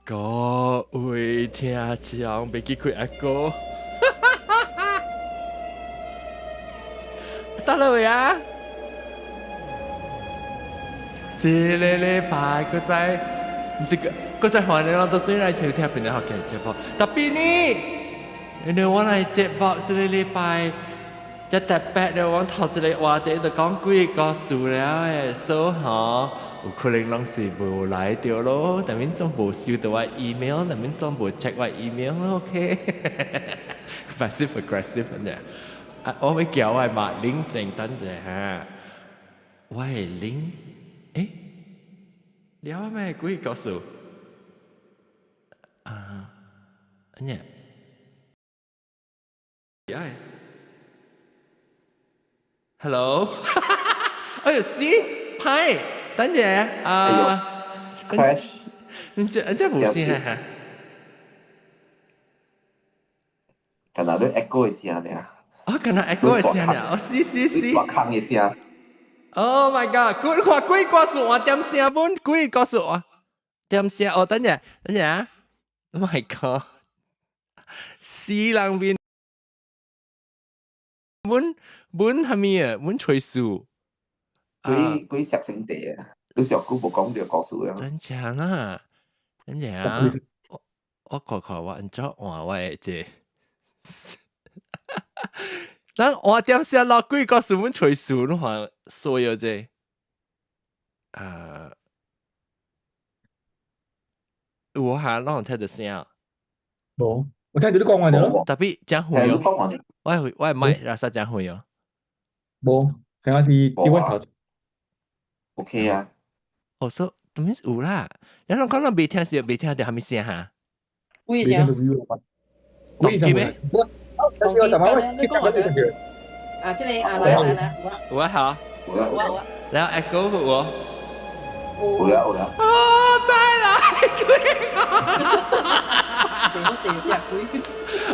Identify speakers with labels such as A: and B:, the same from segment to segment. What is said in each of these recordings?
A: 各位聽眾，袂記開阿哥，得啦未啊？這个禮拜閣再，毋是閣閣再歡迎咱都轉來收聽邊個學嘅節目。特別呢，因為我來節目這个禮拜，這特別的，我頭一个話題就講幾个故事了的，所以吼，有可能攏是無來著咯，但免總無收到我 email，但免總無 check 我 email，OK？Passive aggressive 呢？啊，我欲叫我馬玲先等者哈，我的玲，欸，了咩？幾個故事？啊，呢？呀，Hello，哎呦，死，歹，等者啊
B: ，crash，
A: 你這這無聲哈？
B: 敢若你 echo 的聲爾。
A: 哦，敢若 echo 的聲爾，哦，是是是。
B: 刷空的聲。
A: Oh my god！幾看幾個數換點聲本，幾個數換點聲？哦，等陣，等陣啊！Oh my god！死人面，阮阮啥物啊？阮吹數。
B: 幾幾錫成地啊！你上久無講著故事啊？
A: 真正啊！真正啊！我我看看我按怎換我的這個。咱換點聲落幾個數，阮吹數，你看所有這個啊，有哈，攏有聽著聲。
C: 無，我聽著你講話著咯。
A: 特別真遠哦，我我的麥垃圾真遠哦。
C: 無，成個是佇我頭。
B: OK 啊。
A: 哦，所以當然是有啦。你攏講攏未聽是未聽著啥物聲哈？
D: 幾聲？
A: 幾聲咩？
D: 你講話啊，這個啊，來來來，
A: 有啊，好。
B: 有啊
D: 有啊有啊。
A: 然後 echo 有無？
B: 有啊有啊。
A: 哦，再來幾個。
D: 我成隻鬼。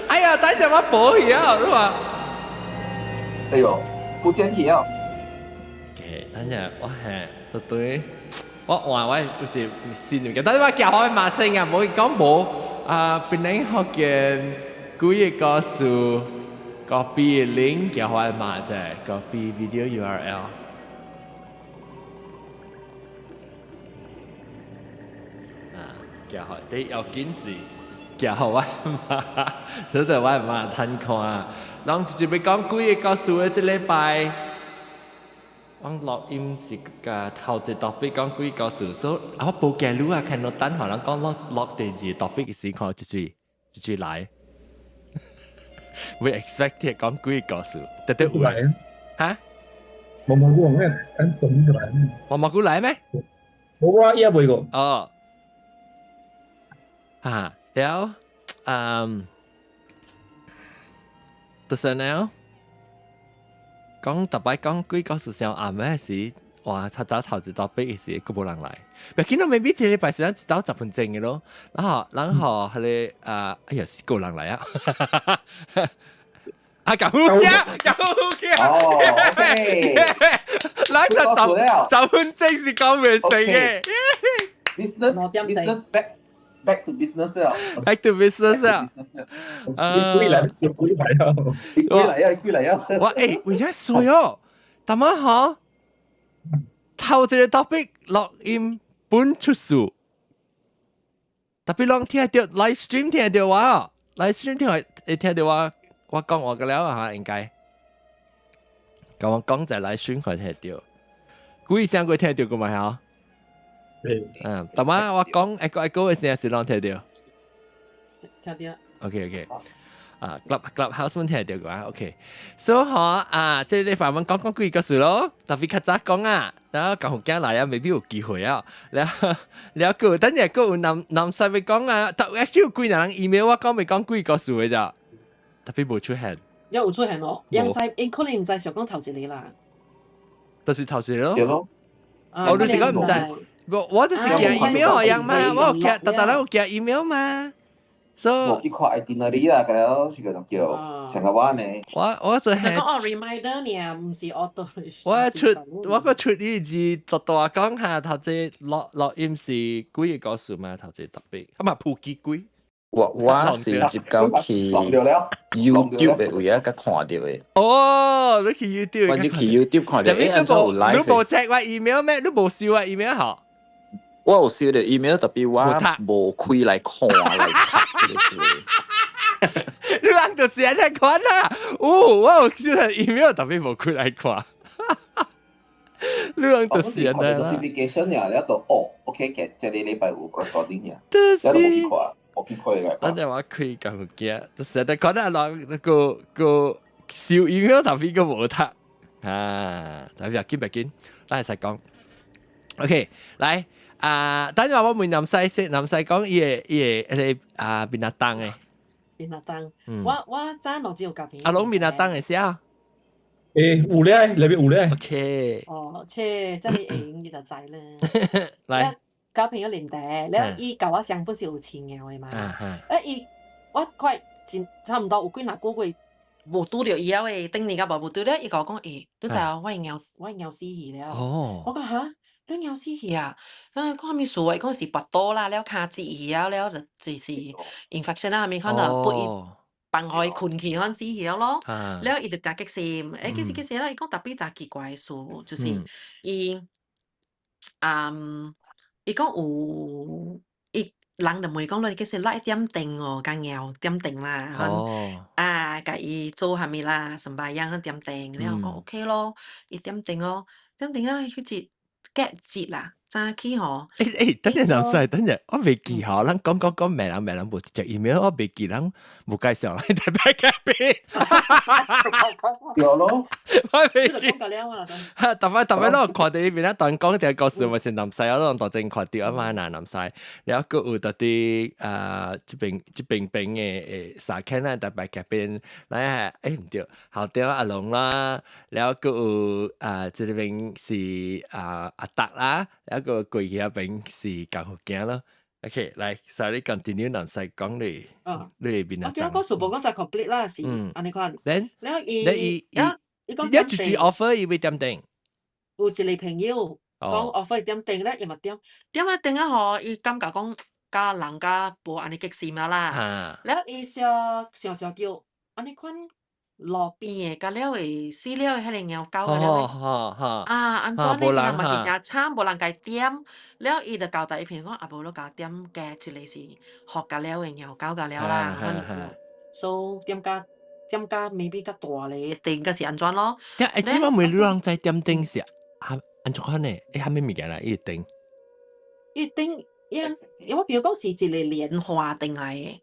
A: 哎呀，等陣我補去啊，你話。
B: 哎呦，不見去啊。
A: OK，等陣我係對對，我換我有一個新物件，但是我寄予馬聲啊，無講無啊，檳榔福建幾个故事，copy link 寄予我馬者，copy video URL。啊，寄予第要緊是寄予我媽，這就我媽趁看。人直接欲講幾个故事的這禮拜，我錄音是甲頭一 topic 講幾個故事，所以啊我無記錄啊，看到等下人講錄錄第二 topic 的時看一水一水來。We expect 講幾個故事，特別有
C: 來
A: 哈？
C: 毛毛菇咩？等等過來。
A: 毛毛菇來咩？
C: 無啊，伊也未過。
A: 哦。哈，了，嗯，就是呢，講特擺講幾個故事上暗的時，哇，他早頭一 topic 的時，閣無人來。別見到未必一禮拜時間一到10分鐘的咯，然後然後彼个啊，哎呀，是個人來啊！啊，搞嘅，搞嘅，
B: 哦，OK，
A: 咱就10分鐘是講袂成的。
B: Business business back back to business 了
A: ，back to business 啊！
C: 你過來，你過來啊！
B: 你過來啊！你過來啊！
A: 我欸，為啥衰哦？淡仔吼，頭一个 topic 錄音本出事，特別攏聽著 live stream 聽著我，live stream 聽會聽著我，我講話個了哈，應該。共我講在 live stream 看聽著，幾聲過聽著過嘛嚇？嗯，淡仔我講一個一個的聲是攏聽著。
D: 聽著。
A: OK OK。啊，club clubhouse 阮聽著過啊，OK。所以吼啊，這個禮拜阮講講幾個事咯，特別較早講啊，然後講福來啊，未必有機會啊。了了，閣等下閣有男男婿欲講啊，但 actually 有幾人 email 我講欲講幾個事的咋，特別無出現。
D: 有有出現咯，人知，𪜶可能毋知想講頭一个啦。
A: 就是頭一個咯。
B: 對咯。
A: 哦，你是講毋知？無，我就是寄 email 予人嘛，我有寄，逐逐人有寄 email 嘛。所
B: 無去看 itinerary 啦，個了是個叫成個話呢。
A: 我就係
D: 就講哦 reminder 呢，毋是 auto。
A: 我出我個出呢字大大講下，頭先錄錄音是幾個故事嘛？頭先特別，啊嘛普及幾？
E: 我是接到去 YouTube 的位啊，佮看著的。
A: 哦，你去 YouTube？
E: 我就去 YouTube 看著。
A: 你無你無 check 我 email 咩？你無收我 email 嗬？
E: 我有收著 email，特別我無開來看來讀這個字。
A: 你人就是按呢款啦。哦，我有收著 email，特別無開來看。你人就是按呢啦。
B: notification 呀，了就哦，OK，嘅，這個禮拜有 recording 呀，
A: 就是
B: 了就無去看。我去開來。
A: 等陣我開咁驚，就是得看到人個個收 email 特別個無讀啊，特別緊別緊，咱會使講。OK，來啊，等陣我問南西先，南西講伊個伊個彼個啊 binatang 的。
D: Binatang，我早攏只有交朋友。
A: 啊，攏 binatang 的寫。
C: 欸，有咧，內面有咧。
A: OK。
D: 哦，切，這裡會用你就知啦。
A: 來。
D: 交朋友認得，了伊共我相本是有飼貓的嘛。啊，伊我快真差毋多有幾若個月無拄著伊了的，頂年甲無拄著，伊共我講，欸，你知影我的貓死去了。我講哈，你貓死去啊？啊，講啥物事啊？伊講是跋倒啦，了跤折去啊，了就是 infection 啊，啥物款就撥伊放予伊睏去，款死去了咯。了伊就共激心，欸，其實其實啦，伊講特別誠奇怪的事，就是伊，伊講有，伊人就問講你其實咱點燈哦，共貓點燈啦，啊，共伊做啥物啦，sembahyang 點燈，了我講 OK 咯，伊點燈哦，點燈了彼日隔節啦，早起吼。
A: 欸欸，等陣老師，等陣，我袂記吼，咱講講講罵人罵人無直接 email，我袂記人無介紹來台北嘉賓。
B: 對咯，
A: 我袂記。
D: 逐
A: 擺逐擺，攏有看著伊面啊，當講這個故事嘛是南西，我攏大正看著啊嘛，若南西，了閣有佇佇啊，這邊這邊邊的誒沙坑啊，台北嘉賓，來欸毋對，校長阿龍啦，了閣有啊，這邊是啊阿達啦，了閣過去遐邊是江福健咯。OK，來，sorry continue 南西講你，你邊啊？
D: 我講數無講就 complete 啦，是按呢款。
A: Then，
D: 了伊，
A: 伊伊，
D: 伊講
A: 你直接 offer 伊欲點燈？
D: 有一個朋友講 offer 伊點燈咧，伊嘛點，點啊燈啊吼，伊感覺講佮人較無按呢激心啊啦。了伊想想想著按呢款路邊的，佮了會死了的彼个貓狗了啊，按怎呢？嘛是誠慘，無人共伊點。了伊就交代伊朋友講，啊無你共點加一個是予佮了的貓狗佮了啦。所以點較點較 maybe 較大个燈，閣是按怎咯？
A: 欸，這擺問你人知點燈是啊？按怎款呢？欸，啥物物件啦？伊個燈？
D: 伊燈，伊我比如講是一個蓮花燈來的。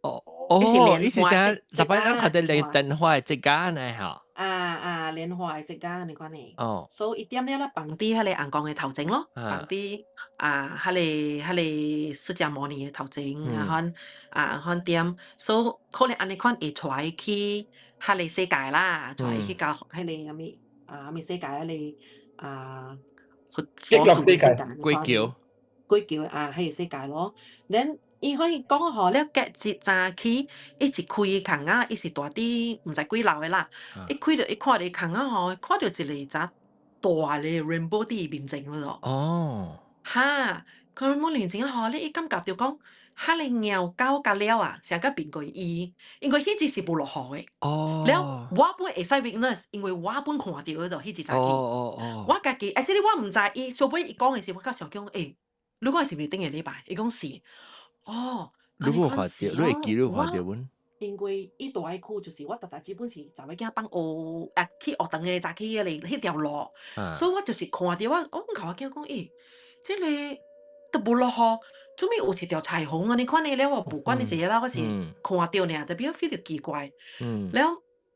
A: 哦哦，伊是啥？逐擺咱看著蓮燈花的這家呢？吼。
D: 啊啊，蓮花的這家按呢款的。
A: 哦。
D: 所以伊點了咧，放佇彼個尪公的頭前咯，放佇啊，彼個彼個釋迦牟尼的頭前，啊款啊款點，所以可能按呢款會帶伊去彼個世界啦，帶伊去到彼個啥物啊啥物世界彼個啊佛佛祖的世界。
A: 鬼橋。
D: 鬼橋啊，彼個世界咯。Then 伊可以講吼，了隔日早起，伊一開窗仔，伊是住佇毋知幾樓的啦。伊開著伊看著窗仔吼，看著一個誠大个 rainbow 佇伊面前咯。哈，看 rainbow 面前吼，你伊感覺著講，彼个貓狗佮了啊，成個變過伊，因為彼日是無落雨的。了，我本會使 witness，因為我本看著彼度彼日早起。我家己，而且我毋知伊，小尾伊講的時，我較想講，欸，你講是毋是頂個禮拜？伊講是。哦，
A: 你無看著，你會記你有看著阮？
D: 因為伊住的區就是我逐逐基本是查某囝放學啊去學堂的早起彼個彼條路，所以我就是看著我，我阮共我囝講，欸，這個都無落雨，做物有一條彩虹按呢款的了，我無管你是啥啦，我是看著爾，特別 feel 著奇怪。了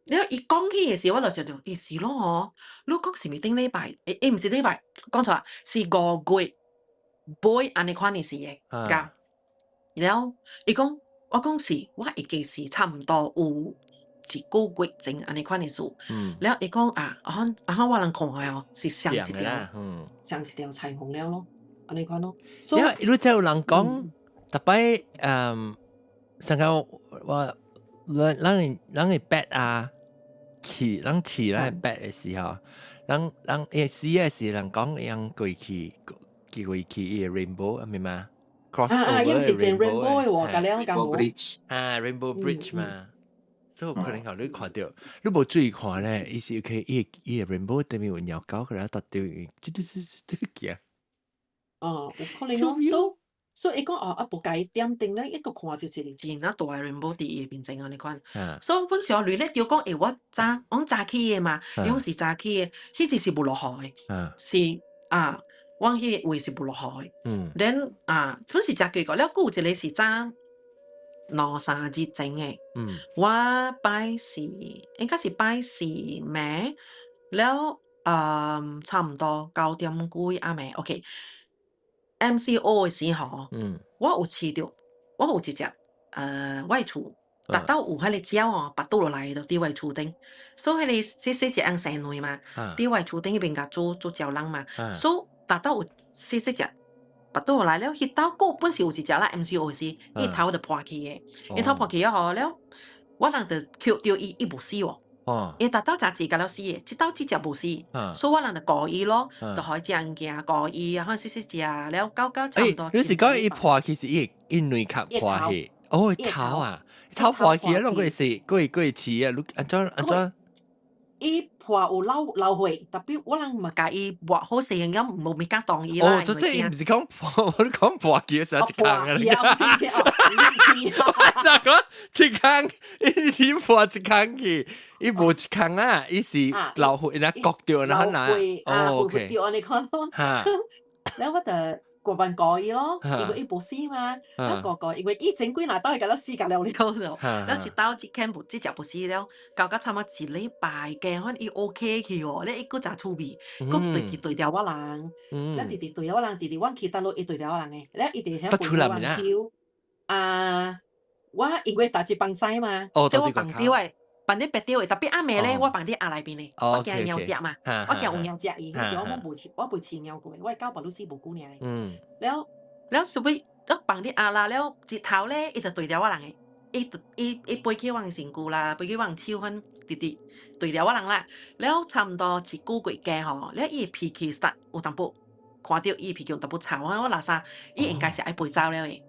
D: 了伊講起的時，我就想著，欸是咯吼，你講是毋是頂禮拜？欸欸，毋是禮拜，講錯，是5月尾按呢款的時的，佮。了，伊講，我講是，我會記是差毋多有一個月前按呢款的事。了，伊講啊，啊啊我人看的哦，是上一條，上一條彩虹了咯，按呢款咯。
A: 了，你知有人講，逐擺上個我咱咱咱嘅 pet 啊，飼咱飼咱 pet 嘅時候，咱咱會死嘅時，人講用過去過去伊個 rainbow 係咪嘛？cross
D: 啊啊，
A: over
D: 應是隻 rainbow 嘅喎，咁樣
B: Rainbow
D: 咁
B: Bridge
A: 啊，rainbow bridge 嘛，所以可能後你看到，你無注意看咧，伊是可以伊伊個 rainbow 頂面有鳥狗，佢來搭掉，嘟嘟嘟嘟嘟行。
D: 哦，有可能咯。所以伊講哦，啊無共伊點燈咧，一個看到一個真啊大 rainbow 佇伊面前啊，你看。所以本時我累咧就講，欸，我早我早起的嘛，伊講是早起的，彼日是無落雨的，是啊，阮彼個位是無落雨的。Then 啊，本是誠奇怪，了閣有一個是早兩三日前的。我拜四應該是拜四暝了，差毋多9點幾暗暝，OK。MCO 的時候，我有飼著，我有一隻，我的厝，逐晝有彼個鳥哦，腹倒落來就佇我的厝頂，所以彼個細細隻翁生卵嘛，佇我的厝頂彼邊共煮煮鳥籠嘛，所以逐晝有細細隻腹倒落來了，彼晝閣本是有一隻啦，MCO 時，伊頭就破去的，伊頭破去了吼了，我人就抾著伊，伊無死喎。伊逐晝食一甲了死的，這晝這隻無死，所以我人就顧伊咯，就予伊食物件，顧伊啊，可能細細食了，到到差毋多。
A: 你是講伊破去是伊伊卵殼破去？哦，頭啊，頭破去啊，攏過是過過飼啊，你按怎按怎？
D: 伊破有流流血，特別我人嘛共伊抹好勢，咁無物件擋伊啦。
A: 哦，就是伊毋是講破，我講破去的時候一空啊，你講。講一空，伊是破一空去，伊無一空啊，伊是流血，然後割掉然後拿。哦，OK。
D: 掉你看咯。
A: 哈。
D: 然後我就過問過伊咯，因為伊無死嘛，我過過，因為以前幾若兜伊共了死甲了了就，了一兜一間無，這隻無死了，到到差不多一禮拜加，反正伊 OK 去哦，咧伊閣誠趣味，閣直直對牢我人，了直直對牢我人，直直阮去佗落伊對牢我人的，了伊直遐背我人手，啊，我因為逐日放屎嘛，所以我放佇我的放佇別吊的，特別暗暝咧，我放佇盒內邊的，我驚貓食嘛，我驚有貓食伊，彼時我無飼，我袂飼貓過，我的狗別愈死無久爾。了了，後尾我放佇盒啦，了日頭咧，伊就對牢我人的，伊就伊伊飛去我的身軀啦，飛去我的手，反直直對牢我人啦。了差毋多一個月加吼，了伊的脾氣實有淡薄，看著伊的脾氣有淡薄臭，我我垃圾，伊應該是愛飛走了的。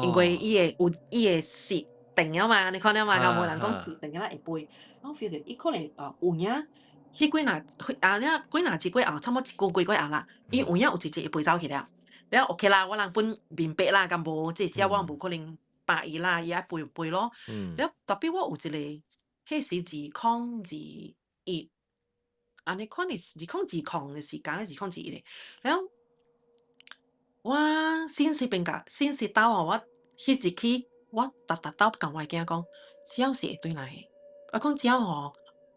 D: 因為伊會有伊會死定了嘛，你看了嘛？敢無人講死定了會飛，我 feel 著伊可能哦有影，彼幾若啊了幾若一過後，差不多一個月過後啦，伊有影有一隻會飛走去了。了 OK 啦，我人本明白啦，敢無這隻我無可能罷伊啦，伊愛飛就飛咯。了特別我有一個，彼時2021，按呢款的2020的時間，2021的。了我信息變甲信息到吼，我彼一去，我逐逐晝共我的囝講，鳥是會轉來的。我講鳥吼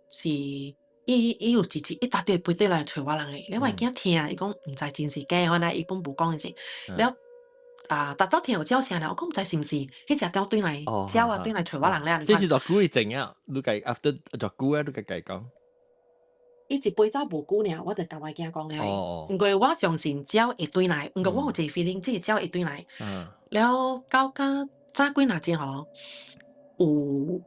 D: 是伊伊有一日伊逐日會飛轉來揣我人的。了我的囝聽，伊講毋知真是假，反正伊本無講伊是。了啊，逐晝聽有鳥聲了，我講毋知是毋是彼隻鳥轉來，鳥仔轉來揣我人了。
A: 這是偌久以前啊？你家 after 偌久啊？你家家講？
D: 伊一飛走無久爾，我就共我的囝講了。因為我相信鳥會轉來，毋過我有一個 feeling，這個鳥會轉來。了到甲早幾若日吼，有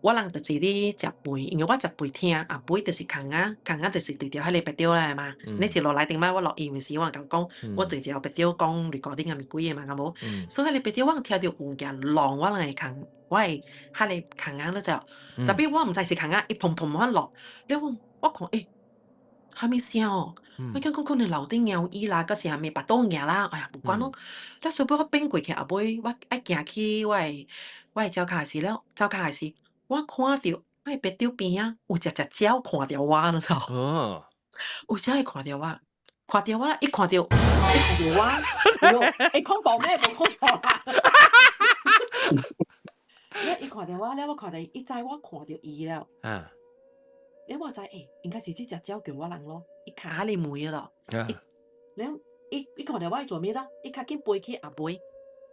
D: 我人就坐佇食飯，因為我食飯廳啊，飯就是空仔，空仔就是對著彼個白鳥來嘛。你一路來頂擺我錄音的時，我共講，我對著白鳥講 recording 啊，物鬼的嘛，敢無？所以彼個白鳥我聽著有物件落我人的空，我的彼個空仔咧就，特別我毋知是空仔，伊砰砰款落，了我我看欸，啥物聲哦？我講講可能樓頂貓椅啦，抑是啥物腹肚餓啦，哎呀，無管咯。了後尾我變過去後尾，我愛行去我的我的灶跤時了，灶跤時，我看著我的白鳥邊仔有一隻鳥看著我，你知無？有隻會看著我，看著我啦，伊看著，伊看著我，哎喲，會恐怖咩？無恐怖啦。了伊看著我了，我看著伊，伊知我看著伊了。了我知欸，應該是這隻鳥叫我人咯，伊徛佇門咯。了伊伊看著我伊做咩啦？伊較緊飛去後尾，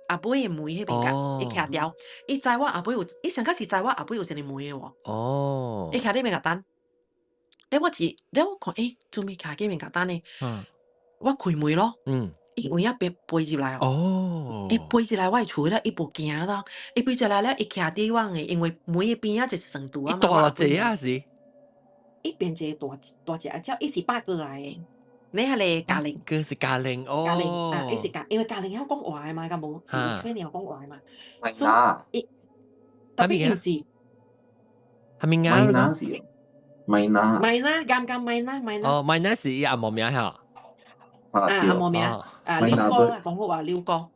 D: 後尾的門彼邊甲，伊徛牢，伊知我後尾有，伊上較是知我後尾有一個門的喎。伊徛佇面共等。了我一，了我看，欸，做咩徛佇面共等呢？我開門咯。伊有影飛飛入來哦。伊飛入來我的厝咧，伊無驚咯。伊飛入來咧，伊徛佇我的，因為門的邊仔就是床櫥啊嘛。
A: 大偌濟啊是？
D: 伊變一個大大隻鳥，伊是八哥來的。你彼个嘉玲，
A: 哥是嘉玲哦。
D: 嘉玲啊，伊是嘉，因為嘉玲曉講話的嘛，敢無？是吹鳥講話的嘛。
B: 所以
D: 伊特別伊是，
A: 係咪啱？
B: 米娜是米娜。
D: 米娜，啱啱米娜，米娜。
A: 哦，米娜是伊阿毛名嚇。
D: 啊，阿毛名啊，劉哥啦，講好話劉哥。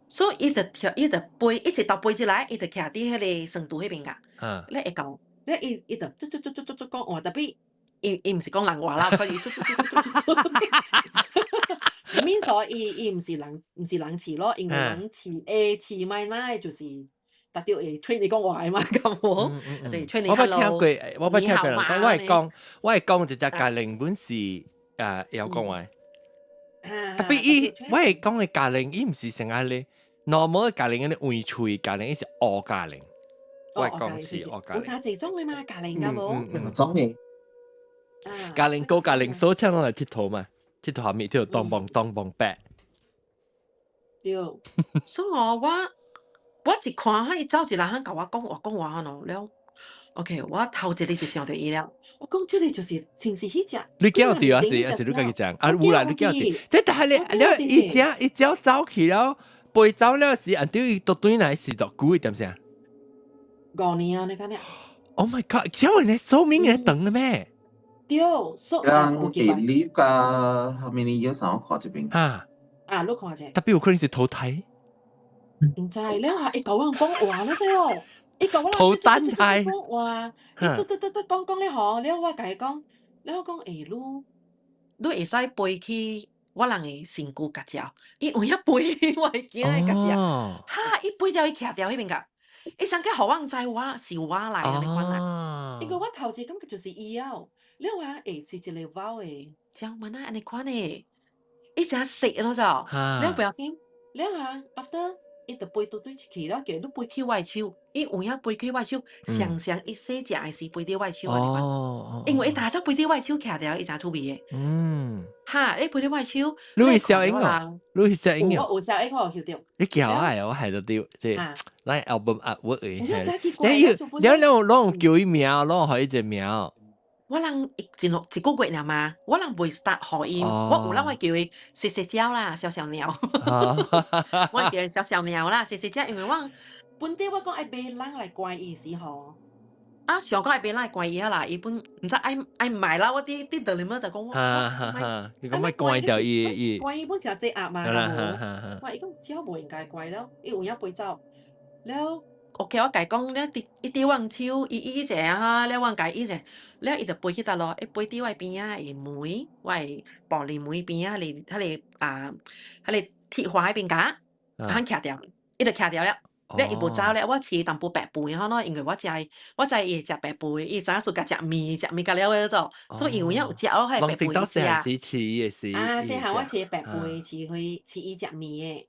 D: 所以伊就跳，伊就飛，一直到飛出來，伊就徛佇彼个床櫥彼邊噶。你會講，你伊伊就嘟嘟嘟嘟嘟嘟講話，特別伊伊毋是講人話啦，佢嘟嘟嘟嘟嘟嘟。免所以伊伊毋是人，毋是人飼咯，因為人飼會飼米娜就是特著會催你講話嘛，敢無？就是催你
A: 我捌聽過，我捌聽過人講，我會講一隻嘉玲本是誒會曉講話。特別伊，我會講的嘉玲，伊毋是成日咧，normal 嘉玲嗰啲黃喙嘉玲，伊是烏嘉玲。我會講是烏嘉玲。
D: 有差幾種的嘛，嘉玲敢無？
B: 兩種的。
A: 嘉玲哥、嘉玲嫂，請攏來𨑨迌嘛，𨑨迌下面𨑨迌當棒當棒白。
D: 對，所以我我一看彼伊走一來，彼共我講話講話喏了。OK，我頭一个就想著伊了。我講這个就是是毋是彼隻？
A: 你見著啊是，還是你家己講？啊有啦，你見著。這但係你你伊只伊只走去了，飛走了時，按照伊倒轉來是多久一點聲？
D: 5年啊，你講呢
A: ？Oh my god！請問你壽命會長的咩？
D: 對，所以
B: 人會 live 甲 how many years 我看這邊。
A: 哈？
D: 啊，你看者。
A: 特別有可能是投胎。
D: 毋知了下，伊共我講話了啫哦。伊共我
A: 投單胎
D: 講話，伊嘟嘟嘟嘟講講咧吼，了我共伊講，了我講欸你，你會使飛去我人的身軀共食，伊有影飛去我的囝的共食，哈！伊飛掉伊徛牢彼邊個，伊先去予我知我是我來的按呢款啊。因為我頭一感覺就是伊啊，了我欸是一个貓的，像問啊按呢款的，伊誠熟咯就，了不要緊，了啊 after 伊就飛倒對去了，叫你飛去我的手，伊有影飛去我的手，常常伊細隻的時飛佇我的手按呢款，因為伊大早飛佇我的手徛牢，伊誠趣味的。哈！伊飛佇我的手，
A: 你會小英哦？你會小英
D: 哦？我有小英，我有翕著。
A: 你叫我我係就對，這咱 album artwork 的。
D: 你
A: 你你攏叫伊名，攏予伊一個名。
D: 我人一一一個月爾嘛，我人袂 start 予伊，我有人會叫伊細細鳥啦，小小鳥。我叫伊小小鳥啦，細細隻，因為我本底我講愛買人來關伊時吼，啊想講愛買人來關伊啊啦，伊本毋知愛愛買啦，我佇佇倒裡面就講我，
A: 你講莫關掉伊伊，
D: 關伊本是濟壓嘛，無？我伊講鳥無應該關了，伊有影飛走了。OK，我共伊講了，佇伊佇我手，伊伊一下哈，了我共伊一下，了伊就飛去佗落，伊飛佇我邊仔的門，我的玻璃門邊仔，彼個彼個啊，彼個鐵花彼邊共，通徛牢，伊就徛牢了，了伊無走了，我飼淡薄白飯吼喏，因為我食我知伊會食白飯，伊知影暑共食麵，食麵甲了的做，所以伊有影有食我彼個白飯食。
A: 時飼伊的時。
D: 啊，細漢我飼白飯，飼彼飼伊食麵的，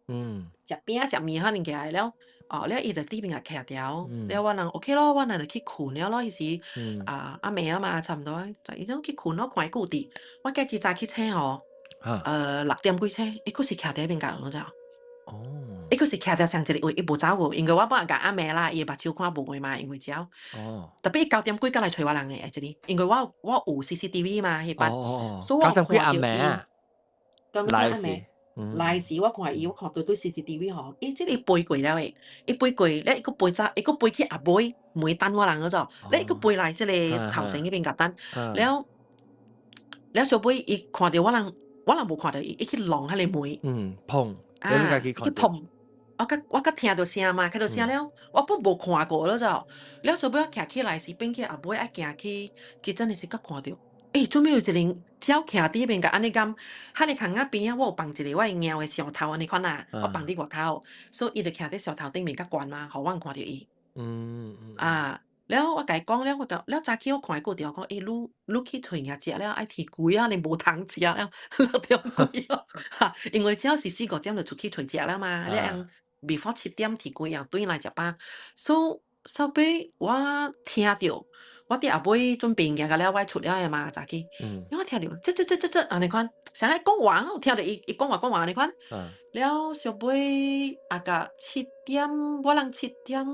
D: 食餅仔食麵可能起來了。哦，了伊就佇邊共徛牢，了我人 OK 咯，我人就去睏了咯，彼時啊暗暝啊嘛，差毋多，11點去睏咯，看伊閣有佇，我隔日早起醒吼，6點幾醒，伊閣是徛佇彼邊共，你知無？伊閣是徛佇上一個位，伊無走過，因為我本來共暗暝啦，伊的目睭看無過嘛，因為鳥。特別伊9點幾才來揣我人的，actually，因為我我有 CCTV 嘛，彼擺，所以我有看著伊。9點幾暗暝。來時我看伊，我看對對 CCTV 吼，伊這個飛過了的，伊飛過，咧伊閣飛走，伊閣飛去後尾門等我人嗰度，咧伊閣飛來這個頭前彼邊共等，了了小尾伊看著我人，我人無看著伊，伊去挵彼个門，
A: 碰，
D: 啊，去碰，我閣我閣聽著聲嘛，聽著聲了，我本無看過了就，了小尾我徛起來時變去後尾愛行去，其實的是閣看著。欸，做咩有一個鳥徛佇彼邊共按呢按，彼个空仔邊仔我有放一个我的貓的相頭按呢款啊，我放佇外口，所以伊就徛佇相頭頂面較懸嘛，予阮看著伊。啊，了我共伊講了，我講了早起我看伊閣有講，欸，你你去揣物食了，愛天規啊，你無通食了，6點幾咯，哈，因為只是四五點就出去揣食了嘛，你用 before 7點天規又轉來食飽，所以後尾我聽著，我佇後尾準備行到了，我出了的嘛，早起，因為我聽著，這這這這這，按呢款，啥來講話，我聽著伊伊講話講話按呢款，了小尾啊個七點，我人7點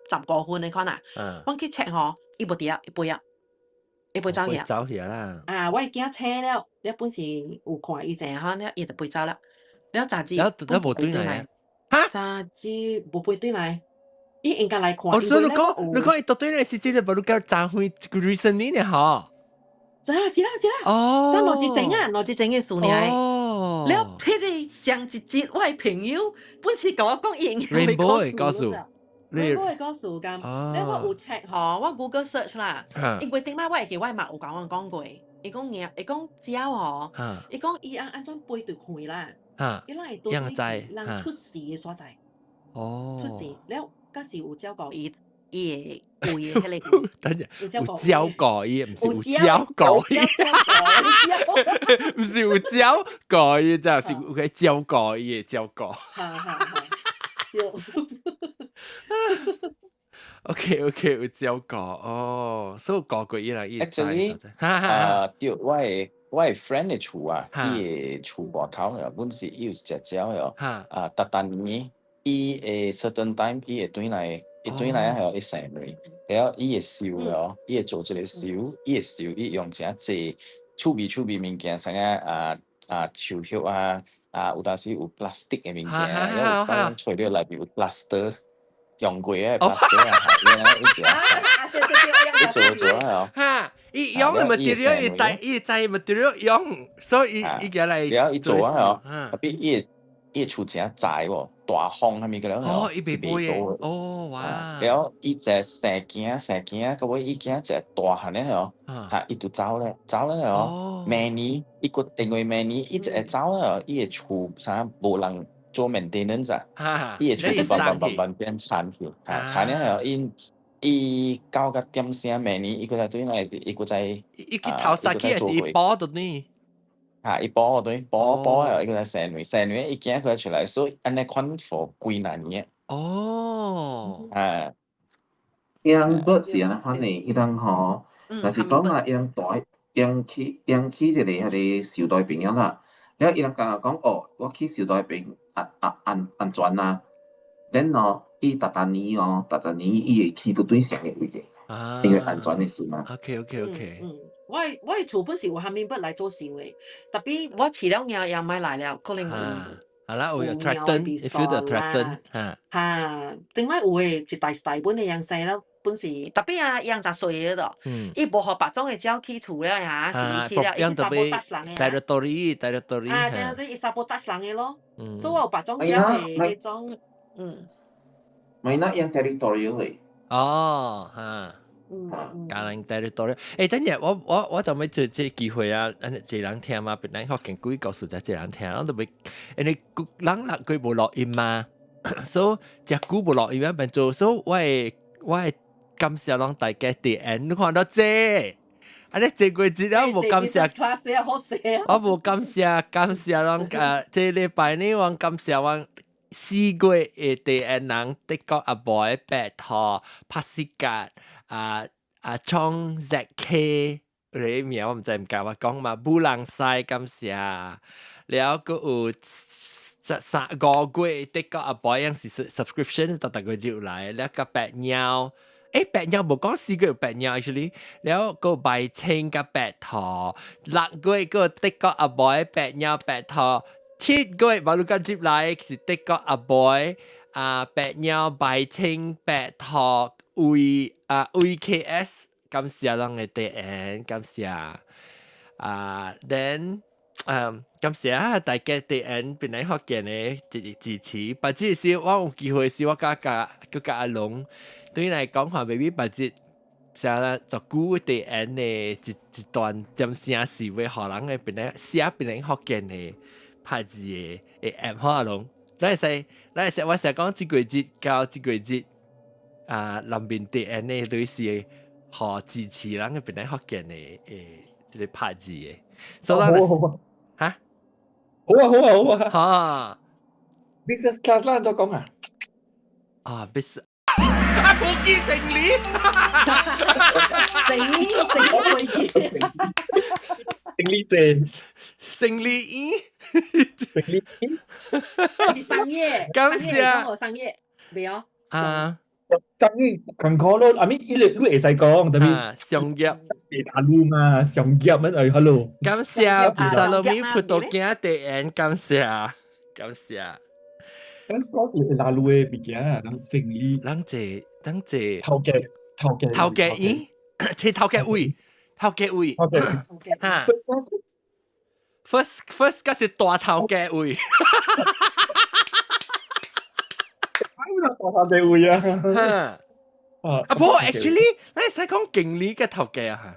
D: 15分的款啊，我去 check 吼，伊無佇啊，伊飛啊，伊飛走去啊。
A: 走去啦。
D: 啊，我的囝醒了，了本是有看伊一下吼，了伊就飛走了。了早知
A: 了了無轉來哈？
D: 早知無飛轉來，伊應該來看。
A: 哦，所以你講伊到對來是這個，無你講昨昏 recently 呢吼？
D: 是啦是啦是啦。
A: 哦。
D: 這兩日前啊，兩日前的事爾。
A: 哦。
D: 了，彼個上一節我的朋友本是共我講，伊應該會
A: 告訴。
D: Rainbow 的故事咁，了我有 check 吼，我 Google search 啦，因為頂擺我會記我嘛有共我講過，伊講鳥，伊講鳥吼，伊講伊按按怎飛對遠啦，伊咱會對人出事的所在，出事了，敢是有照顧伊伊的位的彼個，
A: 等陣有照顧伊，毋是有照顧伊，毋是有照顧伊，真是有去照顧伊的照顧。
D: 哈哈哈，對。
A: OK，有照顧哦，所以顧過伊啦，伊
E: Actually，啊，對，我的 friend 的厝啊，伊的厝外口啊，本是伊有一隻鳥的，啊，逐逐年伊會 certain time 伊會轉來，伊轉來係伊生卵，然後伊會繡哦，伊會做一個繡，伊會繡，伊用誠濟趣味趣味物件，啥個啊啊樹葉啊，啊有當時有 plastic 的物件，然後有揣著內面有 plaster。用過的 plaster 啊，伊伊伊做做啊，
A: 哈，伊用的 material 伊帶伊知 material 用，所以伊伊過來。
E: 然後伊做啊，特別伊伊厝誠窄喎，大風啥物個了，
A: 哦，伊袂飛的，哦哇！
E: 然後伊一個生囝生囝，到尾伊囝一個大漢了吼，哈，伊就走咧，走了吼，明年伊決定為明年，伊一會走了，伊的厝啥無人做 maintenance 啊，伊的厝就慢慢慢慢變殘去，哈，殘了後，𪜶伊九個點聲，明年伊閣再轉來，伊閣再
A: 伊去頭殺去還是伊補到呢？
E: 啊，伊補對，補補後，伊閣再生卵，生卵伊囝閣出來，所以按呢款 for 幾若年。
A: 哦，
E: 啊，
B: 養 bird 是按呢款的，伊人吼，若是講啊，養大養去養去一個彼個壽台邊啦，了伊人感覺講哦，我去壽台邊安安安安全啊，然後伊逐逐年哦，逐逐年伊會去到對上個位的，因為安全的事嘛。
A: OK。
D: 嗯，我的厝本是有 hummingbird 來做繡的，特別我飼了貓也莫來了，可能有。
A: 係啦，有 threaten，you feel the threaten，嚇。
D: 嚇，頂擺有的一代一代本的養生了，本是特別啊，養十歲的咯，伊無予別種的鳥去厝了嚇，是伊去了，伊 sabotage 人的。
A: territory，territory。
D: 啊，對對，伊 sabotage 人的咯，所以我有別種鳥的彼種，嗯。
B: 咪那養 territorial 的。
A: 哦，嚇。家人 territory，欸，等陣我就欲借這機會啊，按呢濟人聽嘛，本來福建幾故事就濟人聽，我就欲，因為人六個無錄音嘛，所以誠久無錄音啊，變做，所以我會感謝攏大家佇 end，你看到這，按呢這個節了無感謝，我無感謝感謝攏這禮拜呢，我感謝我4月的佇 end 人，德國阿伯的白兔帕斯格啊。啊，創 ZK 你名我毋知毋敢我講嘛，布朗西感謝，了閣有三5月德國阿伯樣是 subscription 逐逐個月來，了個白鳥，欸白鳥無講4個月白鳥 actually，了閣白青佮白兔，6月閣德國阿伯白鳥白兔，7月無你敢接來是德國阿伯啊白鳥白青白兔。V 啊 VKS 感謝攏的佇 end，感謝啊，then 感謝啊大家佇 end 本來福建的支支持，別只是我有機會時我佮佮佮阿龍對來講話，maybe 別日寫十久佇 end 的一一段點聲是欲予人的本來寫本來福建的拍字的會按好阿龍，咱會使咱會使我成日講這個月到這個月。啊，南面佇 end 的類似予支持人嘅本來福建的誒，這個拍字的，所以咱哈，
C: 好啊好啊好啊，
A: 哈
C: ，business class 咱再講啊，
A: 啊，business 啊，普基勝利，
D: 勝利勝利飛機，
C: 勝利正，
A: 勝利醫，
C: 勝利
D: 是商業，
A: 感謝
D: 商業，未哦？
A: 啊。
C: 真嘅近可咯，I mean 伊你你會使講，特別
A: 商業
C: 大陸嘛，商業乜嚟，hello。
A: 感謝薩羅米葡萄鏡地緣，感謝感謝。
C: 咱講是大陸的物件啊，咱生意。
A: 人坐人坐
C: 頭家頭家
A: 頭家醫，坐頭家位，頭家位，
C: 頭家
A: 哈。First 嗰是大頭家位。
C: 大頭家位啊！
A: 啊，不過 actually，你使講經理嘅頭家啊嚇，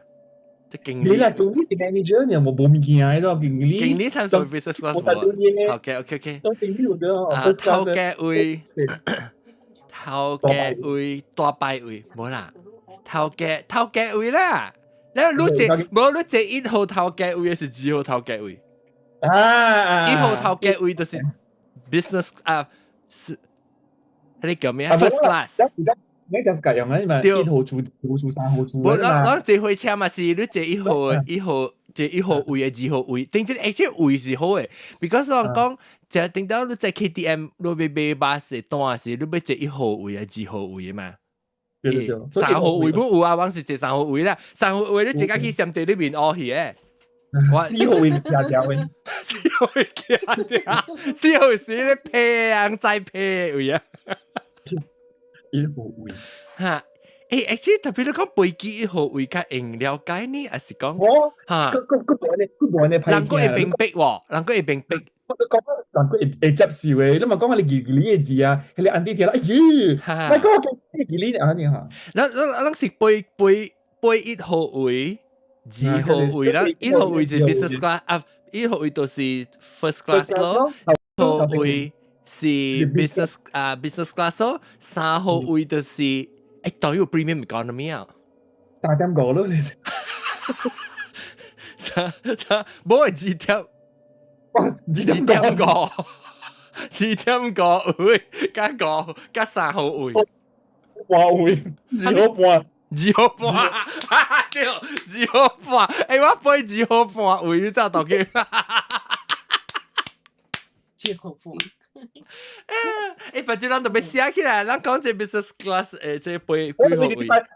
A: 即經理。
C: 你啦，經理是 manager 呢，我無物件喺度，經理。
A: 經理睇做 business class 無？頭家 OK OK。
C: 經理有個
A: 啊，頭家位，頭家位，大擺位，無啦，頭家頭家位啦。你你坐無你坐1號頭家位，還是2號頭家位？
C: 啊，1
A: 號頭家位就是 business 啊，是。彼个叫咩？First class。
C: 你就是咁樣啊嘛，1號厝、2號厝、3號厝。
A: 無，咱咱坐火車嘛是，你坐一號、一號、坐一號位的、2號位，頂陣而且位是好的，because 我講，就頂到你在 KTM 你欲買巴士單時，你欲坐一號位啊、2號位的嘛。
C: 對對對。
A: 三號位不有啊，往是坐三號位啦，三號位你坐甲去相對裏面烏去的。
C: 我4號位行條的，4
A: 號位行條，4號是咧皮人在皮的位啊。
C: 1號位，
A: 哈，欸，而且特別你講飛機1號位較用了解呢，還是講
C: 我
A: 哈？
C: 閣閣無按呢，閣無按呢
A: 人閣會明白喎，人閣會明白。
C: 我都講人閣會會接受的，你嘛講彼個義理的字啊，彼個安弟聽了，哎咦，莫講我義理按呢哈。
A: 咱咱咱是飛飛飛1號位、2號位啦，一號位是 business class 啊，1號位就是 first class 咯，2號位是 business 啊 business class 咯，3號位就是欸，當有 premium economy 啊，3.5
C: 咯，你。
A: 三三，無係2點，2.5，2.5位加五加3號位，
C: 半位，2號半，2
A: 號半，對，二號半，欸，我飛2號半位，你知道去？2
D: 號半。
A: 欸，反正咱都欲寫起來，咱講這 business class 誒，這飛幾號位？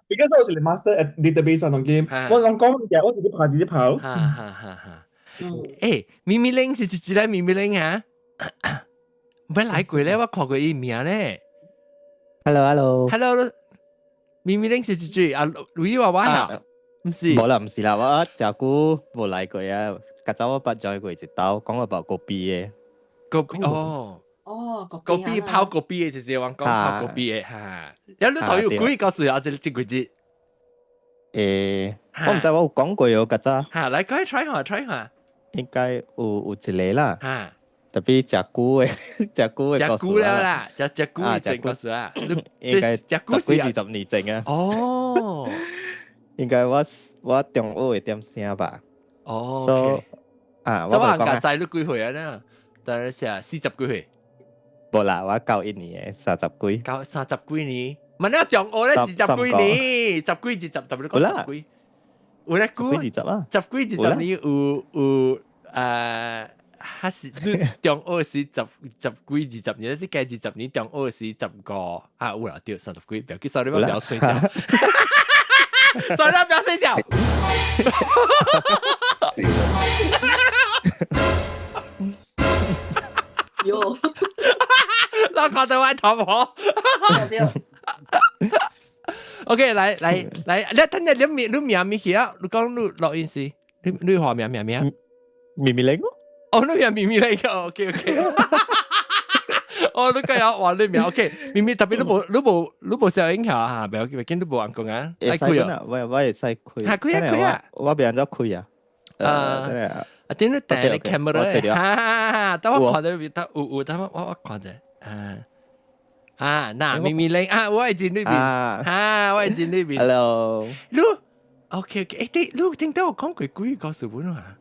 C: Because 我是 master at database 嘛，當今，我攏講物件，我直接跑直接跑。
A: 哈哈哈哈。欸，咪咪玲是一個咪咪玲啊？欲來過咧，我看過伊名咧。
F: Hello，Hello。
A: Hello，咪咪玲是一句啊，鱸娃娃啊？毋是。
F: 無啦，毋是啦，我誠久無來過啊，較早我捌 join 過一道，講我捌咖啡的。
A: 咖啡哦。
D: 哦，
A: 咖啡泡咖啡的，就是我講泡咖啡的哈。有你頭有幾個歲啊？這這幾節？
F: 欸，我毋知我有講過哦，較早。
A: 哈，來，過 try 下，try 下。
F: 應該有一個啦。
A: 哈。
F: 特別誠久的，誠久的
A: 誠久了啦，誠誠久以前故事啊。
F: 應該
A: 誠久
F: 十幾二十年前啊。
A: 哦。
F: 應該我我中學的點聲吧。
A: 哦。So
F: 啊，
A: 我我講知你幾歲啊？呢？但是40幾歲。
F: 無啦，我91年的，三十幾。
A: 九三十幾年，問你中學咧二十幾年，十幾二十，特別你講十幾，有咧久
F: 十幾二十啊？
A: 十幾二十年有有誒，還是你中學是十十幾二十年，是加二十年中學是15啊？有啦，對，三十幾，不要緊，sorry，我不要睡覺，sorry，不要睡覺。
D: 喲，
A: 我看到我頭婆。OK，來來來，你等下你名你名咪去啊？你講你錄音時，你你話名名名？
F: 咪咪玲。
A: 哦，你名咪咪玲，OK OK。哦，你今日話你名 OK，咪咪特別你無你無你無小影響嚇，不要緊，緊你無人講啊。
F: 會使啊，我我會使開。
A: 嚇開啊開啊！
F: 我袂按怎開啊。
A: 啊，啊，點你帶你 camera 哈哈哈！等我看到得有有，等我我我看者，啊啊，嗱，咪咪玲啊，我係進呢邊，哈，我係進呢邊。
F: Hello，
A: 你 OK OK，誒，你聽到我講過幾個故事本啊？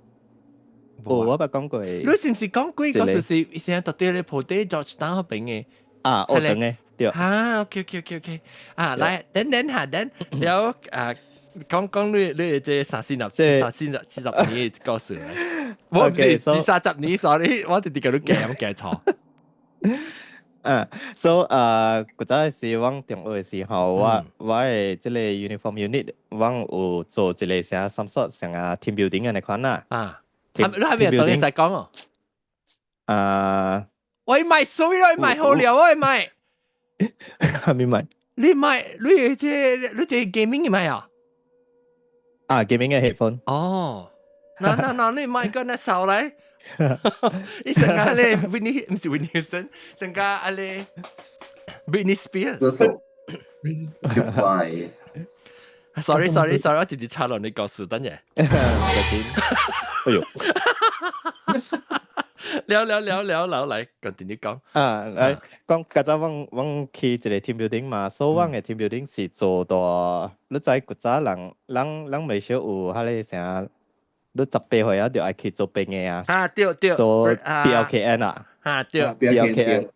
F: 有，我捌講過。
A: 你是毋是講鬼故事是先到底咧鋪底 Georgetown 彼邊的？
F: 啊，學堂的。對。
A: 啊，OK，啊，來，等等下，等了啊，講講你這三四十、三四十、40年的故事。我唔是二三十年，sorry，我直直共你記記錯。
F: 啊，so 啊，古早時我中學的時候，我的這個 uniform unit，我有做一個啥 some sort 像啊 team building 按呢款啦。
A: 啊，你係咪當你在講哦？
F: 啊，
A: 我買水，我買好料，我買。
F: 係咪買？
A: 你買你這 gaming 嘅買啊？
F: 啊，gaming 嘅 headphone。
A: 哦，嗱嗱嗱，你買個那手來。伊成個咧 Whitney 唔是 Whitney Houston，成個阿咧 Britney Spears。
B: 怪。
A: Sorry sorry sorry，我直直插落你故事，等陣。
F: 哎呦！
A: 了了了了了，來 continue 講。
F: 啊，來講，剛才阮去一個 team building 嘛，所以阮的 team building 是做到，你知古早人人人未少有彼个啥？你18歲啊，就愛去做兵的啊！
A: 啊對對，
F: 做 PLKN 啊！
A: 啊對
F: ，PLKN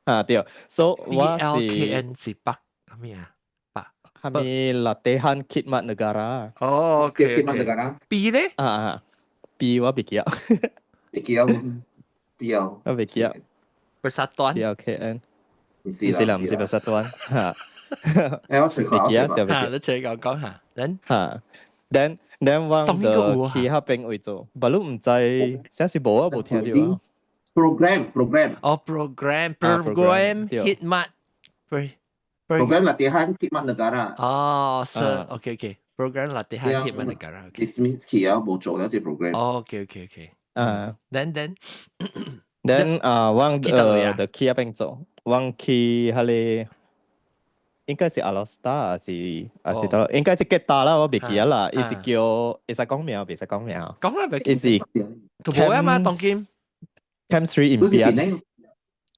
F: 啊對，所以我是
A: PLKN 是北咩啊？北
F: 係咪 Latihan Khidmat Negara？
A: 哦，OK。
B: Khidmat Negara。
A: B 咧？
F: 啊啊，B 我袂記啊。
B: 袂記啊，B 啊。
F: 我袂記啊。
A: Persatuan。
F: PLKN。
B: 唔是
F: 啦，唔是 Persatuan 嚇。
B: 誒，我隨
F: 袂記啊，小
A: 嚇，你隨講講下，then
F: 嚇，then 我就去彼邊位做，不過毋知啥是無啊，無聽著啊。
B: Program program
A: 哦，program program khidmat
B: program latihan khidmat negara。
A: 哦，是 OK program latihan khidmat negara。
B: Dismiss 去啊，無做了這 program。
A: OK。
F: 啊
A: ，then
F: then 啊，我就去彼邊做，我去彼个。應該是 Alor Star 還是倒，應該是吉打啦，我袂記得啦。伊是叫會使講名，袂使講名。
A: 講啦，袂
F: 伊是
A: 都無啊嘛，當今
F: Camp Sri Impian。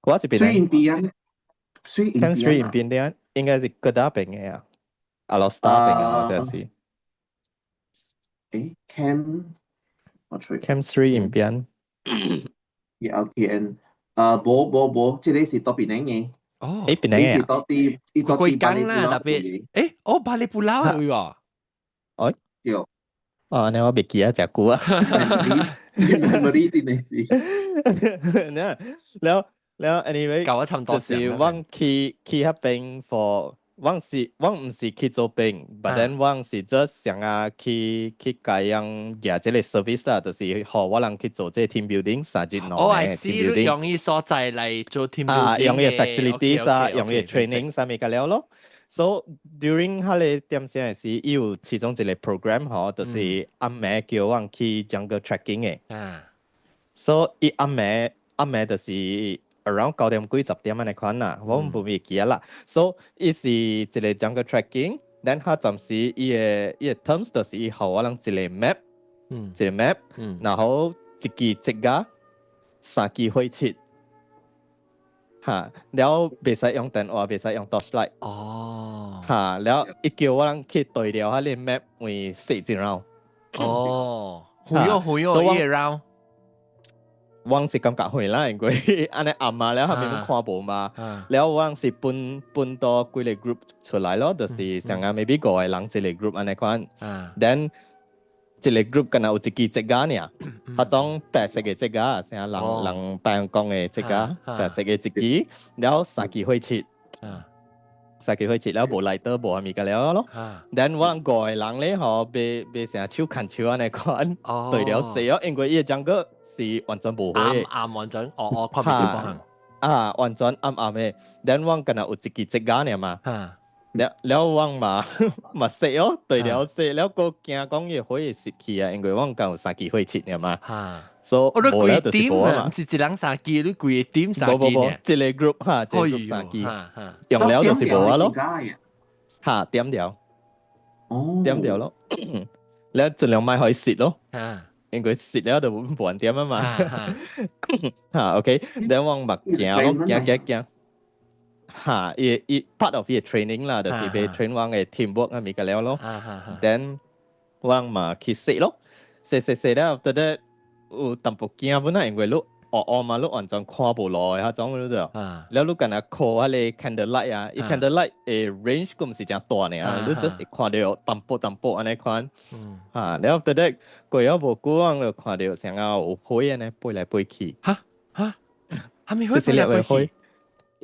F: 我是
B: 檳城。
F: Camp Sri Impian 應該是吉打邊的啊，Alor Star 邊的或者是。
B: 誒，Camp 我吹。
F: Camp Sri Impian。
B: PLKN 啊，無無無，這个是佗檳城的。
A: 哦，
F: 誒，檳城
B: 是佗佇，伊佗
A: 佇巴厘啦，特別，誒，哦，巴厘布勞啊，有喎。
F: 哦，
B: 對。
F: 哦，那我袂記啊，誠久啊。
B: Memory 真的是。
F: 了了，anyway，
A: 舊我差唔多
F: 就是阮去彼邊 for，阮毋是去做兵，but then 阮是 just 想啊去共人舉這个 service 啦，就是予我人去做這個 team building 3日2
A: 哦，I see，用伊所在來做 team building。
F: 啊，用伊 facilities 啊，用伊 training 啥物個了咯。So during 彼个點鐘的時，伊有其中一個 program 吼，就是暗暝叫阮去 jungle trekking 的。
A: 啊。
F: So 伊暗暝暗暝就是 around 9點幾10點按呢款啦，我毋會記得啦。So 伊是一個 jungle trekking，then 彼陣時伊的 terms 就是伊予我人一個 map，一個 map，然後一支竹仔，三支火刺，嚇，了袂使用電話，袂使用 torchlight。
A: 哦。
F: 嚇，了伊叫我人去對著彼个 map 為踅一 round。
A: 哦，遠哦遠哦，一 round。
F: 我是感覺遠啦，因為按呢暗啊，了後面攏看無嘛。了我是分分多幾个 group 出來咯，就是上下 maybe 五個人一個 group 按呢款。Then 一個 group 敢若有一支竹仔爾，彼種白色的竹仔，啥人人辦公的竹仔，白色的一支，了三支火刺。三支火刺了無 lighter 無啥物個了咯。Then 我人五個人咧吼，欲欲成手牽手按呢款，對著踅哦，因為伊的 jungle 是完全無火的。
A: 暗暗完全哦哦，看袂著。
F: 啊，完全暗暗的。Then 我敢若有一支竹仔爾嘛。了了我嘛嘛踅哦，對著踅了，閣驚講伊火會熄去啊，因為我敢有三支火刺爾嘛。所以無了就是無啊嘛。
A: 毋是一人三支，你規個 team 三支。
F: 無無無，一個 group 哈，一個 group 三支，用了就是無啊咯。哈，點著。
B: 哦。
F: 點著咯。了盡量莫予伊熄咯。因為熄了就無人點啊嘛。哈，OK，then 我嘛行咯，行行行。哈，伊 part of 伊 training 啦，就是欲 train 阮的 teamwork 啊物個了咯。Then 阮嘛去踅咯，踅踅踅了，after that 有淡薄驚本啊，因為你黑黑嘛，你完全看無路的彼種你就，了你干焦靠彼个 candle light 啊，伊 candle light 的 range 閣毋是誠大爾，你 just 會看著淡薄淡薄按呢款，哈，了 after that 過了無久，我就看著像啊有火按呢飛來飛去。
A: 哈哈，啥物火飛來飛去？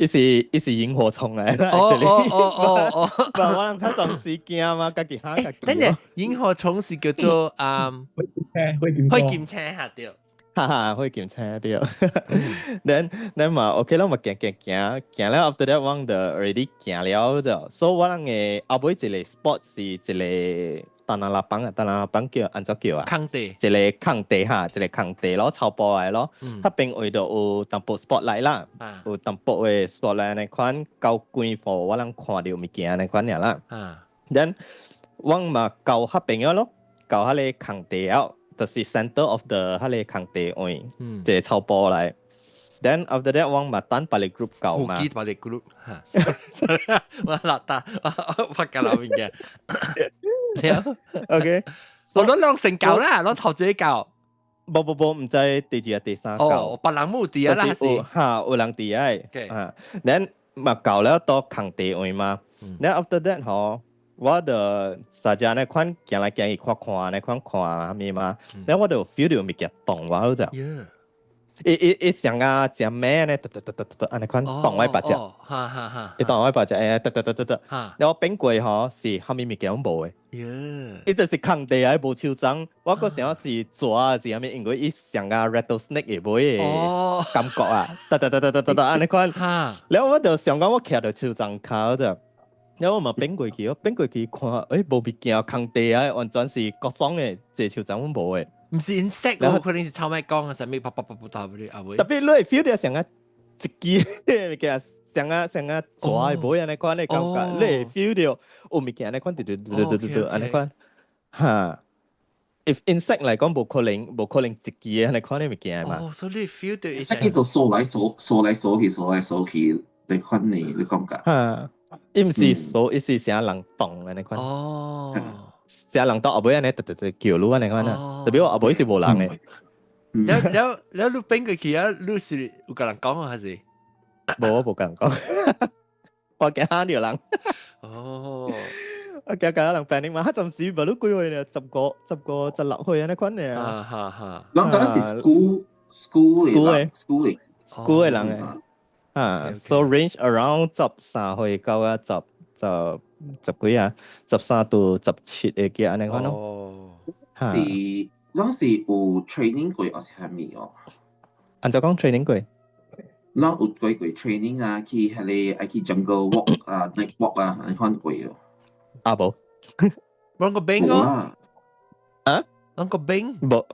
F: 伊是螢火蟲來啦。
A: 哦哦哦哦
F: 哦，我人較暫時驚嘛，家己嚇家己。
A: 等陣，螢火蟲是叫做
C: 火劍火劍
A: 火劍星嚇對。
F: 哈哈，火劍星對。Then 嘛，OK 啦，嘛行行行行了，after that 我就 already 行了就，所以我人的後尾一个 spot 是一个 tanah lapang 啊，tanah lapang 叫按怎叫啊？
A: 空地，
F: 一个空地哈，一个空地咯，草埔來咯，彼邊位就有淡薄 spotlight 啦，有淡薄的 spotlight 按呢款夠光予我人看著物件按呢款爾啦。Then 我嘛到彼邊了咯，到彼个空地了，就是 center of the 彼个空地位，一个草埔來。Then after that 我嘛等別个 group 到嘛。
A: 別个 group 哈，我落單，我發覺老物件。
F: OK，
A: 我攏攏成舊啦，攏頭一個到。
F: 無無無，毋知第二、第三到。
A: 哦，別人冇佇啊啦，是。
F: 哈，有人佇愛。啊，then 嘛到了到空地位嘛。Then after that 吼，我就實際按呢款行來行去看看，按呢款看啥物嘛。Then 我就 feel 著物件動我就。伊伊伊像啊，食咩呢？得得得得得，按呢款動我腹脊。
A: 哈哈哈！
F: 伊動我腹脊，誒，得得得得得。然後變過吼是啥物物件攏無的。伊就是空地啊，無樹叢。我閣想是蛇啊，是啥物？因為伊像啊 rattlesnake 的尾的感覺啊，得得得得得得得，按呢款。然後我就想講，我徛佇樹叢跤就，然後我嘛變過去，我變過去看，誒，無物件，空地啊，完全是各種的，這樹叢攏無的。
A: 毋是 insect 喎，可能是臭麥講啊，啥物啪啪啪啪啪嗰啲啊會。
F: 特別你會 feel 到像啊一支物件，像啊像啊蛇的尾按呢款的感覺，你會 feel 到有物件按呢款，嘟嘟嘟嘟嘟嘟按呢款，哈。If insect 來講，無可能，無可能一支按呢款的物件嘛。
A: 哦，所以你 feel 到。
B: insect 叫做掃來掃，掃來掃去，掃來掃去，你款呢？你感覺？
F: 哈，伊毋是掃，伊是啥人動按呢款。
A: 哦。
F: 成人到後尾按呢，特特特叫你按呢款啊，特別我後尾是無人的。
A: 了了了，你變過去啊？你是有共人講啊，還是？
F: 無，我無共人講，我驚嚇著人。
A: 哦，
F: 我驚共人 panic 嘛，彼陣時無你幾歲呢？十個、十個、16歲按呢款呢。
A: 啊哈哈。
B: 人當時 school school
F: school 的
B: school 的
F: school 的人的。啊，so range around 13歲到啊十十。十幾啊，13到17個嘅按呢款咯。
A: 哦，
B: 是，攏是有 training 過，還是啥物哦？
F: 按怎講 training 過？
B: 攏有過過 training 啊，去彼个愛去 jungle walk 啊，night walk 啊，按呢款過哦。
F: 啊無，
A: 攏個兵哦。
F: 啊？
A: 攏個兵？
F: 無。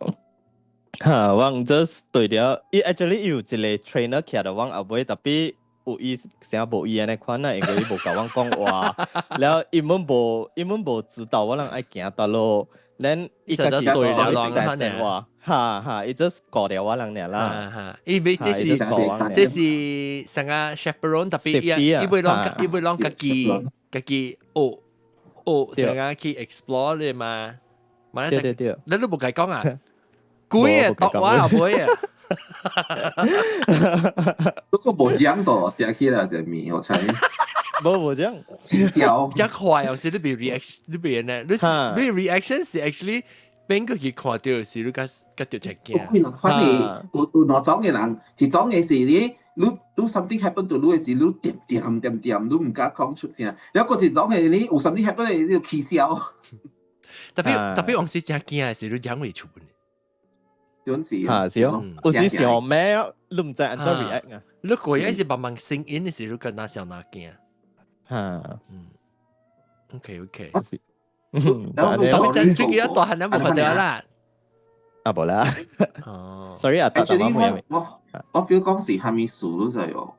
F: 哈，我 just 對著，伊 actually 有一個 trainer 徛佇阮後尾，特別有意啥無意按呢款啊，因為伊無共阮講話，了伊們無伊們無指導我人愛行佗落，咱伊家己對了打電話，哈哈，伊 just 顧著我人爾啦。
A: 哈，伊袂這是這是啥個 chaperone，特別伊伊會攏伊會攏家己家己學學啥個去 explore 咧嘛。
F: 對對對，
A: 你都無共伊講啊？鬼啊，讀我後尾啊！
B: 嗰個無講到寫起來是咪？我猜。
F: 無無講，
B: 笑。
A: 真快哦！是你別 reaction，你別呢？你你 reaction 是 actually 邊個去看到是你較較著出驚。
B: 反正有有兩種的人，一種的是你，你你 something happen to 你的時，你恬恬恬恬，你毋敢講出聲。了閣一種的你有 something happen 的就起笑。
A: 特別特別往時真驚的是你講袂出。
B: 陣時
F: 嚇是哦，有時想咩，你毋知按怎 react 啊？
A: 你過一是慢慢聲音的時，你更加想哪驚？
F: 嚇，
A: 嗯，OK OK。
F: 是，
A: 嗯，最近一大漢都無看到啦。
F: 啊，無啦。
A: 哦
F: ，sorry 啊，
B: Actually 我我我 feel 講是啥物事你知哦？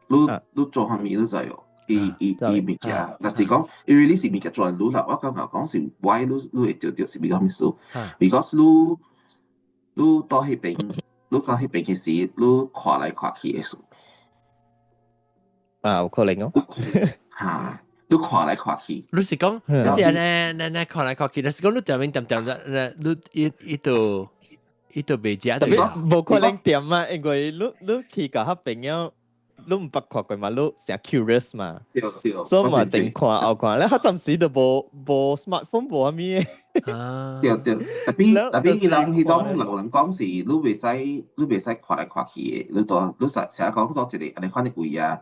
B: 你你做啥物你知哦？伊伊伊物件，若是講伊 really 是物件做你啦，我感覺講是 why 你你會著著是啥物事？Because 你你到彼邊，你到彼邊其實你看來看去的事。
F: 啊，有可能哦。
B: 嚇，你看來看去。
A: 你是講，你是按呢按呢看來看去，你是講你前面恬恬咧，你伊伊就伊都袂食。
F: 特別無可能點啊，因為你去共較朋友，你毋捌看過嘛，你誠 curious 嘛，所以嘛前看後看，你較暫時都無 smartphone 無啥物。
A: 啊，
B: 對對，特別伊人彼種老人講是，你袂使看來看去的，你都你實成日講到一個按呢款的位啊，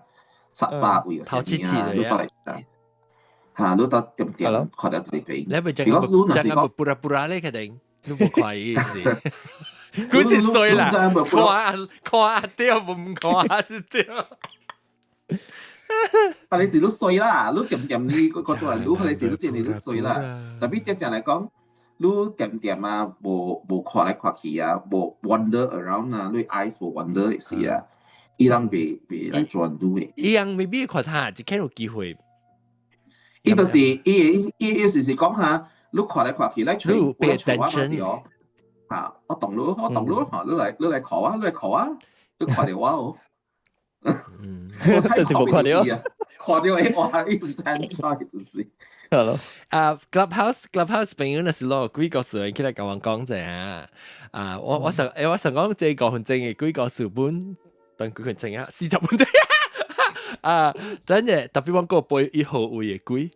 B: 十八位啊，
A: 頭七次
B: 你倒來嚇，你到點點看到一個邊。
A: 你咪講個布拉布拉咧，肯定你無看伊是。佢是衰啦，看看對唔看是對。
B: 啊！你是你衰啦，你點點你個做來，你可能是你真係你衰啦。特別正正來講，你點點啊，無看來看去啊，無 wander around 啊，你 eyes 無 wander 時啊，伊人袂來轉你的。
A: 伊人未必看他，只看有機會。
B: 伊就是伊意思是講哈，你看來看去來揣，
A: 你
B: 我揣我嘛是哦。嚇，我動你，嚇，你來看我，你來看我，你看著我哦。
A: 嗯，
B: 我猜
F: 就是無看著
B: 啊，看著的話，伊毋知按怎就是。
F: 係咯。
A: 啊，Clubhouse 朋友若是攞幾個數起來共我講者啊，啊，我想講這5分鐘的幾個數本，等幾分鐘啊，40分鐘啊，等陣特別我個背1號位的鬼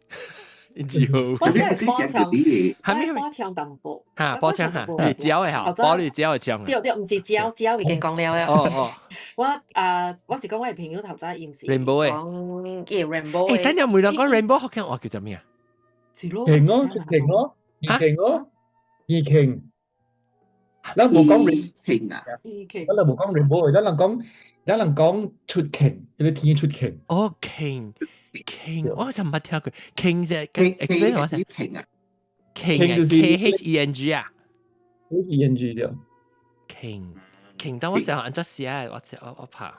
A: ，2號
D: 我真係波槍，
A: 係咩？
D: 波槍淡薄。
A: 嚇，波槍嚇，是膠的嚇，玻璃膠的槍。
D: 對對，毋是膠，膠已經講了啊。
A: 哦哦。
D: 我啊，我是講我的朋友頭早伊毋是
A: Rainbow 的。
D: 講伊 Rainbow
A: 欸，等陣每人講 Rainbow 福建話叫做咩啊？
D: 是咯。
C: 鯨咯，鯨咯，鯨咯，鯨。咱無講
B: 鯨啊，
C: 咱無講 Rainbow，咱人講出鯨，這個天出鯨。
A: 哦，鯨鯨，我就毋捌聽過鯨啫，
B: 鯨我鯨啊，
A: 鯨啊，K H E N G 啊
C: ，H E N G 對。
A: 鯨鯨，等我想按怎寫，我拍下。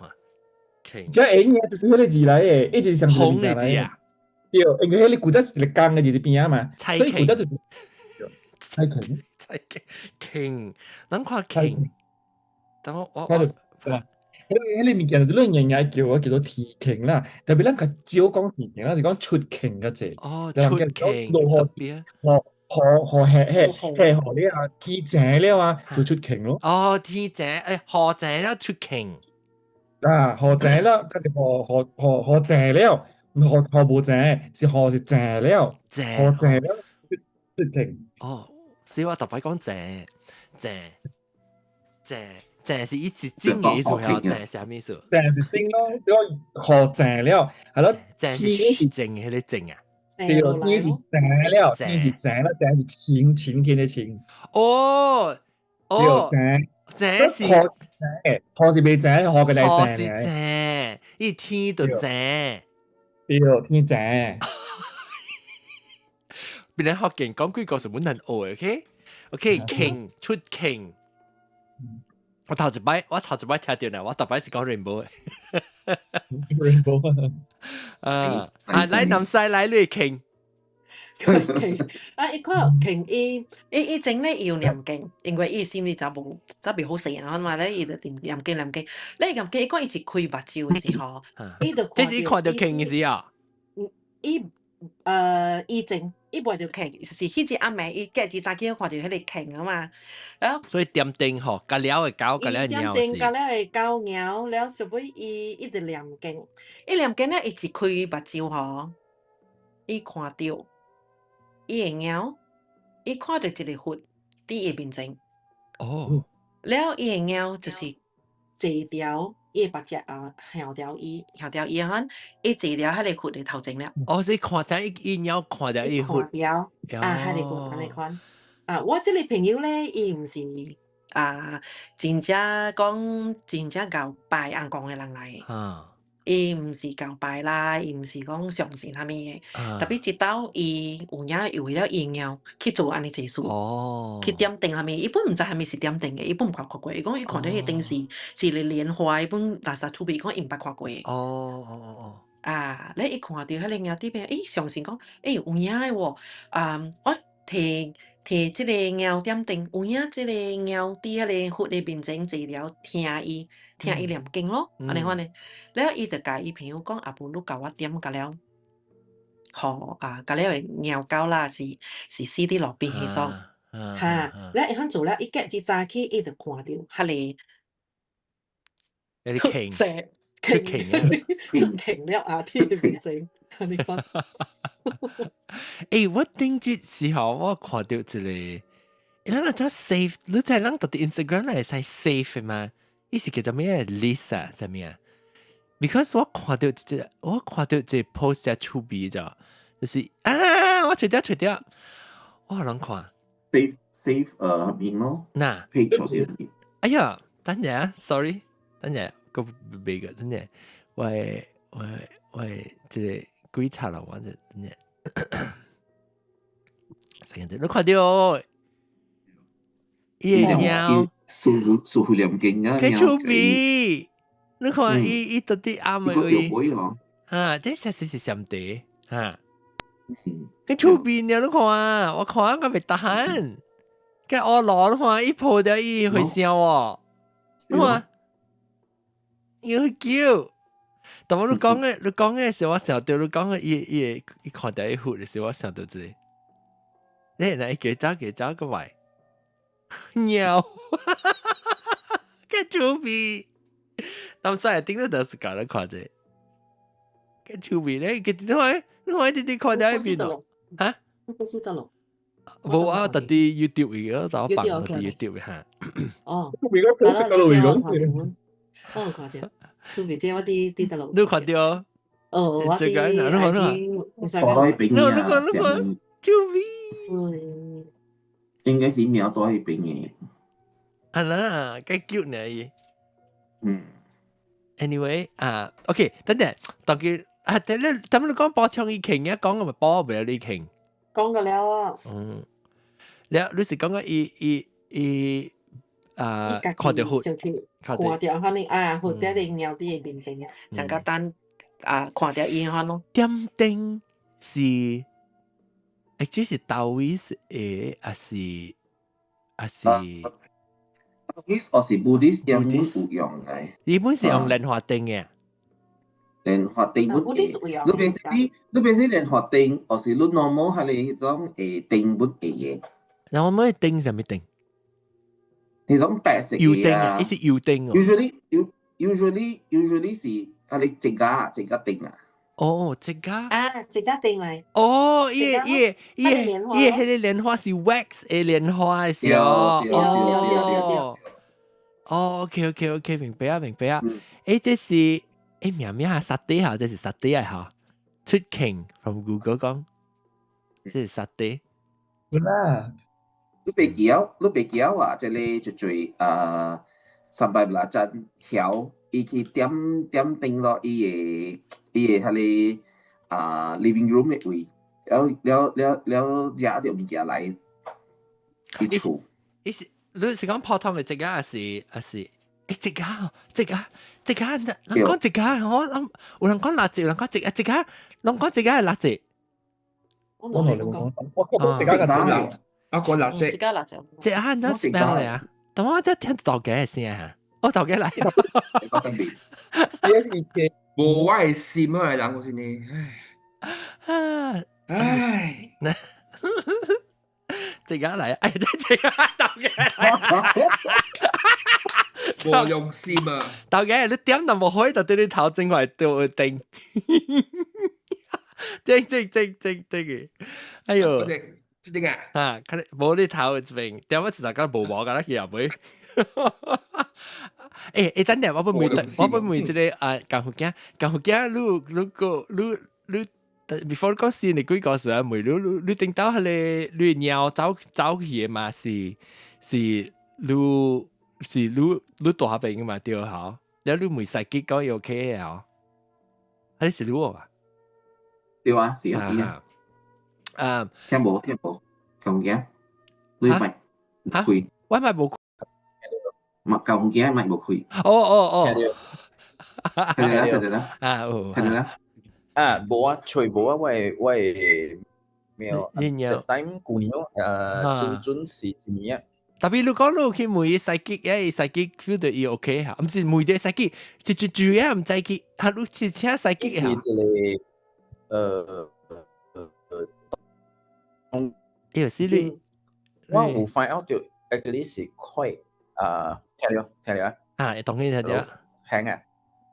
A: 鯨。
C: 這會嘅就是彼個字來的，伊就是上
A: 紅的字啊。
C: 對，因為彼個古早是一個工的字佇邊仔嘛，所以古早就是菜鯨。
A: 菜鯨鯨，咱看鯨，等我。
C: 彼個物件就是咱營營叫我叫做天鯨啦，特別咱較少講天鯨，咱是講出鯨較濟。
A: 哦，出鯨。
C: 落雨，雨雨下下雨了啊，天晴了啊，就出鯨咯。
A: 哦，天晴，欸，雨晴了出鯨。
C: 啊，雨晴了，較是雨雨雨雨晴了，雨雨無晴，是雨是晴了，雨晴了出鯨。
A: 哦，所以我特別講晴晴晴。晴是一直靜的意思，晴是啥物意思？
C: 晴是靜咯，個雨晴了，係咯。
A: 晴是靜，彼個靜啊。
C: 對，天是晴了，天是晴了，晴是晴晴天的晴。
A: 哦哦，
C: 晴
A: 晴是
C: 雨晴，雨是袂晴，雨個來晴。
A: 雨是晴，伊天就晴。
C: 對，天晴。
A: 別人福建講幾個是本難學，OK？OK，鯨出鯨。我頭一擺聽著呢，我逐擺是講 rainbow 的。
C: rainbow
A: 啊，啊來南西來你傾。
D: 鯨啊！伊看鯨伊前咧伊有念經，因為伊心裡就無就袂好勢啊嘛咧，伊就念念經念經。你念經，伊講伊是開目睭的時候，伊就
A: 這是看著鯨的時候。
D: 嗯，伊前伊袂著鯨，就是彼日暗暝，伊隔日早起看著彼个鯨啊嘛，然後
A: 所以點燈吼，隔了會狗，隔了會貓
D: 點燈，隔了會狗貓，了後尾伊一直念經，伊念經咧，伊一開目睭吼，伊看著伊的貓，伊看著一个佛佇伊面前。
A: 哦，
D: 了伊的貓就是坐牢伊的腹脊啊，向牢伊，向牢伊款，伊坐牢彼个佛的頭前了。
A: 哦，所以看啥伊貓看著伊佛。
D: 看著啊，彼個佛按呢款。啊，我這个朋友咧，伊毋是啊，真正講真正𠢕拜尪公的人來的。伊毋是𠢕拜啦，伊毋是講相信啥物的。特別直到伊有影伊為了伊貓去做按呢濟事，去點燈啥物，伊本毋知啥物是點燈的，伊本毋捌看過。伊講伊看著彼個燈是一個蓮花，伊本垃圾厝邊，伊講伊毋捌看過。啊，咧伊看著彼個貓佇邊，伊相信講，欸，有影的喎，啊，我提提這個貓點燈，有影這個貓佇彼個佛的面前坐了，聽伊念經咯，按呢款呢。了伊就共伊朋友講，啊無你共我點甲了，予啊，共了的貓狗啦，是死佇路邊彼種。嚇，咧伊肯做咧，伊隔日早起伊就看到，彼個
A: 有啲傾，
D: 出
A: 出傾啊，
D: 出傾了啊！佇面前，你講。
A: 欸，我頂節時候我看到一個，欸，咱若怎 save，你知咱到底 Instagram 內會使 save 的嗎？伊是叫做咩 list 啊？啥物啊？Because 我看到一個，我看到一個 post 真趣味咋，就是啊，我揣著揣著，我予人看。
B: Save save 面咯。
A: 嗱，
B: page 先。
A: 哎呀，等陣，sorry，等陣，個別個，等陣，我我我這個鬼賊了，我這等陣，等陣，你看到，伊個貓，
B: 舒舒服兩勁啊，
A: 幾趣味，你看伊伊到底啱嘅位，啊，這確實是上帝，哈，幾趣味呢？你看，我看我袂得閒。嘅我攞你看，伊抱著伊會笑喎，你看，伊會叫。但我你講嘅，你講嘅時候，我想到你講嘅，伊伊伊看到伊血嘅時候，我想到這個。你來給走給走個位，貓，幾趣味。當時頂到就是教你看這，幾趣味咧，佢你看，你看直直看到喺邊度？嚇？
D: 我知得咯。
A: 無啊，特啲 YouTube 嘅，就我放特啲 YouTube 嚇。
D: 哦，
C: 如果 post 嗰度如
D: 我有看到，出面這我佇佇倒落。
A: 你看到？
D: 哦，我佇
A: 你看，你看，
B: 你
A: 看，你看，你看，趣味。
B: 應該是貓住彼邊嘅。
A: 啊啦，幾 cute 呢伊。
B: 嗯。
A: Anyway 啊，OK，等陣，當佢啊，等你，等你講補充伊傾嘅，講我咪補唔了你傾。
D: 講過了啊。
A: 嗯，了，你是講個伊伊伊啊，看到血，
D: 看到可能啊，血佇咧貓佇面前啊，上較等啊，看到伊款咯。
A: 點燈是，欸，這是 Taoist 的，還是還是？
B: Taoist 或是 Buddhist 有用嘅。
A: 日本是用蓮花燈嘅。
B: 蓮花燈本會，你變是你，你變是蓮花燈，或是你 normal 係你彼種燈本會嘅。
A: 然後咩燈啥物燈？
B: 彼種白色
A: 油燈啊，伊是油燈哦。
B: Usually 是係你一家一家燈啊。
A: 哦，這個
D: 啊，這個燈來。
A: 哦，伊伊伊伊彼个蓮花是 wax 的蓮花的是哦。哦，哦，OK OK OK，明白啊明白啊。欸，這是欸名名係沙爹哈，這是沙爹啊哈。出傾 from Google 講，這是沙爹。
C: 有啦。
B: 你別叫，你別叫啊！這個就做啊，三百 belacan 曉，伊去點點燈咯，伊個伊個彼個啊 living room 的位，了了了了，惹著物件來伊厝。
A: 伊是你是講普通的這個還是還是？欸，這個這個這個，人講這個，我諗有人講蠟燭，有人講這個這個，人講這個係蠟燭。
C: 我同你講，我講這個係蠟燭。
G: 啊，個蠟燭，
D: 這個蠟燭，
A: 這按怎 spell 咧啊？等我真聽到嘅聲嚇，我頭家來。
G: 無我的心啊，人我是呢，
A: 唉，
G: 唉，
A: 這個來，哎，這個頭家來。
G: 無用心啊！
A: 頭家你點都無開，就對你頭前塊掉燈。正正正正正嘅，哎呦！
G: 這個啊？
A: 啊，看你無你頭這邊，點我一大家無毛㗎啦，去後尾。欸欸，等陣我欲問，我欲問這個啊，江福驚，江福驚，你你個你你，before 講先，你幾個時候問你你你頂到彼個你貓走走去的嘛？是是你是你你住彼邊嘛？對吼，了你問司機講伊 OK 的吼，還是你啊？
B: 對啊，是啊。
A: 啊，
B: 聽無聽無，舊驚，你咪開，
A: 我咪無。
B: 嘛舊驚咪無開。
A: 哦哦哦，
B: 聽到啦，聽到啦，
A: 啊，哦，
B: 聽到啦。
E: 啊，無啊，揣無啊，我的我的喵，
A: 你有
E: time 舊年準準是一年啊。
A: Tapi 你講你去問司機，誒，司機 feel 到伊 OK 嚇，毋是問這司機，一一句啊，毋知去，哈，你是請司機嚇？
E: 是一個
A: 哎呦，是你，
E: 我有 find out 到 actually 是 quite 啊，聽到聽到啊？
A: 啊，當然聽到。
E: 輕啊，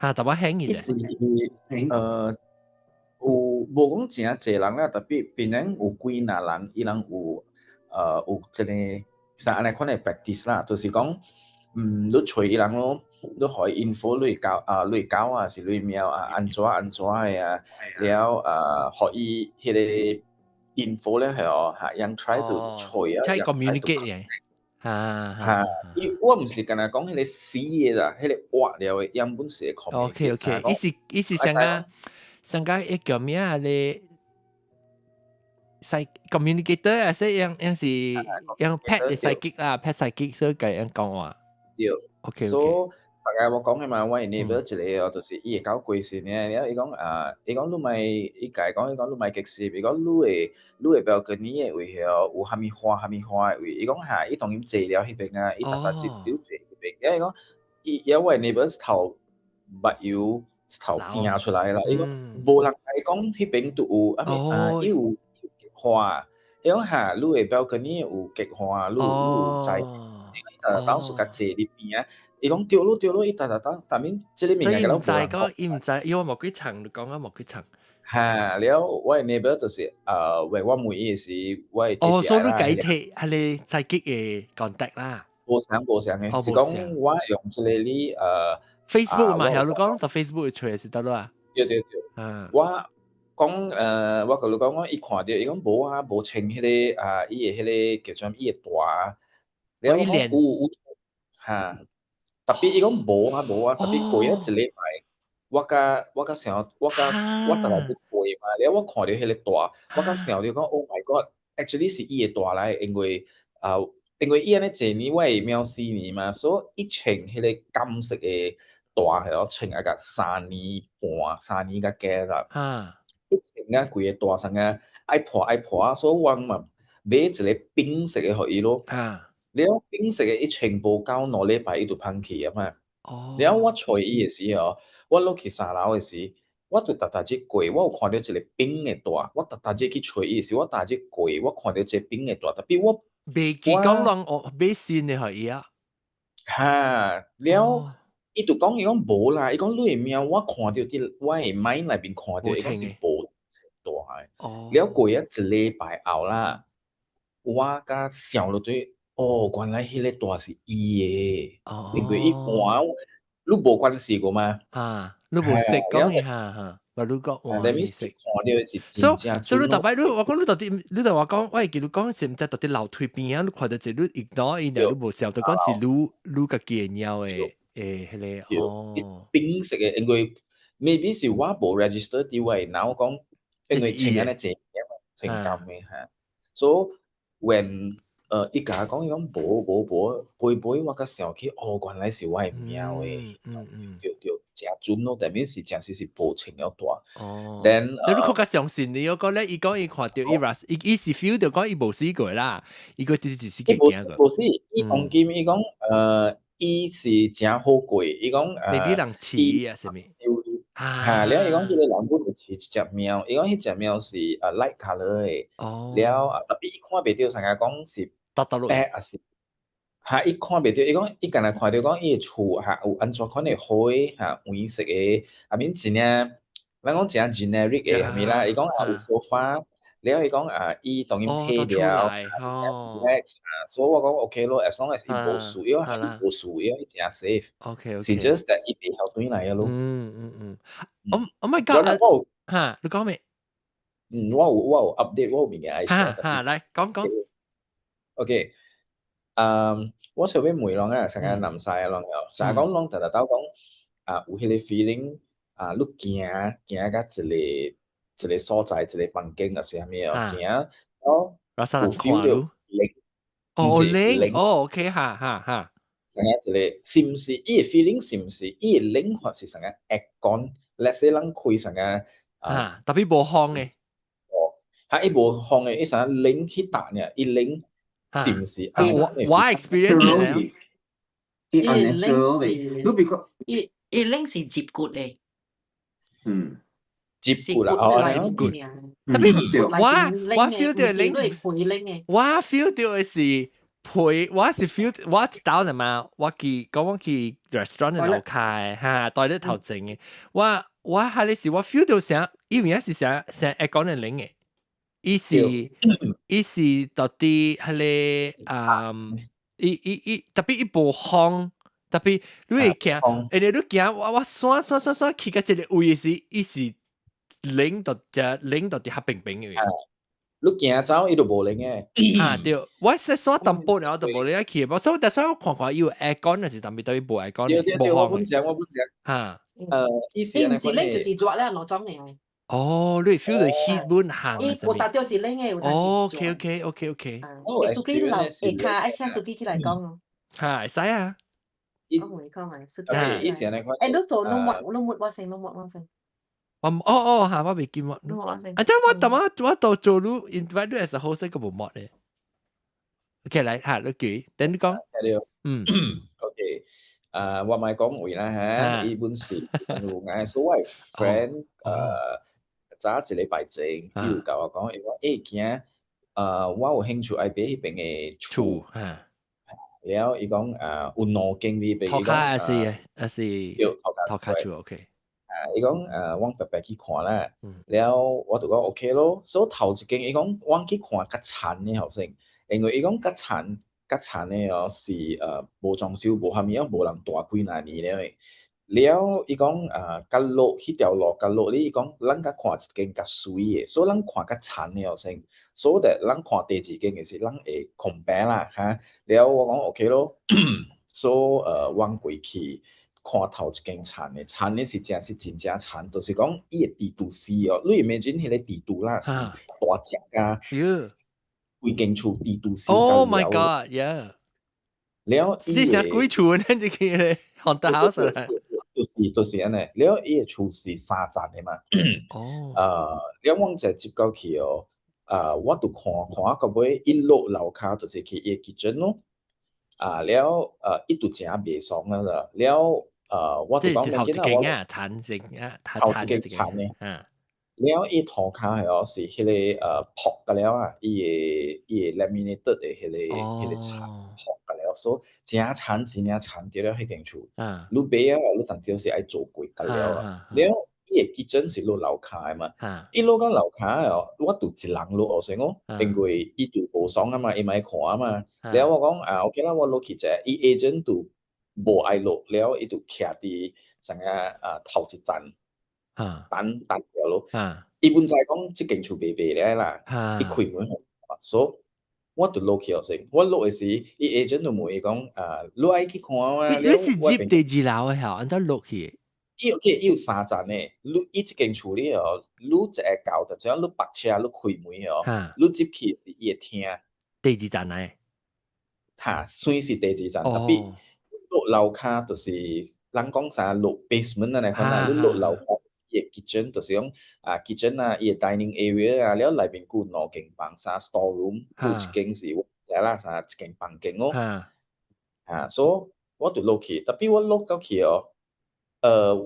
A: 嚇，特別輕
E: 伊是
A: 嘅。
E: 有無講誠濟人啦，特別變成有幾若人，伊人有一個像按呢款的 practice 啦，就是講，你揣伊人咯，你予伊 info 你狗啊，你狗啊是你貓啊，按怎按怎的啊，了予伊彼個 info 咧係哦，嚇，人 try to 揣啊，
A: try communicate 嘅，嚇
E: 嚇，伊我毋是干焦講彼個死的啦，彼個活了的，原本是會
A: OK OK，伊是上個上個一叫咩啊？咧 psy communicator 啊，是樣樣是樣 pet 的 psychic 啦，pet psychic 所以共樣講話。
E: 對
A: ，OK OK。
E: 所以大概我講的嘛，我 neighbor 一個哦，就是伊會搞過身的，了伊講啊，伊講你莫，伊共講，伊講你莫激死，伊講你的 balcony 的位哦，有啥物花啥物花的位，伊講哈，伊當然坐了彼邊啊，伊逐逐日都坐彼邊，了伊講，伊了我 neighbor 頭目油頭驚出來啦，伊講無人共伊講彼邊都有啊物啊，伊有花，伊講哈，你的 balcony 有菊花，你有栽，當時共坐佇邊啊。伊講對咯對咯，伊逐逐逐，但面這個物件
A: 伊毋知講，伊毋知，因為無幾層，你講啊無幾層。
E: 哈，了我的 neighbor 就是為我問伊的時，我會
A: 哦，所以你共提彼個 psychic 的 contact 啦。
E: 無相無相的，是講我用這個你
A: Facebook 嘛，曉你講到 Facebook 揣是得咯啊。
E: 對對對，我講我共你講，我伊看著伊講無啊，無穿彼個啊，伊的彼個叫做伊的大，了我講有有哈。特別伊講無啊無啊，特別過咗一禮拜，我佮想，我佮我逐日去過嘛，了我看著彼個大，我佮想著講，Oh my God，actually 是伊的大來，因為啊，因為伊按呢坐年，我的貓4年嘛，所以伊穿彼個金色的大係哦，穿啊個3年半，3年較加啦。伊穿啊規個大衫啊，愛破愛破啊，所以我嘛買一個冰色的予伊咯。了冰色的伊穿無夠2禮拜，伊就芳去啊嘛。了我揣伊的時候，我落去三樓的時，我就逐逐日過，我有看著一個冰的袋，我逐逐日去揣伊的時，我逐日過，我看著一個冰的袋，特別我
A: 袂記講攏哦買新的予伊啊。
E: 哈，了伊就講伊講無啦，伊講你的貓我看著佇我的 mind 內面看著，伊講是無大的。了過咗一禮拜後啦，我佮想落對，哦，原來彼個袋是伊的，因為伊換，你無關係過嗎？
A: 哈，你無識講伊哈哈，無你講換
E: 伊識。看著是
A: 所以所以你逐擺你我講你到底你就話講，我會記你講是毋知到底樓梯邊啊，你看著一個你 ignore 伊，你無想到講是你你家己的貓的誒彼個哦。
E: 冰色的，因為 maybe 是我無 register 佇我的腦講，因為穿按呢濟穿金的哈，所以 when 伊共我講伊講無無無，飛飛我才想起，哦，原來是我的貓的，對對，誠準咯，但面是誠實是無穿了大。
A: Then 你較較相信你，我講咧，伊講伊看著伊 ras，伊伊是 feel 著講伊無死過啦，伊個只是死過驚過。
E: 無死，伊當今伊講伊是誠好過，伊講
A: 未必人飼啊，啥物？
E: 哈，了伊講彼個人本有飼一隻貓，伊講彼隻貓是light colour 的，了啊特別伊看袂著，啥個講是白抑是，哈伊看袂著，伊講伊干焦看著講伊的厝哈有按怎款的花哈黃色的，啊面真正，咱講誠 generic 的啥物啦，伊講啊有 sofa，了伊講啊伊當然睇了，relax 啊，所以我講 OK 咯，as long as 伊無事，因為伊無事，因為伊誠 safe。 是 just that 伊袂曉轉來啊咯。
A: 嗯嗯嗯。Oh my god！哈，你講咩？
E: 嗯，我有 update，我有物件愛
A: share。哈，來講講。
E: OK，我想欲問攏啊，成個南西啊攏有，成日講攏逐逐兜講啊，有彼個 feeling 啊，你行行到一個一個所在，一個房間抑是啥物哦，行哦，有 feel 著靈，
A: 哦靈，哦 OK，哈哈哈。
E: 成個一個是毋是伊個 feeling 是毋是伊個靈或是啥個 aircon？Let's say 咱開啥個
A: 啊，特別無風的。
E: 哦，哈，伊無風的，伊啥冷去打爾，伊冷是毋是？
A: 我 experience
B: 伊 unnatural，你比較
D: 伊伊冷是接骨的。
E: 接骨啦，哦，接骨。
A: 特別我 feel 到冷，
D: 皮冷嘅，
A: 我 feel 到嘅是皮，我是 feel 我一到嘛，我去講我去 restaurant 嘅樓跤哈，帶你頭前嘅，我係你是我 feel 到啥，因為是啥啥會講嘅冷嘅，伊是到底係個伊特別伊無風，特別你會行，因為你行我刷刷刷刷去到這個位時，伊是冷到只冷到佇較平平嘅。
E: 你行走伊就無冷嘅。
A: 啊對，我說刷淡薄了就無冷去，所以但係我看看伊有 aircon 還是特別特別無 aircon。
E: 對對對，我本想我本想。
A: 哈。
E: 意思
D: 伊毋是冷就是熱咧，兩種嘅。
A: 哦，你 feel 到 heat 本行
D: 伊有達到是冷嘅，有達
A: 哦，OK。
D: 欸，蘇基留下跤，愛請蘇基起來講哦。
A: 嚇，會使啊。
D: 我同你講埋，蘇
E: 基。以前咧，
D: 欸，你做你抹你抹我先，你抹我先。
A: 我哦哦嚇，我未見我。
D: 你抹我先。
A: 啊，但我淡仔我到做你 invite 你 as a host 個無抹咧。OK，來嚇，你記，等你講。
E: OK，啊，我咪講話啦嚇，伊本是有愛所謂 friend，早一禮拜前，伊有共我講，伊講欸囝，我有興趣愛買彼邊的厝，了伊講啊，有兩間佇彼邊，
A: 塗跤還是塗跤厝，OK。
E: 啊，伊講阮白白去看啦，了我就講 OK 咯。所以頭一間伊講阮去看較殘的後生，因為伊講較殘較殘的哦是無裝修無蝦米啊，無人住幾若年了的。了伊講較落彼條路較落哩，伊講咱較看一間較媠的，所以咱看較殘的後生，所以咱看第二間的時，咱會 compare 啦哈。了我講 OK 咯，所以阮過去看頭一間殘的，殘的是真是真正殘，就是講伊的地圖是哦，你 imagine 彼個地圖啦是大隻啊，規間厝地圖是。
A: Oh my God，yeah！
E: 了，
A: 你啥鬼厝呢？這個咧，haunted house 啦。
E: 就是按呢，了伊的厝是三層的嘛。
A: 哦。
E: 了阮就接到去哦，我就看看到尾一落樓跤就是去伊的 kitchen 咯。啊，了，伊就誠袂爽啊啦，了，我就講
A: 頭一間啊，殘性啊，
E: 頭一間殘的。了伊塗跤係哦是彼個薄個了啊，伊的 laminated 的彼個牆薄個了，所以誠殘真正殘著了彼間厝。你買啊，你當著是愛做過個了啊。了伊的 kitchen 是落樓跤的嘛，伊落到樓跤哦，我就一人落學先哦，因為伊就無爽啊嘛，伊嘛愛看啊嘛。了我講啊，OK 啦，我落去者，伊 agent 就無愛落，了伊就徛佇啥個啊頭一層。等等著咯。伊本知講這間厝袂賣了啦，伊開門予我，所以我就落去先。我落的時，伊 agent 就問伊講啊，你愛去看嗎？
A: 你是入第二樓的吼，按怎落去？
E: 伊 OK，伊有三層的。你伊這間厝裡哦，你一個到，就像你泊車，你開門哦，你入去是伊的廳。
A: 第二層來？
E: 哈，算是第二層，特別落樓跤就是人講啥落 basement 按呢款啦，你落樓跤。伊的 kitchen 就是講啊 kitchen 啊，伊的 dining area 啊，了內面閣有兩間房，啥 store room，有一間是我知啦，啥一間房間哦。啊，所以我就落去，特別我落到去哦，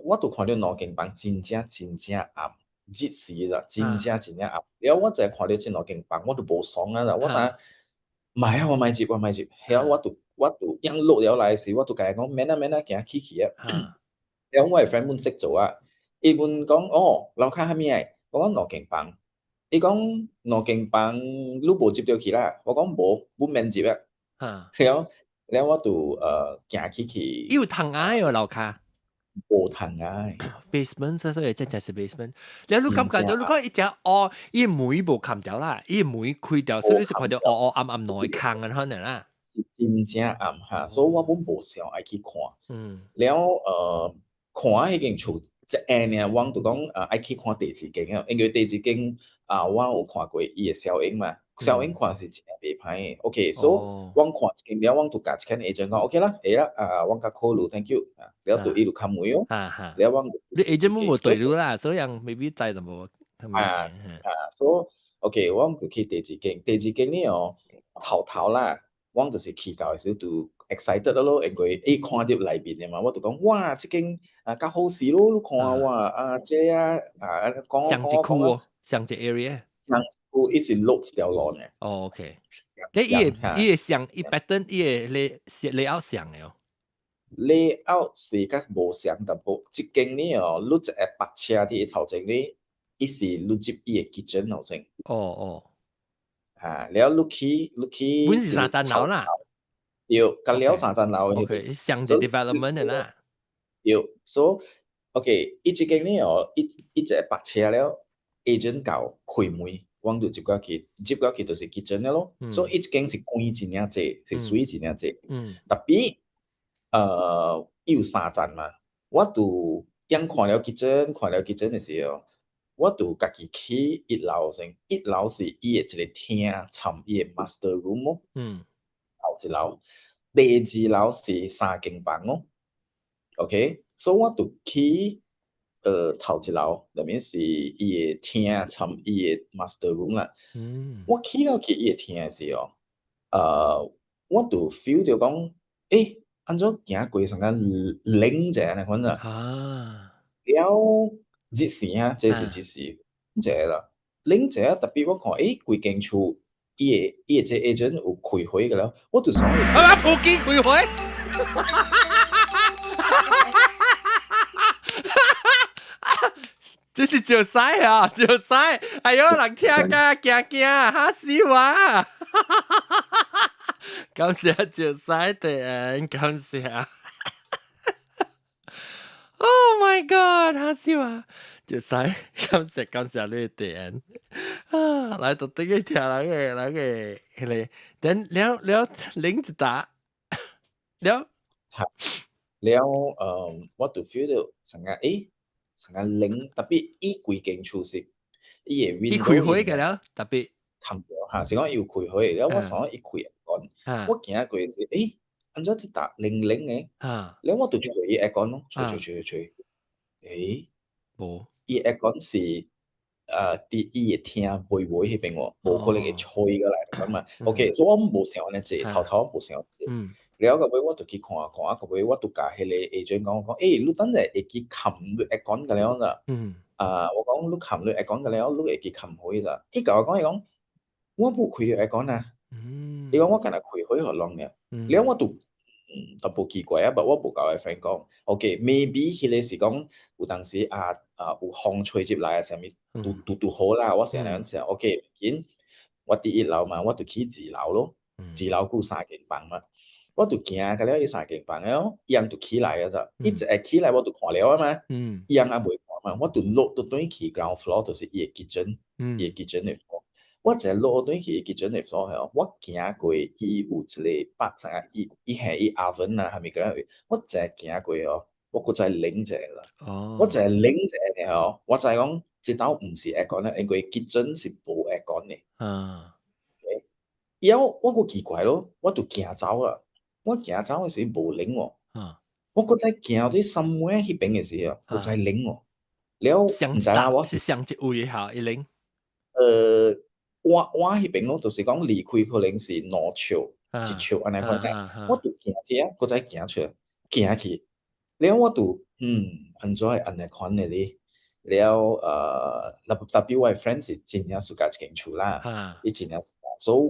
E: 我就看著兩間房真正真正暗，日時啦，真正真正暗。了我就看著這兩間房，我就無爽啊啦，我啥，莫啊，我莫入，我莫入，了我就樣落了來時，我就共伊講免啊免啊，行去去啊。了我的 friend 本識做啊。伊問講哦，樓跤啥物的？我講兩間房。伊講兩間房你無入著去啦？我講無，阮免入啊。了了我就行起去。
A: 伊有窗仔哦，樓跤。
E: 無窗仔。
A: basement 所以真正是 basement。了你感覺到你講伊只烏，伊門無冚掉啦，伊門開掉，所以你是看著烏烏暗暗內空按可能啦。
E: 是真正暗哈，所以我本無想愛去看。了看彼間厝。一下爾，阮就講愛去看第二間啊，因為第二間啊，我有看過伊的小影嘛，小影看是真袂歹的。OK，所以阮看一間了，阮就共一間 agent 講 OK 啦，會啦，啊，阮較考慮，thank you，啊，了就伊就敲門哦。了阮
A: 你 agent 無對路啦，所以 maybe 知就無。
E: 啊啊，所以 OK，阮就去第二間，第二間呢哦，頭頭啦，阮就是去到的時就 excited 咯，因為伊看著內面的嘛，我就講哇，這間啊較好勢咯，你看哇啊這啊啊講
A: 上一區哦，上一 area。
E: 上有伊是落一條路呢。
A: 哦，OK。你伊會像伊 pattern 伊會 layout 像的哦。
E: layout 是較無相淡薄，這間呢哦，你一個泊車佇頭前呢，伊是你入伊的 kitchen 頭前。
A: 哦哦。
E: 啊，了你去。
A: 本是三層樓啦。
E: 對，甲了三層樓。
A: OK，上一 development 的啦。
E: 對，所以 OK，伊這間呢哦，伊一個泊車了，agent 到開門，阮就入過去，入過去就是 kitchen 了咯。所以伊這間是光真正濟，是水真正濟。Tapi 伊有三層嘛，我就樣看了 kitchen，看了 kitchen 的時候，我就家己去一樓先，一樓是伊的一個廳，參伊的 master room 咯。頭一樓，第二樓是三間房咯。OK，所以我就去頭一樓，內面是伊的廳參伊的 master room 啦。我去到去伊的廳的時候，我就 feel 到講，欸，按怎行過上間冷者按呢款啊？了熱時啊，這是熱時，者啦，冷者特別我看，欸，規間厝伊的這 agent 有開火個了，我就想，
A: 啊，普京開火。這是石屎啊，石屎！哎喲，人聽甲驚驚，嚇死我！感謝石屎的，感謝。Oh my god！嚇死我！石屎，感謝感謝你的啊！來到這個聽那個，彼個，等了了冷一打，了，
E: 了，我就 feel 到成個，欸，成個冷，特別伊規間厝是，伊的
A: 伊開火個了，特別，
E: 含嚇，是講伊有開火，了我想伊開 aircon，我行過時，欸，按怎這搭冷冷的？了我就吹伊 aircon 咯，吹吹吹吹，欸，
A: 無，
E: 伊 aircon 是，佇伊的廳尾尾彼邊喎，無可能會吹過來咁嘛。OK，所以我無想按呢濟，頭頭無想這。了到尾我就去看看，到尾我就共彼個 agent 講，我講，欸，你等下會記冚你 aircon 個了啦。啊，我講你冚你 aircon 個了，你會記冚火咋？伊共我講，伊講，我無開著 aircon 啊。伊講我干焦開火予攏爾。了我就淡薄奇怪啊，but 我無共我 friend 講，OK，maybe 彼個是講有當時啊啊有風吹入來啊，啥物，拄拄拄好啦，我是按呢想，OK，緊我佇一樓嘛，我就去二樓咯，二樓閣有三間房嘛。我就行到了伊三間房了，伊人就起來啊咋，伊一下起來我就看了啊嘛，伊人猶未看嘛，我就落倒轉去 ground floor，就是伊的 kitchen，伊的 kitchen 的 floor。我一落轉去伊 kitchen 的 floor 吼，我行過伊有一個百啥，伊伊係伊 oven 啊，啥物個，我一行過哦，我閣再冷一下啦。我一冷一下吼，我知講這兜毋是 aircon 啦，因為 kitchen 是無 aircon 的。以後我閣奇怪咯，我就行走啦。我行走的時無冷喎，我閣再行佇 somewhere 彼邊的時候，閣再冷喎。了毋知啦，我
A: 是上一位下一冷。
E: 我彼邊咯，就是講離開可能是2尺、1尺按呢款。我就行去啊，閣再行出來，行去。了我就按怎會按呢款的咧？了特別我的 friend 是真正 suka 這間厝啦，伊真正 suka，所以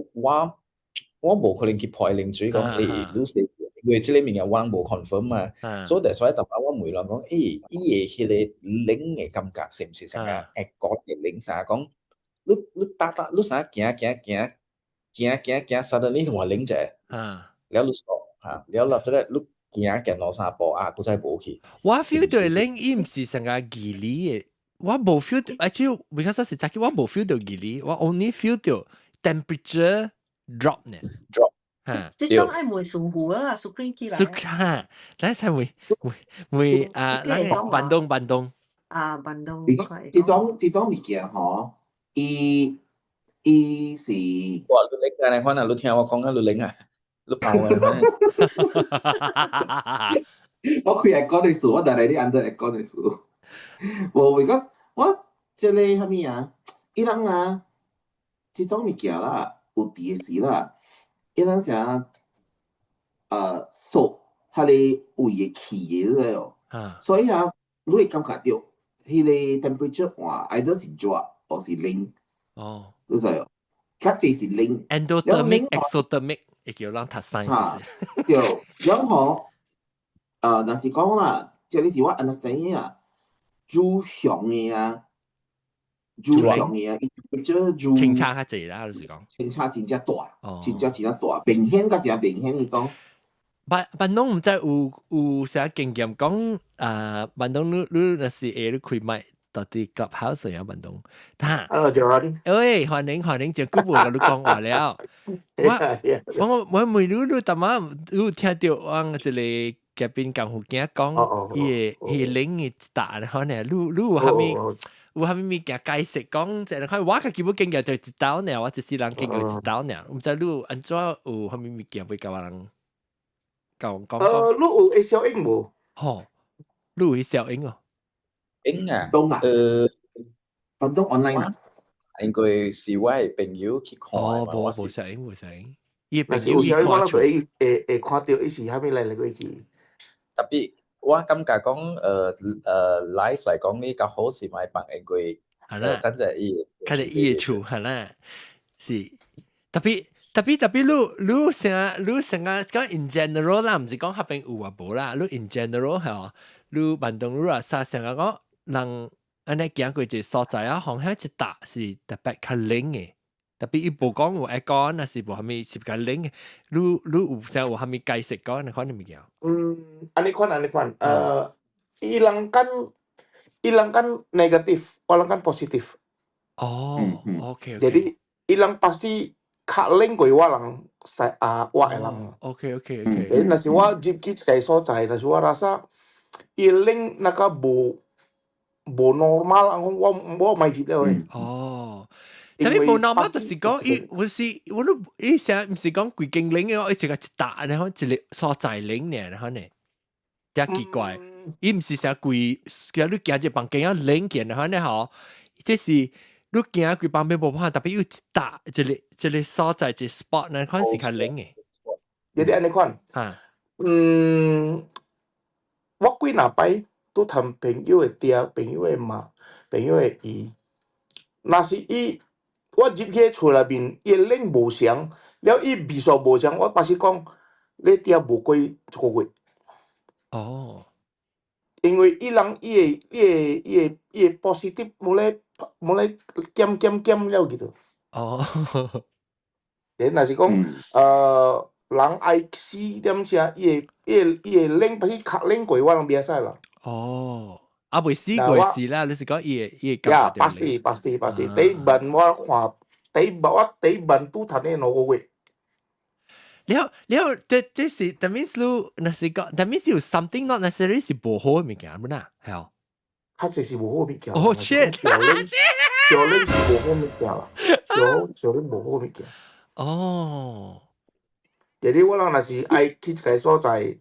E: 我無可能去潑冷水講，欸，你說，因為這個物件我攏無 confirm 嘛，所以 that's why 逐擺我問人講，欸，伊的彼個冷的感覺是毋是啥個 aircon 的冷啥講？你搭搭你啥行行行行行行，suddenly 話冷者，了你 stop 嚇，了 after that 你行行兩三步啊，閣再無去。
A: 我 feel 到冷，伊毋是成個距離的，我無 feel 到，actually because 我是早起我無 feel 到距離，我 only feel 到 temperature drop 呢
E: ，drop
A: 嚇。
D: 這種愛問師傅啦，screen 起來。
A: 嚇，來才問問問啊，那個板東板東。
D: 啊，板東。
B: 這種物件吼，伊是。
E: 哇！你冷啊，你看啊，你聽我講啊，你冷啊，你爆啊！
B: 我開 aircon 的時，我但係你按照 aircon 的時，無，because 我這個啥物啊？伊人啊，這種物件啦，有佇的時啦，伊人啥？數彼個位的氣的哦，所以啊，你會感覺到彼個 temperature 換，either 是熱或是冷。
A: 哦。
B: 你知哦？較濟是冷。
A: Endothermic、exothermic 會叫人讀 science。
B: 對，然後若是講啦，這裡是我 understand 啊，煮雄的啊，煮雄的啊，伊叫煮
A: 清差較濟啦，就是講。
B: 清差真正大，真正真正大，明顯較真明顯彼種。
A: But 攏毋知有啥經驗講啊？萬東你若是會你開麥到底 Clubhouse 啊？萬東，哈
H: Hello John，
A: 喂，歡迎歡迎，真久無共你講話了。我我我問你，你淡仔你有聽著阮一个嘉賓江湖囝講，伊個冷的一搭，可能你有啥物有啥物物件解釋講？這個我家己本經驗就一道爾，我一世人經驗一道爾，毋知你有按怎有啥物物件欲共我人講講？
H: 你有會效應無？
A: 吼，你有彼效應哦？
E: 應啊，
B: 東啊，廣東 online 啊，
E: 應該是我的朋友去看。
A: 哦，無無效應無效應，伊
H: 朋友去看我會會會看著伊是啥物來來過去。
E: Tapi 我感覺講，live 來講，你較好是買放，因為
A: 係啦，
E: 等陣伊，
A: 較者伊的厝係啦，是，特別你成日講 in general 啦，毋是講彼邊有啊無啦，你 in general 係你萬東你啊啥成日講人按呢行過一个所在啊，方向一搭是特別較冷的，特別伊無講有 aircon，抑是無啥物是較冷的，你有啥有啥物解釋講按款的物件？
H: 嗯，按呢款按呢款，伊人kan negatif, 我人kan positif.
A: 哦，OK。
H: Jadi 伊人pasti 較冷過我人，啊，我的人。
A: OK。
H: 若是我入去一个所在，若是我 rasa 伊冷那個無無 normal，我莫入了的。
A: 哦，tapi 無 normal 就是講伊，我是我都伊成毋是講規間冷的，伊一個一搭然後一個所在冷爾，然後呢，真奇怪，伊毋是成規，其實你行一個房間啊冷見，然後呢吼，這是你行規旁邊無辦法，特別有一搭一個一個所在一個 spot 呢，可能是較冷的。
H: Jadi 按呢款，嗯，我幾若擺拄談朋友的爹、朋友的媽、朋友的姨，若是伊我入去厝內面，伊的冷無相，了伊味素無相，我 pasti 講你佇無過一個月。
A: 哦。
H: 因為伊人伊的 positive 無咧減減減了去著。
A: 哦。
H: 但若是講，人愛死點啥，伊的冷，不是較冷過我人袂使啦。
A: 哦，啊未死過是啦，你是講伊會
H: 呀，pasti pasti pasti，第一問我看，第一我第一問拄趁的2個月。
A: 了了，這是 that means 你若是講，that means 有 something not necessarily 是無好的物件，無啦，係哦。
H: 較濟是無好物件。
A: 哦，shit！
H: 小冷小冷是無好物件啦，小小冷無好物件。
A: 哦。
H: 第二，我人若是愛去一个所在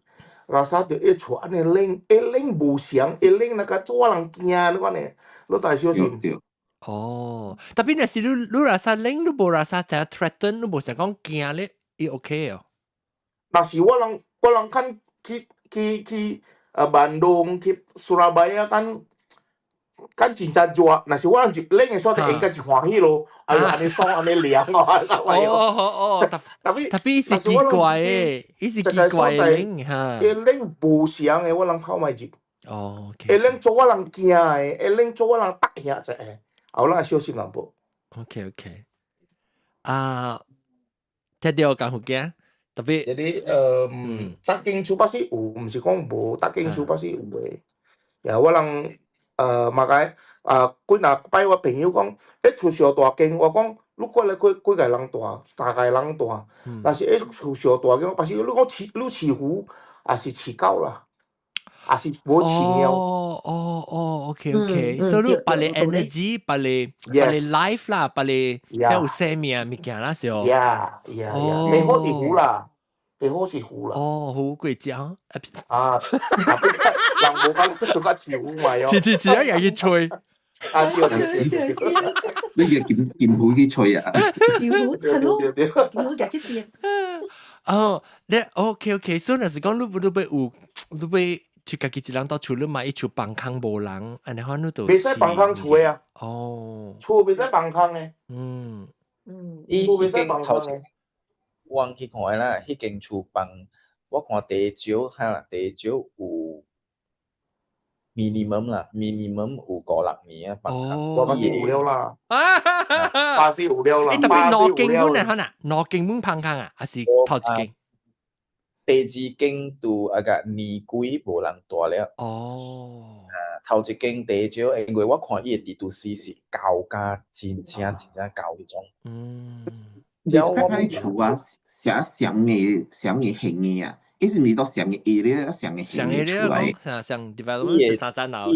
H: ，rasa 著伊厝按呢冷，一冷無祥，一冷那個做我人驚，你看呢，你大小心。
A: 哦，特別若是你 rasa 冷，你無 rasa 就 threaten，你無想講驚咧，伊 OK 哦。
H: 若是我人看去 Bandung 去 Surabaya kan 真正熱，若是我人一冷的所在，應該是歡喜咯。哎喲，按呢爽，按呢涼哦。
A: 哦哦哦，
H: 特別
A: 特別是奇怪的，伊是奇怪的冷哈。
H: 伊冷無祥的，我人較莫入。
A: 哦，
H: 伊冷做我人驚的，伊冷做我人得遐一個，啊，我人小心淡薄。
A: OK，啊，聽著講福建，特別。
H: Jadi，逐間厝 pasti 有，毋是講無，逐間厝 pasti 有的。呀，我人。嘛該啊，幾若擺我朋友講，彼厝上大間，我講你過來幾個人住，三個人住。若是彼厝上大間， pasti 你講飼你飼魚，抑是飼狗啦，抑是無飼貓。
A: 哦，OK，所以你別个 energy，別個 life 啦，別個才有生命物件啦，是哦。
H: Yeah，最好是魚啦，最好是魚啦。
A: 哦，魚貴只
H: 啊，人無講做較飼魚嘛，
A: 是是是，啊，去吹。
H: 啊對對對，
B: 你叫劍劍虎去吹啊？
D: 劍虎係咯，劍虎夾去接。
A: 哦，你 OK，所以若是講你欲有，你欲厝家己一人到厝裏嘛，伊厝放空無人，按呢款你就
H: 袂使放空厝的啊。厝袂使放空的。
E: 伊
H: 厝袂使
E: 彼間頭
H: 放空的。
E: 我去看啦，彼間厝放，我看第少哈，第少有 minimum 啦，minimum 有五六年啊，放空。
H: 我嘛是有了啦，巴士有了啦，
A: 欸，特別兩間
H: 門
A: 啊，可能兩間門放空啊，還是頭一間？
E: 第二間拄啊個年幾無人蹛了。頭一間第少，因為我看伊的 D2C 是高價，真正真正高彼種。
B: 你睇厝啊，寫上嘅上嘅型嘅啊，伊是毋是都上嘅 area 上嘅型嘅厝來？
A: 上上 development 是三層樓。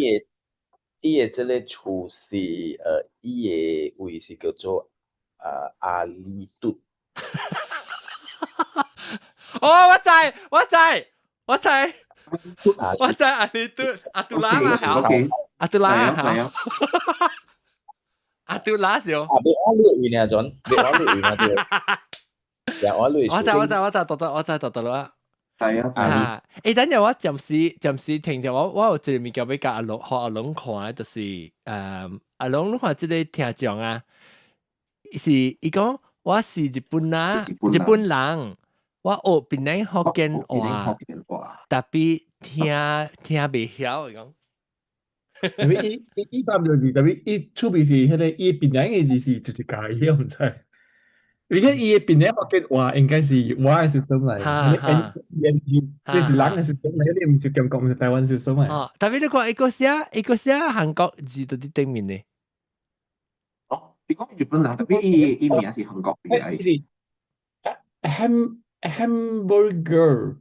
E: 伊的這个厝是伊的位是叫做阿里嘟。
A: 哦，我知，我知，我知，我知阿里嘟阿杜拉嘛，
B: 係
A: 阿杜拉係阿杜拉是哦。
E: 啊，你我你位呢陣？你我你位嘛對？呀，我你。
A: 我知我知我知，讀得我知讀得啦。
B: 係啊，
A: 啊，欸，等陣我暫時聽著我有一個物件欲共阿龍予阿龍看，就是阿龍你看這个聽眾啊，是伊講我是日本人，日本人，我學檳城福建話，tapi 聽聽袂曉，伊講。
C: Tapi 伊伊伊答就是，tapi 伊出邊是彼个伊檳城的字是就是家己毋知。你看伊的檳城福建話應該是我的 system 來，N N G，這是人的 system 來，你毋是中國，毋是台灣 system 來。
A: 哦，tapi 你看伊閣寫，伊閣寫韓國字佇頂面呢。
B: 哦，你講日本人，tapi 伊伊名是韓國嘅。
C: 是 hamburger。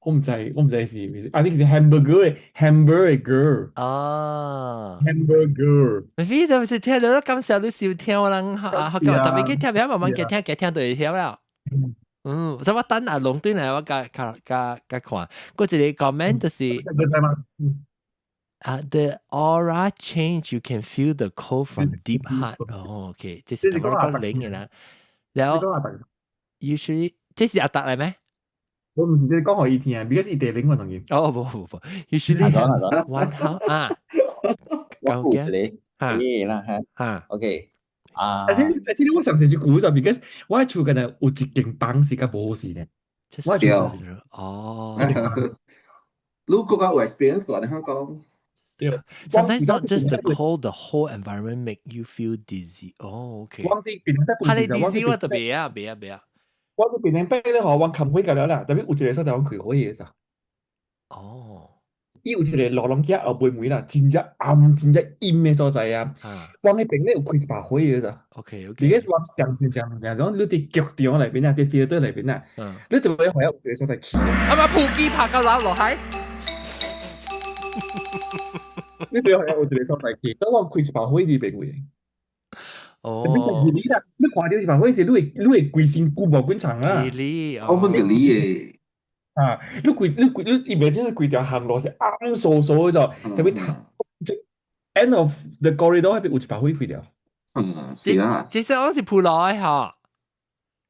C: 我毋知，我毋知是咩意思。啊，呢個是 hamburger hamburger。hamburger。
A: 你就是聽到感謝你收聽我人啊，福建話，特別去聽袂曉，慢慢加聽，加聽就會曉了。所以我等阿龍轉來，我共共共共看。閣一個 comment 就是。啊，the aura change, you can feel the cold from deep heart。哦，OK，這是講講靈的啦。然後，usually 這是阿達來咩？
C: 我毋是這講予伊聽，because 伊地靈嘛當然。
A: 哦，無無無，usually one house 啊。
E: 我有一個，啦嚇。
A: 哈
E: ，OK。啊。
C: 而且我上次就估咗，because 我喺厝嗰度有一間房是較無好勢的。我
B: 對。你閣較有 experience 過，你香港。
C: 對。
A: Sometimes not just the cold, the whole environment make you feel dizzy. Oh, okay.
C: 我佇檳城
A: 哈，你 dizzy 我就袂啊，袂啊，袂啊。
C: 我佇檳城爬咧吼，我冚火到了啦，特別有一個所在我開火的咋。伊有一個路攏仔後尾門啦，真正暗、真正陰的所在啊。我彼邊咧有開一把火的咋。 你個我相信這樣，講你佇劇場內邊啊，佇 theater 內邊啊，你就會予有一個所在去。
A: 啊嘛，普基拍到樓落海。
C: 你就會予有一個所在去，當我開一把火佇邊位。你就熱啦，你看到一把火時，你會規身骨毛滾長啊。
B: 我本就你的。
C: 啊！你規你規你伊袂就是規條巷路是暗嗖嗖的就，特別 end of the corridor 彼邊有一把火開了。
B: 嗯，是啦。
A: 這是我是普羅的吼，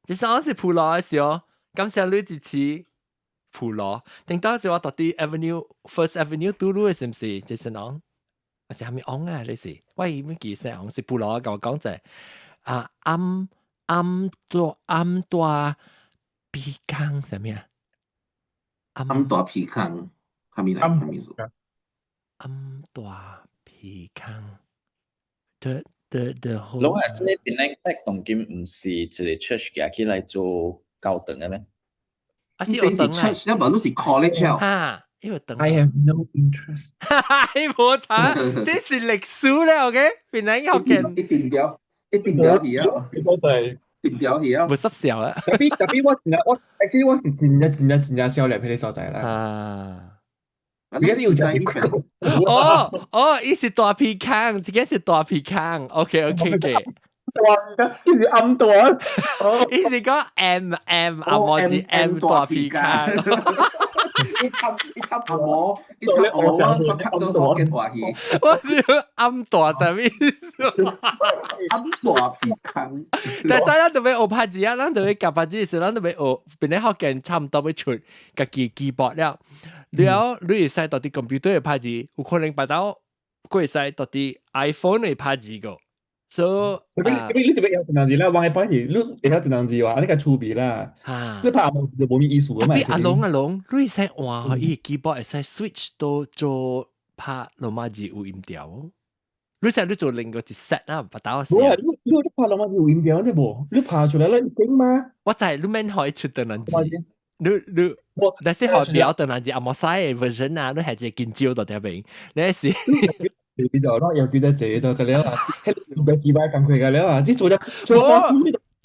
A: 這是我是普羅的時候，感謝你支持普羅。頂當時我讀佇 Avenue First Avenue 拄路的是毋是？這是啷？還是啥物翁啊？你是？我伊物記聲翁是普羅，共我講者啊，暗暗大暗大鼻孔啥物啊？
B: 暗大鼻孔，啥物來？啥物意思？
A: 暗大鼻孔，the whole。
E: 攏係這个檳城當今毋是一个 church 舉起來做教堂的咩？
A: 啊是學堂啊？
B: 要無你是 college 啊？
A: 哈，因為堂。
C: I have no interest。
A: 無查，這是歷史咧，OK？檳城學見。
B: 一定掉，一定掉去啊！
C: 對。
B: 定掉去啊！
A: 無濕笑啊！
C: 特別特別我真正我，actually 我是真正真正真正少年彼个所在啦。而家是有食
A: 哦哦，伊是大鼻孔，這個是大鼻孔。OK OK OK。
C: 大，伊是暗大。
A: 伊是講 M M 啊，無是 M 大鼻孔。
B: 一插阿毛，一插阿毛，我所吸咗福建話去。
A: 我是暗大啥物意思？
B: 暗大鼻空。
A: 但係咱就欲學拍字啊，咱就欲夾拍字時，咱就欲學，變咧福建差唔多欲出家己 keyboard 了。了，你會使到佇 computer 的拍字，有可能擺到閣會使到佇 iPhone 的拍字個。所以，
C: 你特別有電腦字啦，往一般是你會曉電腦字話，你較趣味啦。你拍就無咩意思嘛。
A: 特別阿龍阿龍，你會使換伊 keyboard 會使 switch 到做拍羅馬字有音調。你使你做另外一 set 啦，不打我。
C: 無啊，你拍羅馬字有音調對無？你拍出來了一定嗎？
A: 我知你免可以出唐人字。你我，但是學表唐人字阿摩西的 version 啊，你係一個緊張到條邊，你是。
C: 你就攞又記得這就個了啊，迄個幾擺工課個了啊，這做咗
A: 無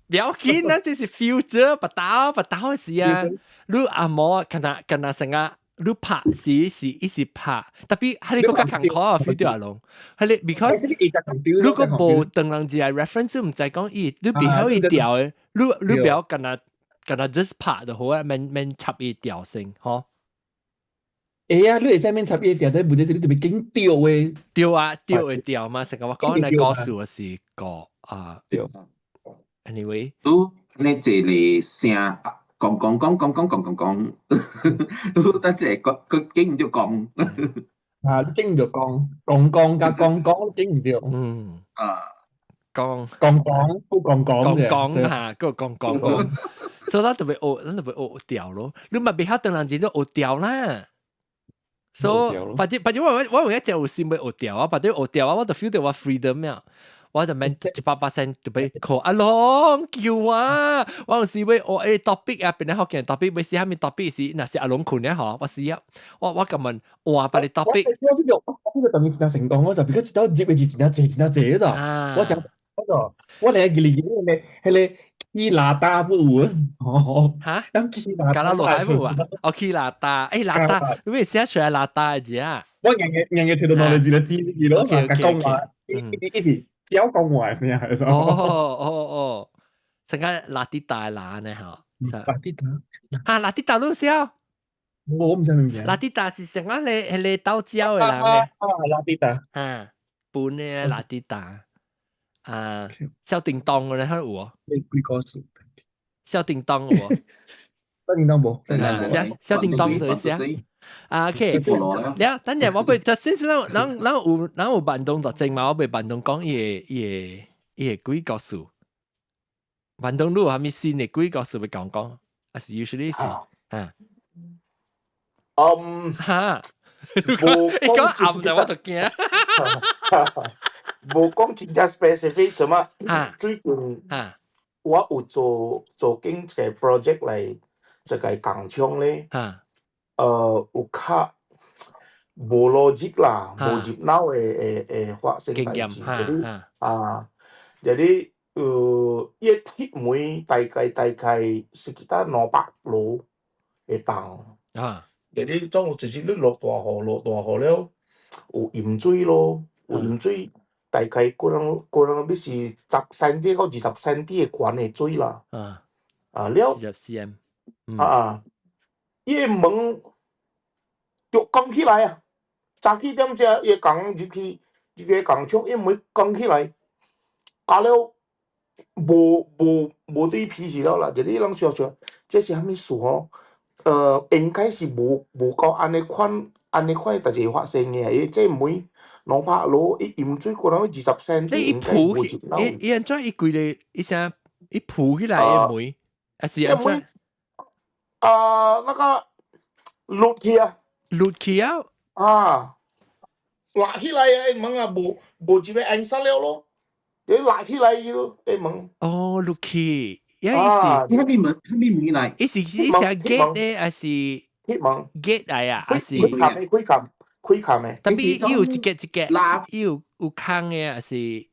A: 不要緊，咱這是 future，不打不打事啊。你阿摩敢若敢若成個，你拍是是伊是拍，特別係你閣較艱苦啊，feel 到阿龍，係你 because 如果無唐人字來 reference，毋知講伊，你袂曉伊調的，你不要敢若敢若 just 拍就好啊，免免插伊調性，吼。
C: 會啊，你會使免插伊調，但問題是你特別緊調的。
A: 對啊，對會調嘛，成個我講來故事是個啊。
C: 對。
A: Anyway，
B: 你這個聲講講講講講講講講，你等陣個個經唔著講。
C: 啊，你經唔著講，講講加講講，經唔著。
B: 啊，
A: 講
C: 講講，閣講講
A: 講講嚇，閣講講講，所以咱特別學，咱特別學調咯。你嘛袂曉唐人字都學調啦。所以，反正反正我有一隻有心欲學調啊，反正學調啊，我就 feel 到我 freedom 啊，我就免100%就欲 call 阿龍叫我，我有時欲學誒 topic 啊，變咧福建 topic，欲寫啥物 topic 時，若是阿龍困咧吼，我死啊，我共問換別個 topic。
C: 我這個我這個當然真正成功，我就比較知道入的字真正濟真正濟咯。我講我就我連記記那個彼個起拉達不有哦，
A: 嚇？
C: 咱起拉
A: 加拉落海無啊？哦，起拉達，欸拉達，你會寫出來拉達的字啊？
C: 我硬個硬個聽到腦裡一個字字咯，講話，伊是只講話聲。
A: 哦哦哦，成個拉啲大拉呢吼？
C: 拉啲大，
A: 嚇拉啲大都寫？
C: 我毋知物件。
A: 拉啲大是成個咧彼個鬥鳥的人咧。
C: 啊，拉啲大。
A: 嚇，本的拉啲大。啊，小叮當的咧，還有無？
C: 幾個數？
A: 小叮當有無？
C: 小叮當無。
A: 小小叮當就是寫。啊，OK。了，等陣我欲，就先是咱咱咱有咱有辦東就正嘛，我欲辦東講伊个伊个伊个鬼故事。辦東你有啥物新的鬼故事欲講講？還是 usually 是啊？
H: 嗯。
A: 哈。你講暗就我就驚。
H: 無講真正 specific 什麼，最近我有做做緊一個 project 來一個工廠咧，有較無邏輯啦，無入腦的的的發生代誌，jadi 啊，jadi 伊個鐵門大概大概 sekitar 200羅的重，jadi 總有一日你落大雨，落大雨了有淹水咯，有淹水。大概可能可能欲是10 cm 到20 cm 的懸的水啦。啊了，
A: 20 cm。
H: 啊，伊个門就關起來啊！早起點鐘，伊個工入去入去工廠，伊門關起來，加了無無無對皮是了啦。就你攏想想，這是啥物事吼？應該是無無夠按呢款按呢款的代誌發生的，伊這門200羅，伊淹水可能20 cm，應該無入腦。
A: 伊伊按怎伊規个伊啥伊浮起來的門，還是按怎？
H: 啊，那個落去啊！
A: 落去啊！
H: 啊，落起來啊！門啊，無無一個顏色了咯，你落起來伊咯，門。
A: 哦，落去，伊是
B: 啥物門？啥物門來？
A: 伊是伊是 gate 咧，還是
H: 鐵門
A: ？gate 來啊，還是
H: 開冚的？開冚，開冚的。
A: 特別伊有一格一格，伊有有空的，還是？
H: 伊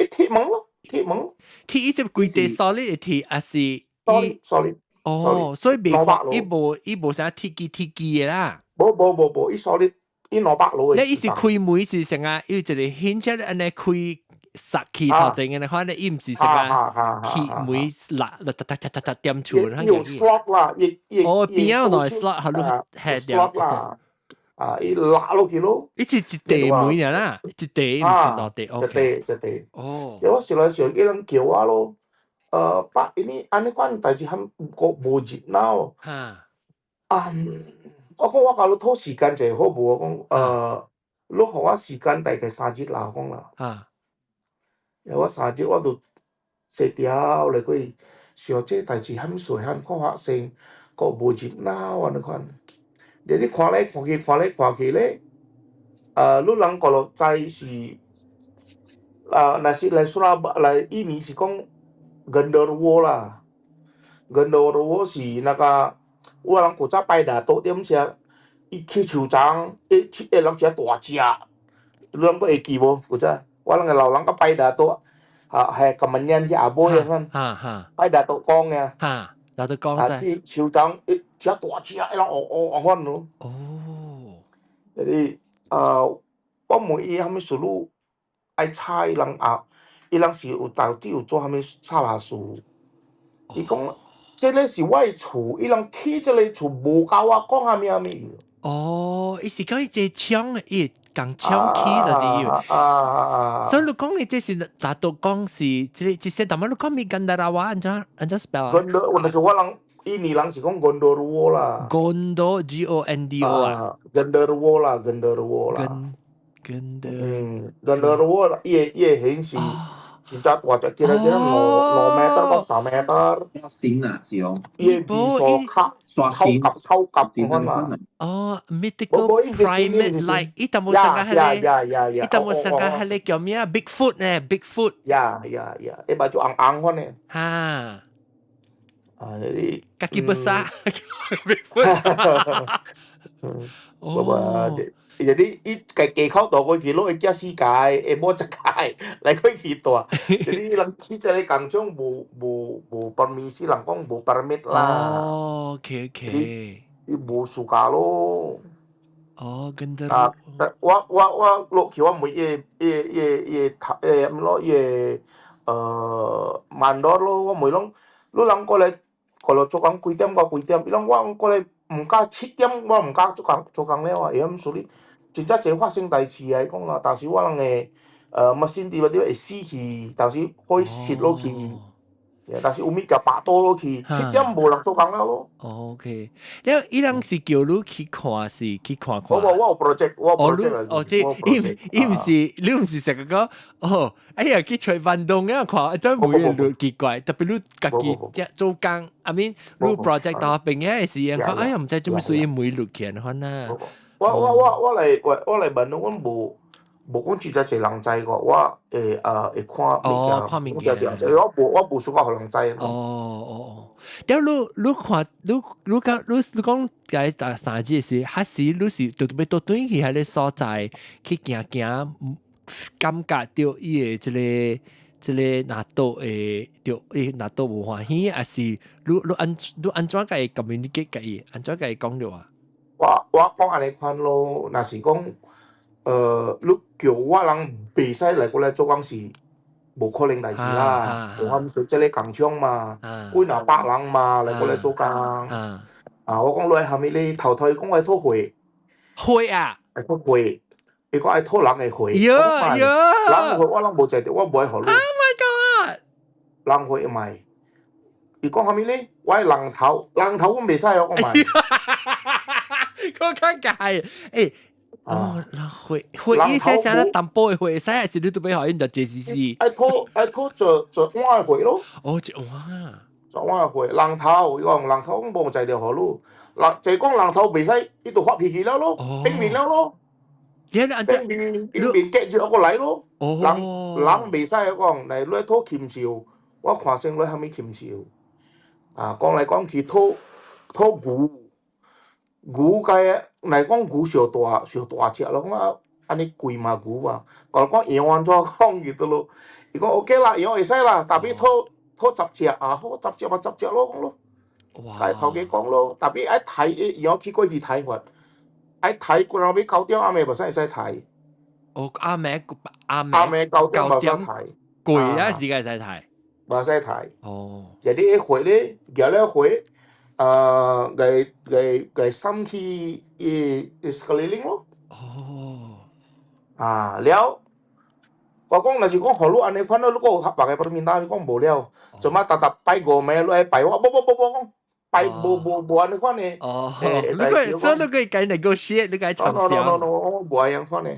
H: 鐵門咯，鐵門。
A: 鐵伊是規塊 solid 的鐵，還是
H: ？solid solid。
A: 哦，所以袂看，伊無伊無啥鐵機鐵機的啦。
H: 無無無無，伊 solid，伊200羅的。
A: 你伊是開門是啥啊？伊有一個 hinge 按呢開，殺去頭前嘅，你看你伊毋是成個鐵門落落突突突突突點厝。
H: 有 slot 啦，伊伊
A: 哦，邊有兩 slot 係咯，下
H: 掉啦。啊，伊拉落去咯。
A: 伊是一地門啦，一地毋是兩地。
H: 一地一地。
A: 哦。
H: 我時來時伊人叫我咯，Pak ini 按呢款代誌含個無熱鬧。啊，我講我共你討時間者好無？我講你予我時間大概3日啦，我講啦。我3日我就坐條來過想這代誌坎細漢看發生，閣無熱鬧按呢款。你看來看去，看來看去咧，你人閣落知是，啊，若是來蘇拉來印尼是講 genderuwo 啦，genderuwo 是那個有人古早拜大桌點寫，伊去樹叢，伊去人食大隻，你人閣會記無？古早我人個老人個拜大桌，啊係 kemenyan 去阿母遐款，拜大桌講嘅，
A: 哈，大桌講
H: 啊，去樹叢伊食大隻，伊人學學學款咯。jadi 我問伊啥物事汝愛吵伊人啊，伊人是有投資有做啥物差事，伊講這个是我的厝，伊人起這个厝無共我講啥物啥物。
A: 哦，伊是講伊這廠，伊共廠起就是有。所以你講的這是拿督講是這個這些，但係你講咪 Gandarawa 按怎 spell 啊？
H: Gondo，我那是我人印尼人是講 Gondoruwo 啦。
A: Gondo G O N D O 啊。
H: Genderuwo 啦，Genderuwo 啦。
A: Gender。
H: 嗯，Genderuwo 啦，伊個形是真正大隻，幾多幾多2 meter 到3 meter。
B: 線啊，是哦。
H: 伊個味素較超級超級款啦。
A: 哦，mythical primate like，伊淡薄上個係咧，伊淡薄上個係咧叫咩啊？Bigfoot 呢？Bigfoot。
H: 呀呀呀！伊目睭紅紅款的。
A: 哈。
H: 啊，jadi
A: kaki besar Bigfoot。
H: 哦。jadi 伊家家口大過去，攏會寄四屆，會某十屆來過去大。jadi 人去這个工廠無 permisi，人講無 permit 啦。
A: 哦，OK OK。
H: 伊無暑假咯。
A: 哦，跟得。
H: 啊，我落去我問伊伊伊伊頭誒，毋咯伊個mandor 咯，我問攏，你人過來過來做工幾點到幾點？伊講我過來毋敢7點，我毋敢做工做工了啊，會曉處理。真正濟發生代誌啊！伊講啊，當時我人的mesin 蒂會死去，當時會蝕落去，但是有物件拔倒落去，7點無人做工了咯。
A: OK，了伊人是叫你去看是去看看。
H: 我無，我有 project，我有 project。
A: 哦，這伊伊毋是你毋是成個講哦，哎呀去揣運動啊看，真會有奇怪，特別你家己做工，I mean 你 project 到邊嘅時陣講，哎呀毋知做咩事伊每落去款啊。
H: 我來問你，我無講真濟人知個，我會看物件，
A: 看物件，
H: 我無需要予人知。
A: 哦哦哦，了你看，你講你講解第三節時，還是你是特別倒轉去彼个所在去行行，感覺著伊的這個拿督的著伊拿督無歡喜，還是你按怎共伊 communicate 共伊，按怎共伊講著啊？
H: 我講按呢款咯，若是講，你叫我人袂使來過來做工是無可能代誌啦。我們是這个工廠嘛，幾若百人嘛來過來做工。啊，我講你愛蝦米咧？頭頭伊講愛討血。
A: 血啊！
H: 愛討血，伊講愛討人的血。
A: 喲喲！
H: 人血我攏無食著，我無愛予你。
A: Oh my god！
H: 人血賣。伊講蝦米咧？我愛人頭，人頭我袂使哦，我賣。
A: 我尷尬，哦，人血血伊寫寫得淡薄的血會使，還是你都欲予𪜶就 JCC？
H: 愛討做碗的血咯。
A: 哦，一碗。
H: 做碗的血，人頭，伊講人頭我無才著予你，人就講人頭袂使，伊就發脾氣了咯，變面了咯。變面變面結住過來咯。人人袂使講，來你討禽獸，我看先你蝦米禽獸。啊，講來講去討討牛。牛該來講牛上大上大隻咯，講啊按呢貴嘛牛嘛，講講羊按怎講伊都咯，伊講 OK 啦，羊會使啦，tapi 討討10隻啊，好十隻嘛十隻咯，講咯，共頭家講咯，tapi 愛刣伊羊去過去刣法，愛刣過後尾9點暗暝無使會使刣，
A: 哦，暗暝暗
H: 暗暝9點
A: 九點
H: 無使刣，
A: 攰啊時間使刣。
H: 無使刣。
A: 哦，
H: 就你火咧，舉了火，共送去伊 sekeliling 咯。
A: 哦，
H: 啊，了，我講若是講予你按呢款咯，你閣有別个 permintaan，你講無了，做麼逐逐拜五暝你愛拜我，無無無無講拜無無無按呢款的。
A: 哦，你個所以你可以 negotiate，你可以參
H: no no no no，我無按樣款的，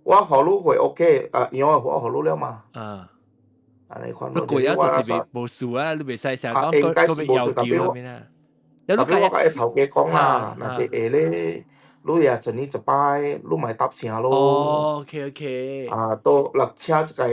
H: 我予你會 OK，啊，樣的我予你了嘛。
A: 啊，
H: 按呢款。
A: 你過啊就是袂無事啊，你袂使成日講閣要要求啥物啦。
H: 特別我共伊頭家講啦，若是會咧，你也一年一擺，你嘛會答聲咯。
A: 哦，OK OK。
H: 啊，都若請一個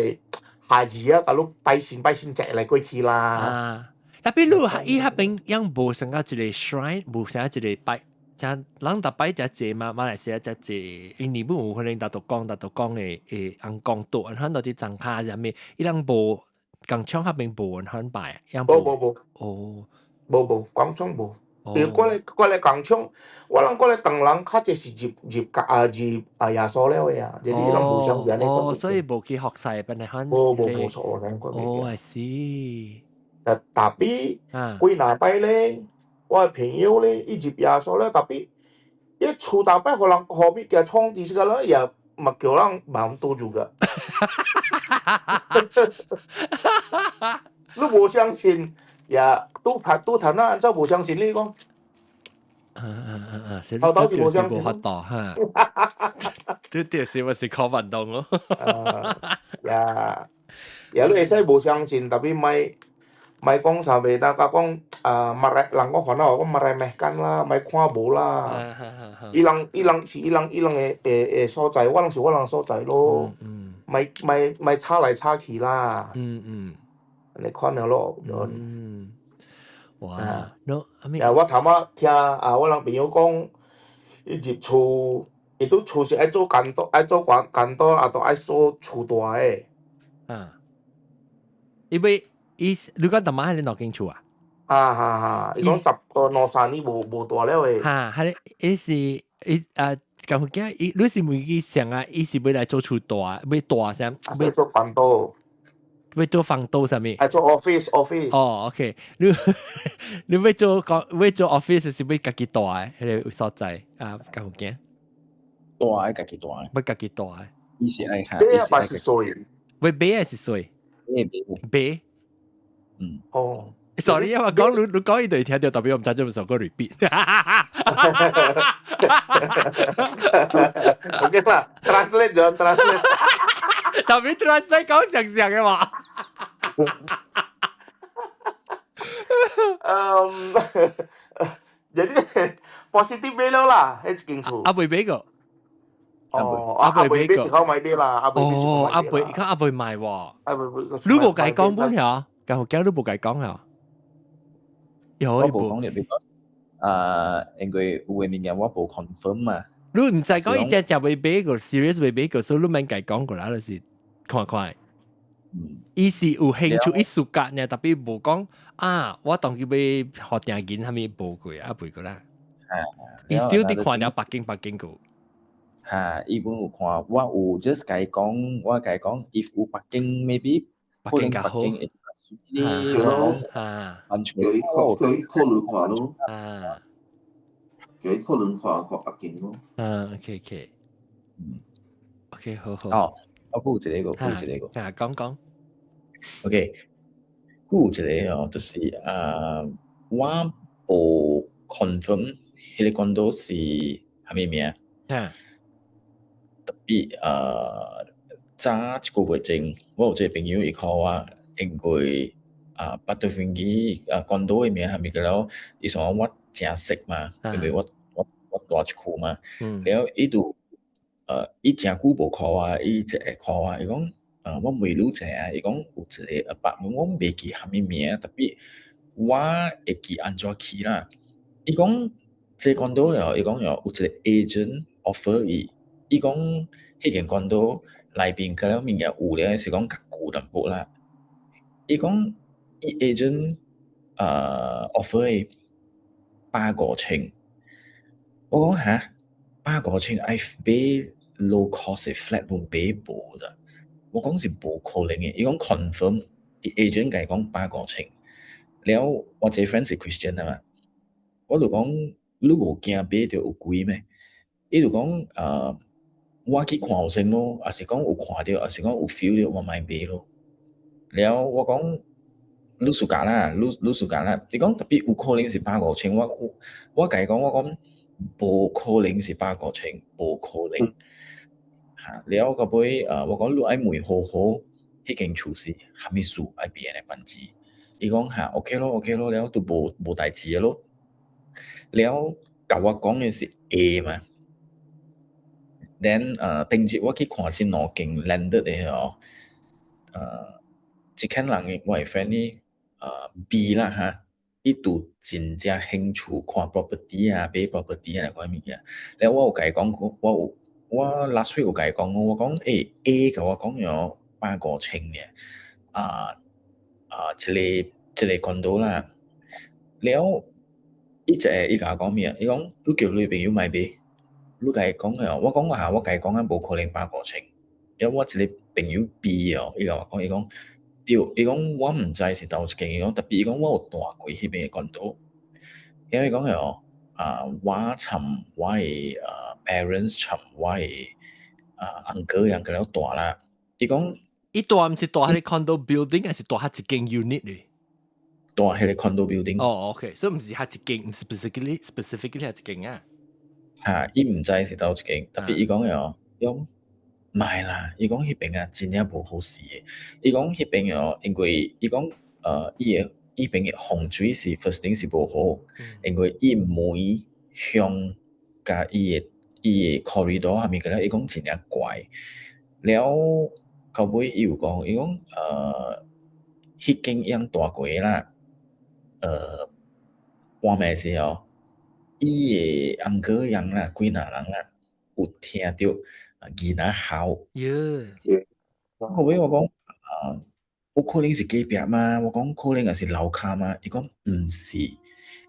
H: 孩子啊，共你拜神拜神一來過去啦。
A: 啊，特別你伊彼邊樣無成個一個 shrine，無成一個拜，像人逐擺遮濟嘛，馬來西亞遮濟，印尼本有可能逐度講逐度講的會尪公桌，按款到佇莊跤啥物，伊人無工廠彼邊無按款拜，
H: 無無無。
A: 哦，
H: 無無，工廠無。因為我咧工廠，我諗我咧唐人較濟是入入啊入啊耶穌了的啊，就是伊攏無相按呢。
A: 哦，所以無去服侍本來款。
H: 無無無錯，
A: 哦，I see。
H: 特別幾若擺咧，我的朋友咧，伊入耶穌了，特別伊厝逐擺予人予物件創佇時間了，也嘛叫人萬拄住個。你無相信？也拄拍拄談啊，按怎無相信你講？
A: 啊啊啊啊！
H: 頭頭是無相信，
A: 無法度哈。這這是毋是靠運動咯？
H: 呀，呀，你會使無相信，特別莫莫講啥物，若甲講啊，人講番仔話講 meremehkan 啦，莫看無啦。伊人伊人是伊人伊人的的的所在，我人是我人所在咯。莫莫莫吵來吵去啦。按呢款了咯。
A: 嗯。哇，喏，
H: 呀，我頭仔聽啊，我人朋友講，伊入厝，伊拄厝是愛做 condo，愛做 condo，啊，都愛做厝大的。
A: 啊，伊欲伊，你講逐擺係兩間厝啊？
H: 啊哈哈，伊講十個兩三年無無大了的。
A: 哈，係伊是伊啊，咁驚伊，你是問伊想啊，伊是欲來做厝大，欲大啥？
H: 欲做 condo。
A: 欲做房東啥物？
H: 愛做 office office。
A: 哦，OK，你你欲做講欲做 office 是欲家己蹛的彼個所在啊，咁驚？
E: 蹛愛家己蹛，
A: 欲家己蹛的。
E: 伊是愛下，
H: 買啊，是細？
A: 欲買還是細？
E: 買
A: 買。
E: 嗯。
H: 哦。
A: Sorry 啊，我講你你講一堆聽到，特別我毋知做咩首歌 repeat。
H: OK 啦，translate 咗，translate。
A: 特別 translate 講成成嘅話。
H: Jadi positif 買了啦，彼一間厝。
A: 阿未買過。
H: 哦，阿未買一口買買啦，阿未買
A: 哦，阿未，佢阿未賣喎。
H: 阿未買。
A: 你無共伊講本條，共驚你無共伊講啊？有
E: 我無講了，because 啊，因為有的物件我無 confirm 嘛。
A: 你毋知講伊真正欲買過，serious 欲買過，所以你免共伊講過啦，就是看看。伊是有興趣，伊 suka 呢，特別無講啊，我當佢欲學定銀，啥物無過啊，袂過啦。伊 still 佇看了北京北京過。
E: 哈，伊本有看，我有 just 共伊講，我共伊講，if 有北京，maybe
A: 北京較好。
E: 哈，
B: 叫伊考叫伊考慮看咯。
A: 啊，
B: 叫伊考慮看看北京咯。
A: 嗯，OK OK，嗯，OK，好好。
E: 哦，我閣有一個，閣有一個。
A: 啊，講講。
E: OK，閣有一個哦，就是啊，我無 confirm 彼個 condo 是啥物名。
A: 啊。
E: 特別早一個月前，我有一個朋友伊 call 我，因為啊，捌對飛機啊，condo 的名啥物個了，伊想我誠熟嘛，因為我我我住這區嘛，了伊就伊誠久無 call 我，伊一下 call 我，伊講我問你一下，伊講有一個 apartment 我袂記啥物名，特別我會記按怎去啦。伊講這 condo 哦，伊講哦有一個 agent offer 伊，伊講彼間 condo 內邊可能物件有咧，是講較舊淡薄啦。伊講伊 agent offer 伊百五千，我講哈，百五千愛買 low cost 嘅 flat 會買無咋？我講是無可能嘅，伊講 confirm，伊 agent 共伊講百五千。了我這個 friend 是 Christian 啊嘛，我就講你無驚買著有鬼咩？伊就講我去看有先咯，抑是講有看著，抑是講有 feel 著，我莫買咯。了我講你 suka 啦，你 suka 啦，伊講 tapi 有可能是百五千，我共伊講我講無可能是百五千，無可能。嚇，了到尾我講你愛問好好，彼間厝是啥物事愛變的番子。伊講嚇 OK 咯 OK 咯，了就無代誌咯。了共我講的是 A 嘛。Then 頂日我去看這兩間 landed 的哦，這間人的我的 friend 呢，B 啦哈，伊就真正興趣看 property 啊，買 property 啊，款物件。了我有共伊講，我有我 last week 有共伊講，我講A 共我講了百五千爾，這個 condo 啦，了伊一個伊共我講咩？伊講你叫你朋友莫買。你共伊講哦，我講啊，我共伊講啊，無可能百五千。了我一個朋友 B 哦，伊共我講，伊講對，伊講我毋知是佗一間，伊講 tapi 伊講我有蹛過彼邊的 condo。了伊講哦，啊，我參我的parents 參我的uncle 樣個了蹛啦。伊講
A: 伊蹛毋是蹛彼個 condo building，還是蹛彼一間 unit 咧？
E: 蹛彼個 condo building。
A: 哦，OK，所以毋是彼一間，毋是 specifically 彼一間啊。
E: 嚇，伊毋知是佗一間，tapi 伊講哦，伊講莫啦，伊講彼邊啊真正無好勢的。伊講彼邊哦，因為伊講伊邊的風水是 first thing 是無好，因為伊門向佮伊的 corridor 啥物個了，伊講真正怪。了到尾伊有講，伊講彼間樣蹛過啦，半暝時哦，伊的 uncle 樣啦，幾若人啦，有聽著囡仔哭。
A: 喲，
E: 後尾我講啊，有可能是隔壁嗎？我講可能也是樓跤嗎？伊講毋是，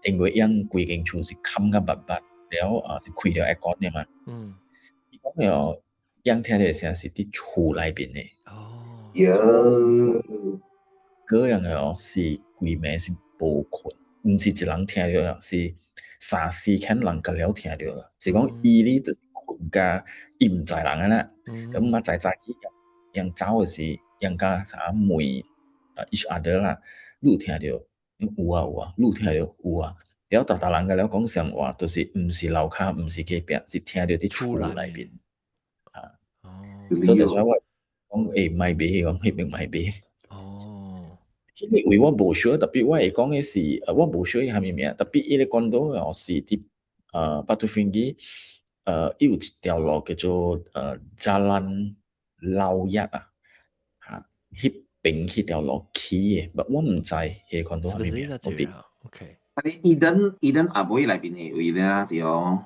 E: 因為𪜶規間厝是冚甲密密，了啊是開著 aircon 的嘛。伊講哦，𪜶聽著聲是佇厝內面的。
A: 哦。
B: 喲。
E: 嗰樣的哦，是規暝是無睏，毋是一人聽著，是三四間人共了聽著啦。是講伊咧就是睏甲伊毋知人啊啦，咁嘛早早起𪜶走的時，𪜶共啥問啊 each other 啦，你有聽著？有啊有啊，你有聽著？有啊。了逐逐人共了講上話，就是毋是樓跤，毋是隔壁，是聽著佇厝內面。啊。所以就我講莫買，講彼邊莫買。
A: 哦。
E: 彼個位我無 sure， tapi 我會講的是，我無 sure 伊啥物名，tapi 伊個 condo 哦是佇Batu Ferringhi，伊有一條路叫做Jalan Low Yat 啊，嚇，彼邊彼條路起的，but 我毋知彼個 condo 啥物名。
A: 我佇 OK。
B: 啊，你 Eden 阿妹內邊的位咧是哦？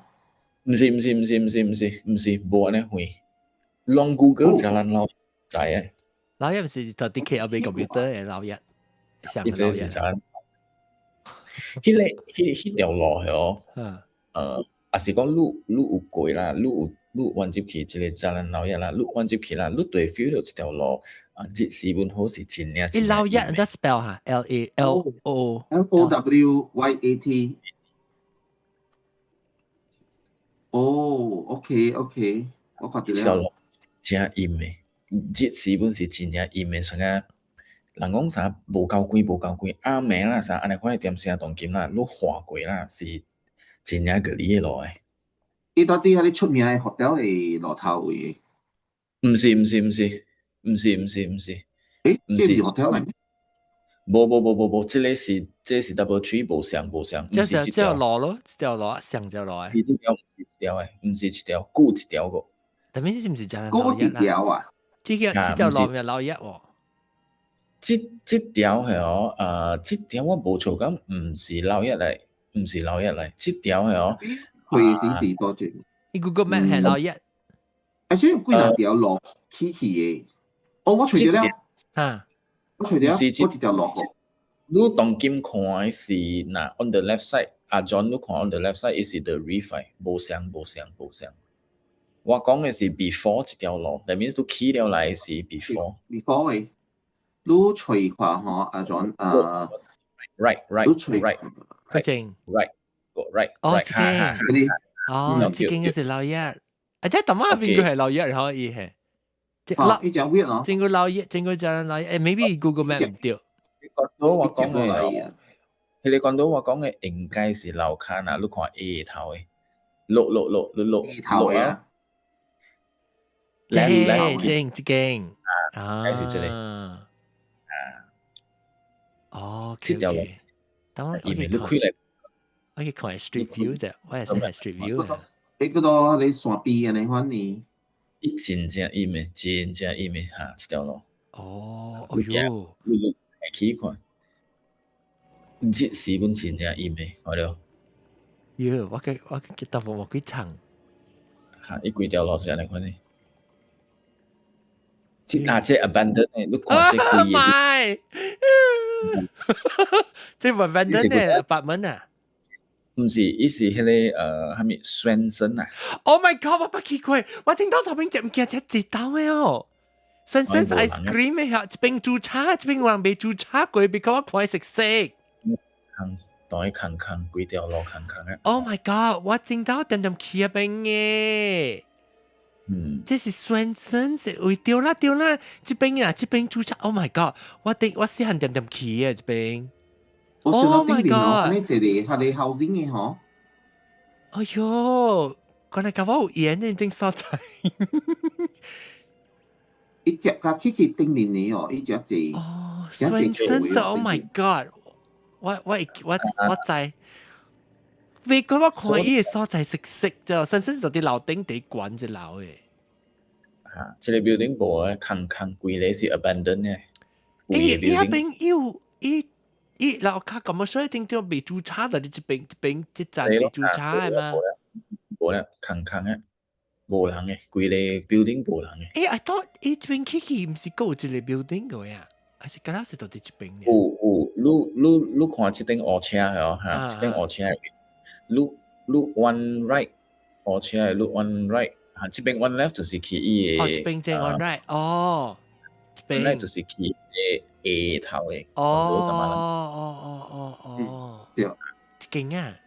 E: 毋是毋是毋是毋是毋是毋是，無按呢遠。攏 Google Jalan Low 知的。
A: Low Yat 毋是就佇 KL 買 computer 的 Low Yat。
E: 伊這是 Jalan。彼個彼條路哦，抑是講你有過啦，你有彎入去這個 Jalan Low Yat 啦，你彎入去啦，你就會 feel 到這條路啊，日時本好是真正。
A: 伊 Low Yat 怎 spell 哈？L A L O
B: L O W Y A T。哦，OK OK，我看著了。
E: 條路真陰的，日時本是真正陰的，啥個人講啥無夠鬼無夠鬼，暗暝啦啥，按呢款點聲當今啦，你橫過啦是真正個你的路的。
B: 伊到底遐個出名的 hotel 的路頭位？
E: 毋是毋是毋是毋是毋是毋是。
B: 欸，這毋是 hotel 來？
E: 無無無無無，這個是 Double Tree 無相無相，
A: 這是這條路咯，這條路上條路的。
E: 是這條，毋是這條的，毋是這條，舊一條個。
A: tapi 是毋是 Jalan
B: 舊一條啊？
A: 這個這條路名 Low Yat 喎。
E: 這條係哦，這條我無錯講，毋是 Low Yat 來，毋是 Low Yat 來，這條係哦。
B: 佢是多轉。
A: 你 Google Map 係 Low Yat。
B: 而且有幾若條路起去的。哦，我揣著了。
A: 哈。
B: 我揣著了，我一條路。
E: 你當今看的是若 on the left side，阿 John 你看 on the left side，伊是 The Reef，無相無相無相。我講嘅是 before 這條路，that means 都起了來是 before。
B: Before 嘅，你隨看吼，阿種啊
E: ，right
B: 你隨
E: right
A: 佢正
E: right right。
A: 哦，這間，哦，這間是老一，啊，這大媽邊個係老一，然後伊係，
B: 老伊只 weird 咯，
A: 整個老一，整個就老一，誒，maybe Google Map 唔對。
E: 講到我講嘅，佢哋講到我講嘅應該是樓卡啊，你看 A 頭嘅，六六六六六
B: A 頭嘅啊。
A: 正正這間
E: 啊，開始這裡
A: 啊，哦，
E: 這條路，
A: 等我
E: 因為你開來，
A: 我去看 street view 啫，我係識 street view 啊。
B: 你嗰度你山邊啊，你看你，
E: 伊真正陰的，真正陰的哈，這條路。
A: 哦，哎喲，
E: 你去看，這是本真正陰的，看到。
A: 喲，我個大部分幾層。
E: 哈，伊規條路是按呢款的。這大隻 abandon 的，你看這規
A: 個。這 abandon 的 apartment 啊？
E: 毋是，伊是彼個啥物 Swensen 啊
A: ？Oh my god！我捌去過，我聽到頭邊食物件食一道的哦。Swensen's ice cream 的遐，這邊煮茶，這邊有人賣煮茶過，because 我看食食。
E: 空，當伊空空，規條路空空的。
A: Oh my god！我聽到點點去遐邊的。這是 Swensen's，是為對啦對啦，這邊啊這邊煮茶。Oh my god！我頂我細漢點點去的這邊。Oh my god！
B: 你這個係你 housing 的嗬？
A: 哎喲，原來佮我有緣的這所在。
B: 伊接甲去去頂面的哦，伊只濟。
A: 哦，Swensen's！Oh my god！我知。美國我看伊個所在熟悉啫，Swensen's 就佇樓頂佇懸一樓的。
E: 嚇，這個 building 無啊，空空規個是 abandoned 的。
A: 伊伊遐邊有伊伊樓跤咁所以頂著賣煮茶的，你這邊這邊這站賣煮茶的嗎？
E: 無啦，空空的，無人的，規個 building 無人的。
A: 欸，I thought 伊這邊起去毋是閣有一個 building 個呀？還是敢若是就佇這邊呢？
E: 有有，你你你看這頂烏車哦，嚇，這頂烏車，你你 one right 烏車，你 one right，嚇，這邊 one left 就是去伊個。
A: 哦，這邊這 one right，哦，這邊
E: right 就是去伊個下頭的。
A: 哦哦哦哦哦，
B: 對，
A: 這間啊，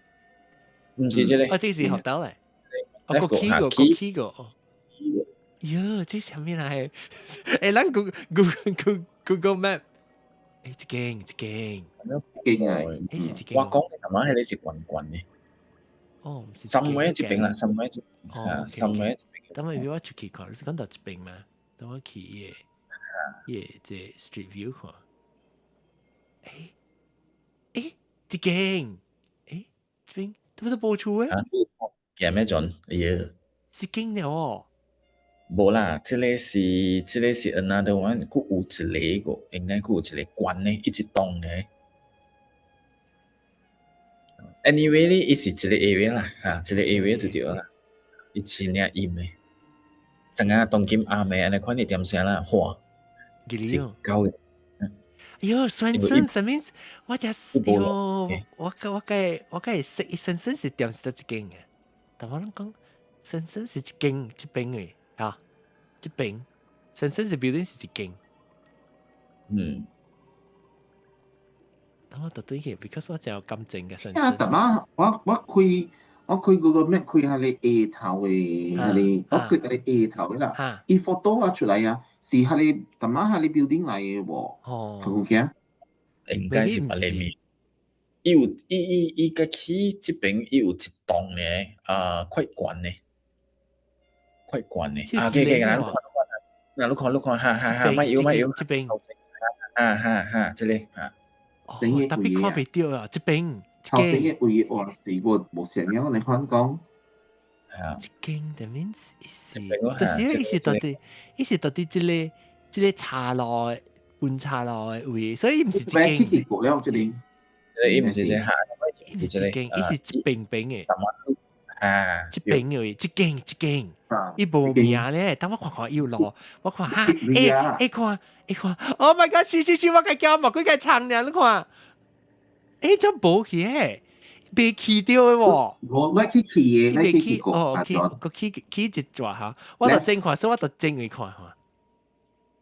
E: 毋是這個，
A: 哦，這是學校嚟，哦，閣起過，閣起過，哦，喲，這啥物來？欸，咱 Google Google Google Map，欸，這間這間，
B: 間啊，
A: 欸是這間。
E: 我講的頭仔彼個是懸懸的。
A: 哦，毋是。
E: somewhere 這邊啦，somewhere 這邊，
A: 哦
E: ，somewhere 這邊。
A: 等下我出去看，你是講到這邊嗎？等我去伊個伊個這 Street View 看。欸欸，這間，欸，這邊這不是無厝的？
E: 行咩陣？哎呀，
A: 是間了哦。
E: 無啦，這個是 another one，閣有一個個，應該閣有一個懸的，一直棟的。Anyway 呢，伊是一個 area 啦，嚇，一個 area 就對啦。伊真正陰的，成個當今暗暝按呢款的點聲啦，嘩，是夠的。
A: 喲，Swensen's 啥物？我只喲，我我我該會識，Swensen's 是點是佗一間嘅？但我攏講，Swensen's 是一間這邊的，嚇，這邊，Swensen's 是 building 是一間。等我特對去，because 我真有感情嘅 Swensen's。
B: 啊，逐擺我開 Google Map 開彼個下頭的彼個，我開彼個下頭的啦，伊 photo 啊出來啊，是彼個逐擺彼個 building 來的無？
A: 哦，
B: 有見？
E: 應該是別個面。伊有伊伊伊個起這邊伊有一棟呢，啊，快懸的，快懸的。啊，給給，來你看，你看，你看，你看，哈哈哈，莫搖莫搖，
A: 這邊，
E: 哈哈哈，這個哈。
A: 哦，特別看袂著啊，這邊。
B: 頭前的位哇是無無像樣，你看講。
A: 一間 that means 伊是，就是伊是到底這個岔路分岔路的位，所以伊毋是一間。
B: 去過了這裡。
E: 伊毋是這下，
A: 伊毋是一間，伊是一邊邊的。
E: 啊，
A: 一邊的位，一間一間，伊無名咧。等我看看伊有路，我看哈，欸欸看欸看，Oh my god！是是是，我共叫無幾個層爾，你看。欸，這無去欸，被去掉的喎。
B: 我去去的，
A: 未
B: 去去過。
A: 哦，去個去去一轉哈，我就正看，所以我就正去看看。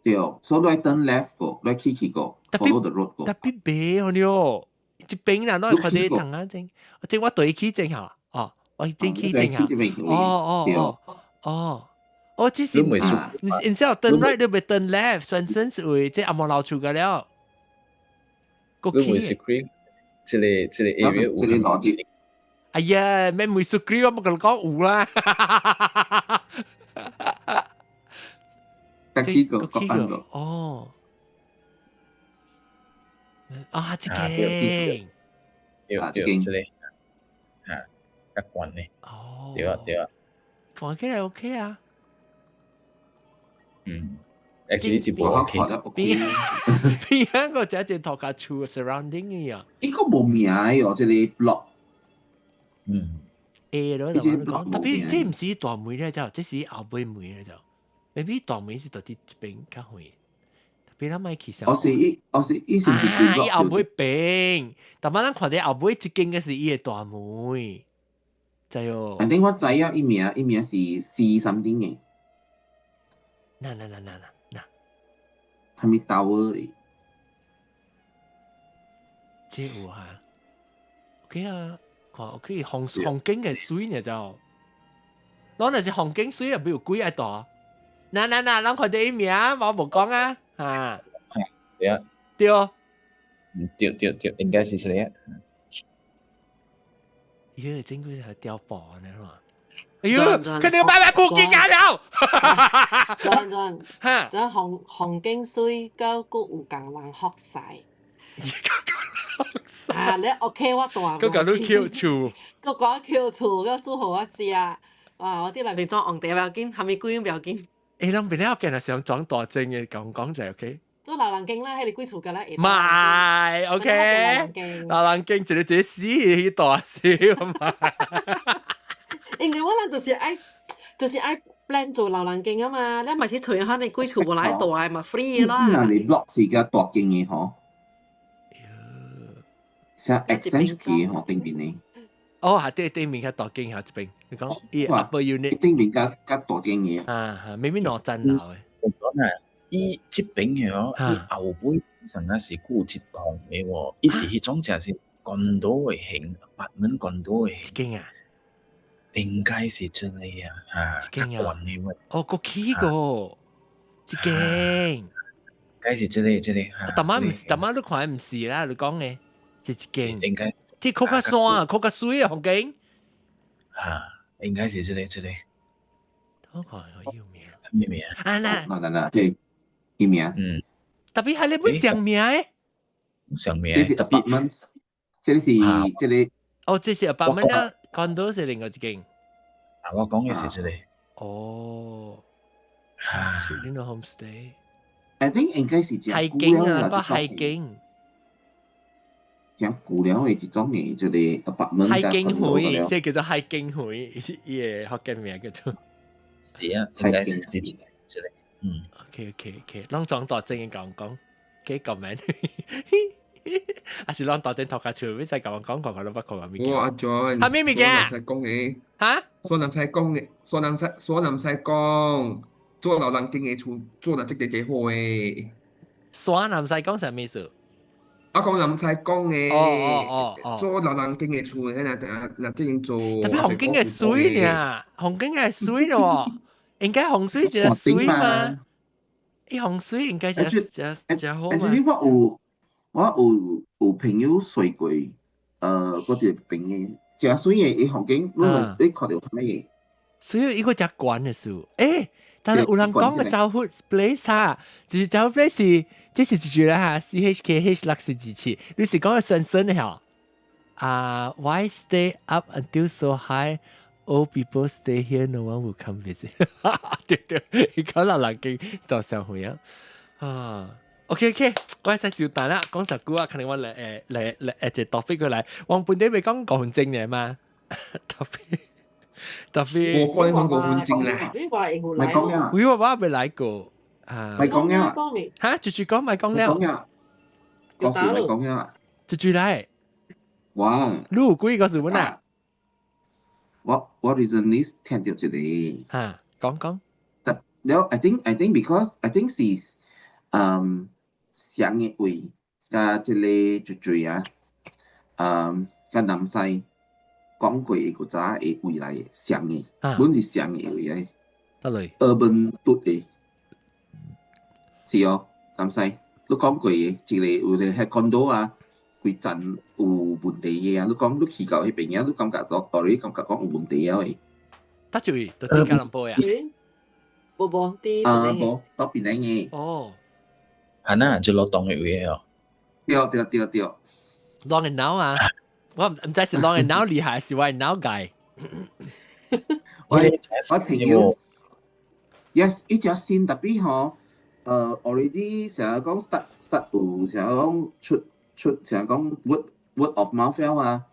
B: 對，所以你 turn left 過，你去去過，follow the road 過。
A: Tapi 白哦了，這邊啦，攏看佇同啊正，正我對去正下，哦，我正去正下，哦哦哦哦，哦，這是唔是？instead of turn right 你欲 turn left，轉身是為這阿摩老厝個了。個去。
E: 這個 area 有
B: 這個邏輯。
A: 哎呀，咩唔 agree 我冇同你講有啦。
B: 去過，個個。
A: 哦。啊，這間。
E: 對對，這個啊，較懸呢。
A: 哦。
E: 對啊對啊。
A: 看起來 OK 啊。
E: 嗯，actually 是無 OK。
A: 邊邊個只只頭家厝 surrounding 嘅啊？
B: 呢個無名哦，這個 block。
E: 嗯。
A: A 咯，就講，tapi 這毋是大門咧，就這是後尾門咧，就 maybe 大門是佇這邊較遠。Tapi 咱莫去
B: 我是伊，我是伊是毋是
A: 啊，伊後尾邊，但咱看著後尾一間嘅是伊的大門，知哦。
B: 反正我知啊，伊名是 C something 嘅。
A: 嗱嗱嗱嗱嗱嗱，
B: 係咪 tower 嘅？
A: 這有哈？OK 啊，看 OK，風風景嘅水呢就，咱若是風景水啊，比如鬼愛大。嗱嗱嗱，咱看著伊名，我無講啊，哈。
E: 對啊。
A: 對。
E: 嗯，對對對，應該是這個。
A: 咦，真鬼係碉堡呢嘛？哎呦，肯定拜拜不見家了。
D: 陣陣，
A: 哈，
D: 這風風景水，佮閣有共人學晒。啊，你 OK 我大。
A: 閣共你抾厝。
D: 閣共我抾厝，閣煮予我食。哇！我佇內面裝紅茶不要緊，蝦米鬼不要緊。
A: 欸，人邊了見係想裝大正嘅，講講就 OK。
D: 做老人間啦，彼個幾厝敢若會。
A: 唔係，OK。老人間一個一個死去大死嘛。
D: 因為我人就是愛 plan 做老人間啊嘛，你嘛是退下你幾厝無來大的嘛 free 啦。
B: 那你 block 是較大間的吼？像 extend 出去吼，頂邊的。
A: 哦，係對對面較大間下這邊，你講伊 upper unit
B: 頂面較較大間的。
A: 啊哈，明明兩層樓的。
E: 我講啊，伊這邊的哦，伊後尾上啊是閣有一棟的喎，伊是彼種正是 condo 的型，apartment condo 的型。
A: 這間啊？
E: 應該是這個啊，嚇，
A: 這間啊。哦，閣起過，這間。
E: 應該是這個這個。
A: 逐擺毋是，逐擺你看毋是啦，你講的是一間。
E: 應該。
A: 這較較山啊，較較媠啊，風景。
E: 嚇，應該是這個這個。
A: 我看有名。
E: 咩名？
A: 啊那。
B: 嗱嗱嗱，這伊名。
E: 嗯。
A: Tapi 係你本上名的？
E: 上名。
B: 這是 apartments，這個是這個。
A: 哦，這是 apartment 啊，condo 是另外一間。
E: 啊，我講的是這個。
A: 哦。
E: 啊。
A: 呢個 homestay。
B: I think 應該是真
A: 海景啊，個海景。
B: 真舊了的一種的，這個 apartment。
A: 海景會，這叫做海景會，伊个福建名叫做。
E: 是啊，應該是這個，這個，嗯。
A: OK OK OK，攏裝大正嘅講講，幾個名？啊是攏大正頭殼厝，欲使共我講講，我攏捌看過物件。
G: 我阿 John，
A: 蝦米物件？
G: 使講的。
A: 哈？
G: 所南使講的，所南使講，做老人間的厝做得這個幾好的。
A: 山南使講啥物意思？
G: 我講南使講的。
A: 哦哦哦哦。
G: 做老人間的厝，迄若若這樣做。
A: Tapi 風景會媠呢，風景會媠咯，應該風水就媠嘛。伊風水應該就就就好嘛。
B: 其實我有朋友睡過，嗰一個朋友，誠媠的，伊風景，你看著啥物？
A: 所以伊個誠懸的事，欸，但是有人講個招呼 place 哈，就是招呼 place 是，這是一句啦哈，CHKH 647，你是講個深深的吼？啊，Why stay up until so high? Old people stay here, no one will come visit 對對，伊講老人間到上回啊，啊。OK OK，我使小等啦，講十句啊，可能我來來來一個 topic 過來，我本地未講5分鐘呢嘛，topic topic。
G: 我講講5分鐘啦。
D: 你話會
B: 咪講了，
A: 喂，我未來過啊。
B: 咪講了，
A: 嚇，住住講咪講了。
B: 講了，講咪講了。
A: 住住來。
B: 我
A: 你有幾個事本啊？
B: 我 recently 聽著一個，
A: 嚇，講講。
B: 但了，I think because I think 是上個位佮這个最最啊，佮南西講過的古早的位來的，上的，本是上的位來。
A: 得嚟。
B: Urban 嘟的，是哦，南西，你講過的一个有個喺 condo 啊，規層有問題的啊，你講你去到彼邊啊，你感覺到，哦，你感覺講有問題啊會。
A: 得住，就佇吉隆坡呀？
D: 無無佇
B: 啊，無，佇檳城的。
A: 哦。
E: 係呐，就落當的位哦。
B: 對對對對。
A: Long and now 啊，我毋知是 long and now 厲害，是我腦蓋。
B: 我朋友，yes，伊隻新 tapi 吼，already 成日講 start 有成日講出出成日講 word of mouth 了啊，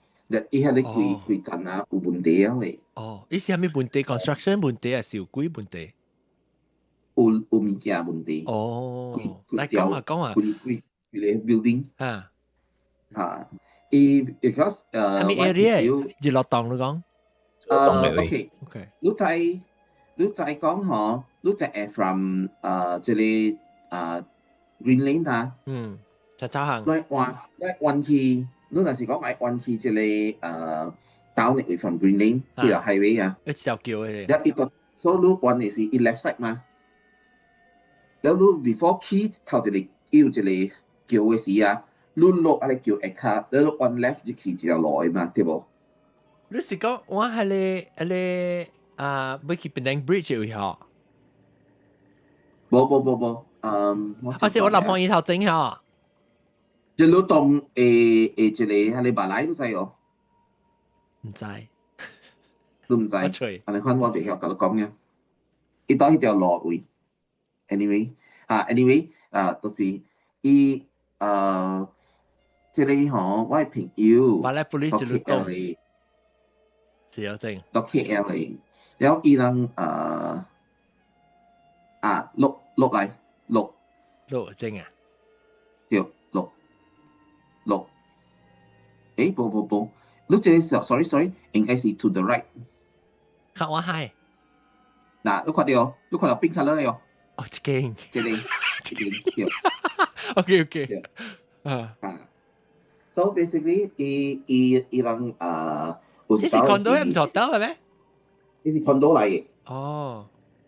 B: 伊彼个規規層啊有問題啊會。
A: 哦，伊是啥物問題？construction 問題還是有鬼問題？
B: 有物件問題。
A: 哦，來講啊講啊。
B: 規規規个 building。
A: 啊。
B: 嚇，伊 because
A: 啥物 area？日落檔你講？OK
B: 你知講吼，你知會 from 這个Green Lane 啊？
A: 嗯，就走行。
B: 來彎來彎去，你若是講愛彎去這个down 的位 from Green Lane 去到 highway 啊。
A: 一條橋的。
B: 一個，所以你彎的是伊 left side 嘛？了你 before 去頭一个有一个橋的時啊，你落啊個橋下跤，你彎 left 就去一條路的嘛，對無？
A: 你是講我係個彼个啊，欲去 Penang Bridge 位吼？
B: 無無無無，嗯。
A: 啊是我南方伊頭前吼。
B: 就你當誒誒一个彼个馬來你知哦？
A: 毋知。
B: 你毋知？按呢款我袂曉共你講呀。伊到彼條路位，anyway 啊，anyway 啊，就是伊這个吼，我的朋友，
A: 馬來 police 就
B: KL 的，
A: 是有正。
B: 到 KL 的，了伊人啊落落來落
A: 落正啊，
B: 對，落落，欸，無無無，你這个 sorry sorry，應該是 to the right。
A: 較我係。
B: 嗱，你看著，你看著 pink colour 的哦。
A: 哦，這間。
B: 這个，這間對。
A: OK。啊
B: 啊。So basically，伊伊伊人啊，
A: 這是 condo 毋是 hotel 的咩？
B: 這是 condo 來的。
A: 哦。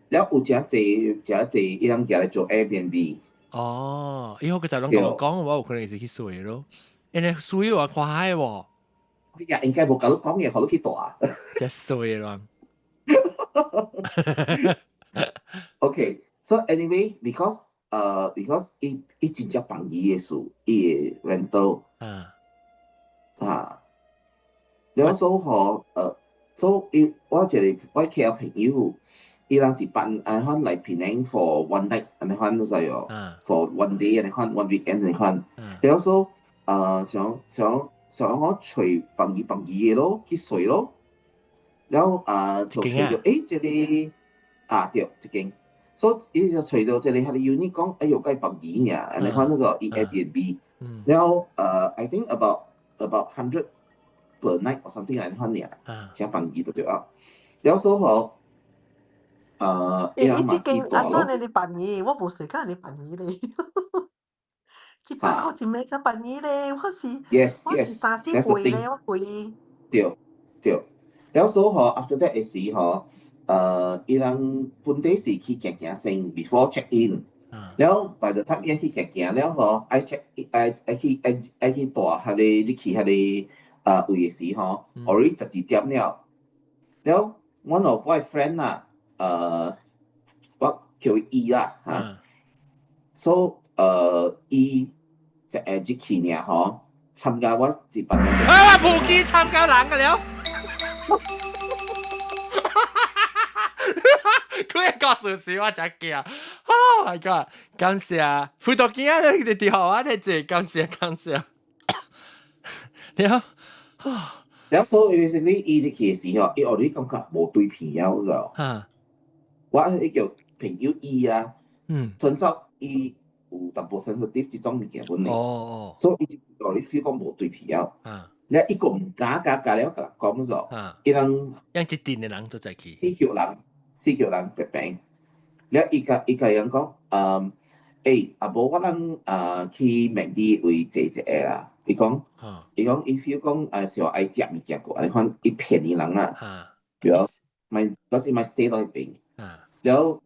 B: 了有誠濟誠濟，伊人寄來做 Airbnb。
A: 哦，伊好個就攏共我講，我有可能是去睡咯。因為睡我看海喎。
B: 呀，應該無共你講嘢，予你去蹛。
A: 真衰咯。
B: Okay, so anyway, because 伊伊真正便宜的事，伊的 rental 啊，了所以吼，所以我一个我 KL 朋友，伊人一般按款來檳城 for one night，按呢款你知哦，for one day 按呢款 one weekend 按呢款，了所以想想想我揣便宜便宜的咯，去睡咯，了啊就揣著，欸，這个啊對，這間，所以伊就揣著這个彼个 unit 講，哎喲，蓋便宜爾，按呢款就伊 Airbnb，了I think about 100 per night or something 按呢款爾，誠便宜就對啊，了所以吼，
D: 欸，伊這間按怎呢？你便宜，我無睡甲你便宜咧，100箍一暝才便宜咧，我是我是三四倍咧，我貴。
B: 對對，了所以吼，after that 的時吼，伊人本底是去行行先，before check in。了，by the time 伊去行行了吼，愛 check 愛愛去愛愛去蹛彼个入去彼个位的時吼，already 12點了。了，one of 我的 friend 啊，我叫伊啦嚇，so 伊就會入去爾吼，參加我一班人。
A: 啊！我普吉參加人個了。佢一個事實我真驚，Oh my god！感謝輔導機啊，你哋好啊，你這感謝感謝。了，
B: 了所以 basically 伊入去的時候，伊 already 感覺無對片了，就。我彼叫朋友伊啊，純粹伊有淡薄 sensitive 這種物件本嚟，所以伊就 already feel 講無對片了。你伊個毋敢敢敢了，共人講咗，伊人
A: 讓一陣的人都在去，
B: 四叫人，四叫人白病。了伊共伊共人講，欸，啊無我人去麥地位坐一下啦。伊講，伊講伊 feel 講想愛食物件過，你看伊騙伊人啊，對，咪嗰時咪 stay 到彼邊，了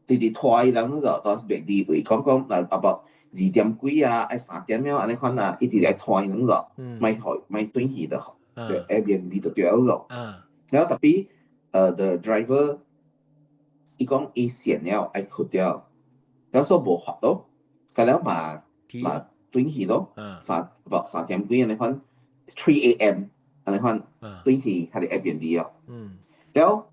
B: 直直拖伊人就到麥地位，講講啊about 2點幾啊，愛3點了，按呢款啊，一直來拖伊人就，莫予莫轉去就，對，Airbnb 就對了咯。了 tapi the driver 伊講伊跣了愛睏掉，了所以無法咯，甲了嘛嘛轉去咯，三 about 3點幾按呢款，3 a.m. 按呢款轉去彼個 Airbnb 咯。了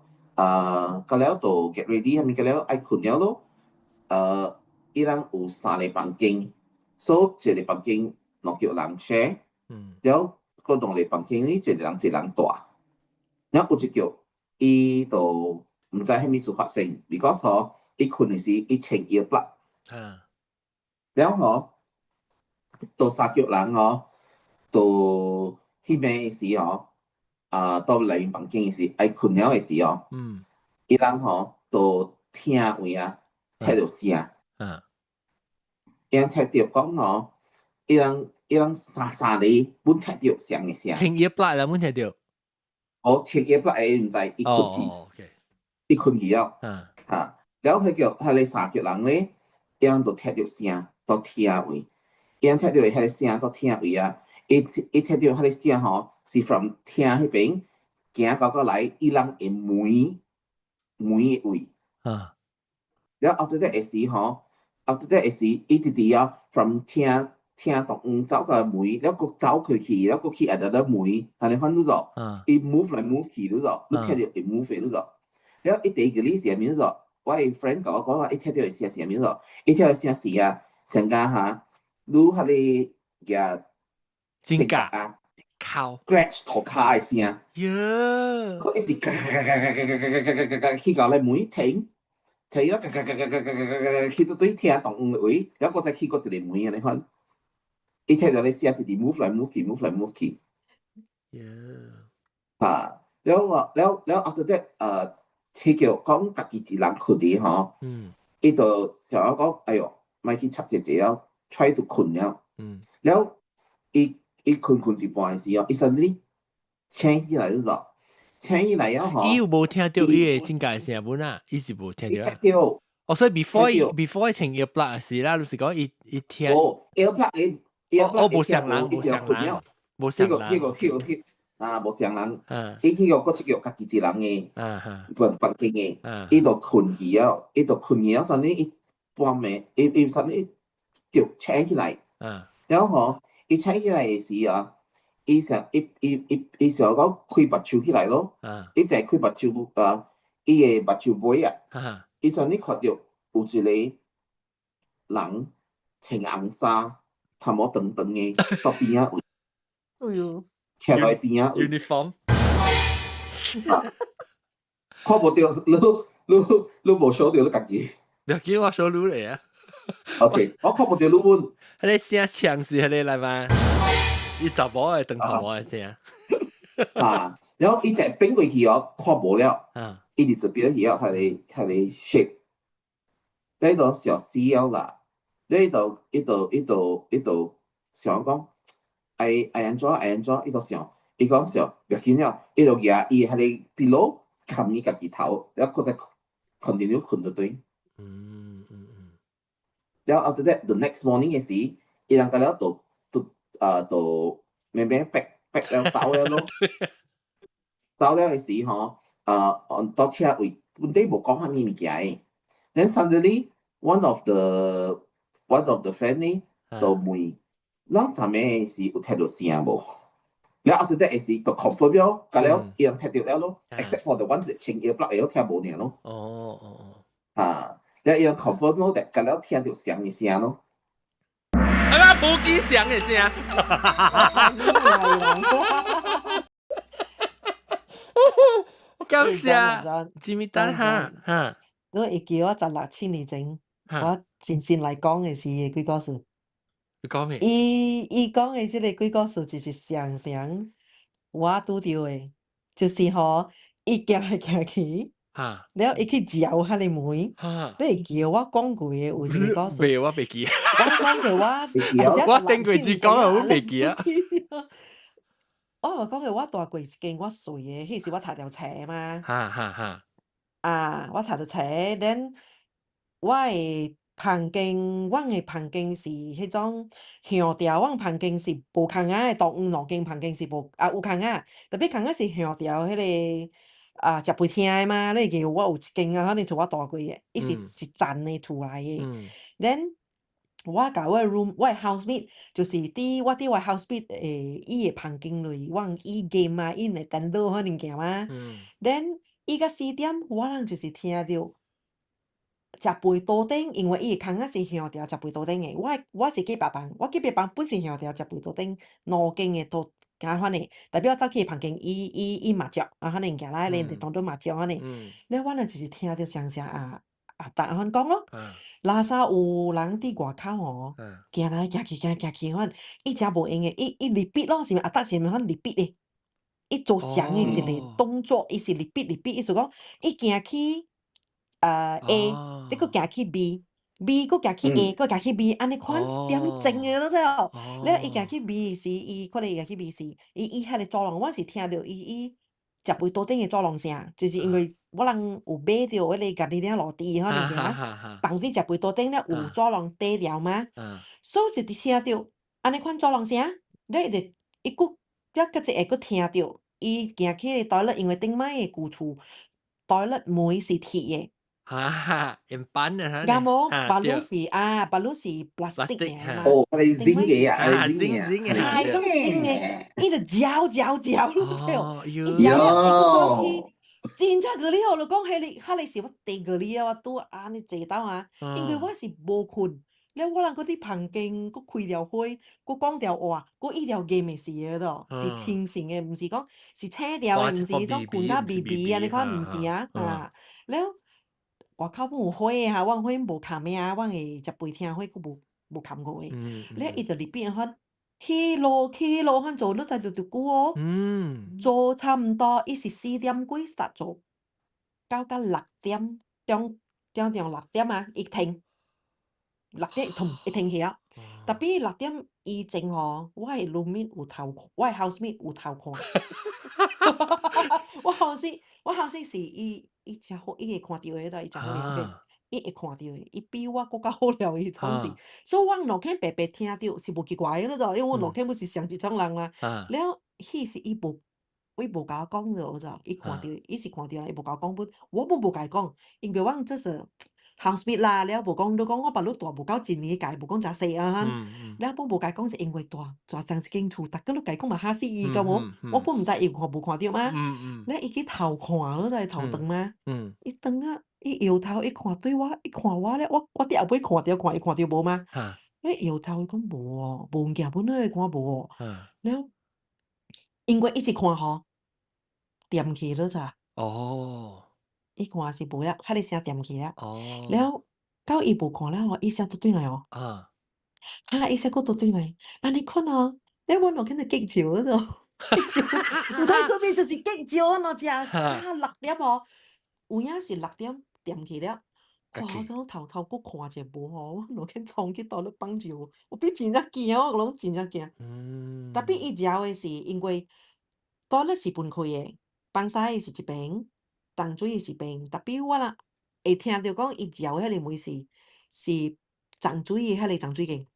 B: 甲了就 get ready，啥物甲了愛睏了咯，伊人有三個房間，所以一個房間兩叫人 share，了閣兩個房間呢，一個人一個人住。了有一叫伊就毋知啥物事發生，because 吼，伊睏的時伊穿 earplug，了吼，到三叫人吼，到彼邊的時吼，啊，到來房間的時，愛睏了的時吼，伊人吼，就聽位啊，聽著聲。伊人聽著講吼，伊人伊人三三個本聽著聲的聲。
A: 聽 earplug 啦，本聽著。
B: 哦，聽 earplug 的毋知伊睏去，伊睏去了。哈，了彼叫彼个三腳人咧，伊人就聽著聲，到聽位，伊人聽著彼个聲到聽位啊，伊伊聽著彼个聲吼，是 from 廳彼邊行到過來，伊人的門門的位。了後頭的時吼，後頭的時，伊直直啊，from 廳廳東遠走到門，了閣走開去，了閣去 another 門，按呢款你做，伊 move 來 move 去你做，你聽著會 move 的你做。了伊第一個例是啥物做？我的 friend 共我講話，伊聽著的聲是啥物做？伊聽著聲是啊，上加哈，你彼個舉
A: 真假
B: 啊，
A: 靠
B: scratch 塗跤的聲。
A: 喲，
B: 佢一時嘎嘎嘎嘎嘎嘎嘎嘎嘎嘎嘎去到咧門停。停咗，嘎嘎嘎嘎嘎嘎嘎嘎去到對廳東遠位，然後閣再去過一個門按呢款，伊聽著咧聲直直 move 來 move 去，move 來 move 去。啊，了我了了 after that，彼叫講家己一人睏佇吼，伊就想要講，哎喲，莫去插一下了，try to 睏了。了，伊伊睏睏一半的時候，伊 suddenly 醒起來咗，醒起來了吼。
A: 伊有無聽著伊的真假聲本啊？伊是無聽著。
B: 聽著。
A: 哦，所以 before before 穿 earplug 時啦，就是講伊伊聽。
B: 哦，earplug 伊
A: 哦，無相人，無相人，無相人。
B: 彼個彼個彼個啊，無相人。伊彼個閣一個家己一人的，房房間的，伊就睏去了，伊就睏去了，啥物伊半暝，伊伊啥物就醒起來。然後吼，伊醒起來的時啊，伊想伊伊伊伊想講開目睭起來咯。伊就開目睭啊，伊的目睭尾啊，伊啥物看著有一個人穿紅衫，頭毛長長的，到邊仔位。
D: 哎喲！
B: 徛佇邊仔
A: 位。uniform。
B: 看無著，你你你無 show 著你家己。
A: 著叫我 show 你嚟啊。
B: OK，我看無著你阮。
A: 彼个聲強是彼个來嘛？伊查某的長頭毛的聲。
B: 啊，然後伊就變過去哦，看無了。伊直變去了，彼个彼個 shape。你都想死了啦！你就伊就伊就伊就想講，愛愛按怎愛按怎，伊就想，伊講想袂緊了，伊就舉伊彼个 pillow 冚伊家己頭，然後閣再 continue 睏就對。然後 after that the next morning 的時，伊人共了就就啊就慢慢逼逼了走了咯。走了的時吼，啊，到車位本底無講啥物物件的。Then suddenly one of the friend 呢，就問，咱昨暝是有聽著聲無？然後 after that 是就 confirm 了，共了伊人聽著了咯，except for the one 穿 earplug 會曉聽無爾咯。啊，了伊人 confirm 咯，但共了聽著聲的聲咯。
A: 啊，無記聲的聲。感謝，吉米丹哈哈。
D: 你會記我十六七年前，我真心來講的是幾個事？
A: 你講咩？
D: 伊講的這个鬼故事就是常常我拄著的，就是吼，伊行來行去，了伊去嚼彼个門，你會記得我講過的有一个故事？
A: 袂，我袂記。
D: 我講過我，
A: 我頂過只講啊，我袂記啊。
D: 我有講過我蹛過一間我睡的，彼時我讀著冊嘛。
A: 哈哈哈。
D: 啊，我讀著冊，then 我的房間，阮的房間是彼種向調，阮房間是無空仔的，獨兩間房間是無啊有空仔，特別空仔是向調彼个啊食飯廳的嘛，你會記我有一間啊，可能厝我蹛過的，伊是一層的厝來的。Then 我共我的 room，我的 housemate 就是佇我佇我 housemate 的伊的房間內，阮伊 game 啊，伊的電腦彼物件嘛。Then 伊到4點，我人就是聽著食飯桌頂，因為伊的空仔是向著食飯桌頂的。我是隔壁房，我隔壁房本是向著食飯桌頂兩間的桌較款的，代表我走去伊房間，伊麻雀啊，彼物件啦，連當做麻雀按呢。了我人就是聽著聲聲啊啊，逐款講咯。垃圾有人佇外口吼，行來行去，行來行去款，伊誠無閒的，伊 repeat 咯，是毋是阿達是毋是款 repeat 的？伊做相的一個動作，伊是 repeat repeat，意思講伊行去A，你閣行去 B，B 閣行去 A，閣行去 B，按呢款點鐘的，你知無？了伊行去 B 時，伊可能伊行去 B 時，伊彼个走廊，我是聽著伊食飯桌頂的走廊聲，就是因為我人有買著彼个家己領落地彼物件，放佇食飯桌頂了有走廊底條嘛，所以就聽著按呢款走廊聲，了伊就伊閣才閣一下閣聽著，伊行去 toilet，因為頂擺的舊厝 toilet 門是鐵的。
A: 哈哈，用板的哈。
D: 敢無？baru 是啊，baru 是 plastic 的嘛。
B: 哦，彼個 zinc 的啊，
A: zinc zinc
D: 的。係種 zinc 的，伊就嚼嚼嚼，你知無？伊嚼了，伊閣走去，真正個你哦，就講彼个，彼个是我第二個啊，我拄按呢坐兜啊，因為我是無睏，了我人閣佇房間，閣開著火，閣講著話，閣伊條 game 的時的咯，是清醒的，毋是講是醒著的，毋是彼種睏甲微微按呢款，毋是啊，啊，了外口本有火的哈，阮火無冚的啊，阮的食飯廳火閣無冚過的，了伊就入變法起落起落，反做你知著著久哦，做差毋多，伊是4點幾 start 做，到6點中中中六點啊，伊停，六點伊停伊停起啊。Tapi 6點以前吼，我的 roommate 有偷，我的 housemate 有偷看。我 housemate 是伊誠好，伊會看著的啦，伊誠好了解，伊會看著的，伊比我閣較好料伊總是，所以我兩間白白聽著是無奇怪的，你知無？因為我兩間本是上一種人嘛。了，彼時伊無，伊無共我講著，知無？伊看著，伊是看著啦，伊無共我講本，我本無共伊講，因為阮這是 housemate 啦，了無講，你講我捌你蹛無夠一年，共伊無講誠濟啊，了本無共伊講是因為蹛蹛同一間厝，逐家都共伊講嘛嚇死伊，敢無？我本毋知伊有看無看著嗎？了伊去偷看，你知頭轉嗎？伊轉啊，伊搖頭，伊看對我，伊看我咧，我佇後尾看著看伊看著無嗎？伊搖頭，伊講無哦，無物件本來看無哦。了，因為伊一看吼，恬去了咋？伊看是無了，彼个聲恬去了。了，到伊無看了吼，伊聲倒轉來哦。哈，伊聲閣倒轉來，按呢看哦，了阮兩個就激笑了，毋知做咩就是激笑喏，食啊6點哦，有影是六點恬去了。哇！我講頭頭閣看者無吼，我兩個衝去倒咧放尿，我比真正驚，我攏真正驚。Tapi 伊食的是因為倒咧是分開的，放屎的是一邊，沖水的是一邊。Tapi 我若會聽著講伊嚼彼个門是沖水的彼个沖水間。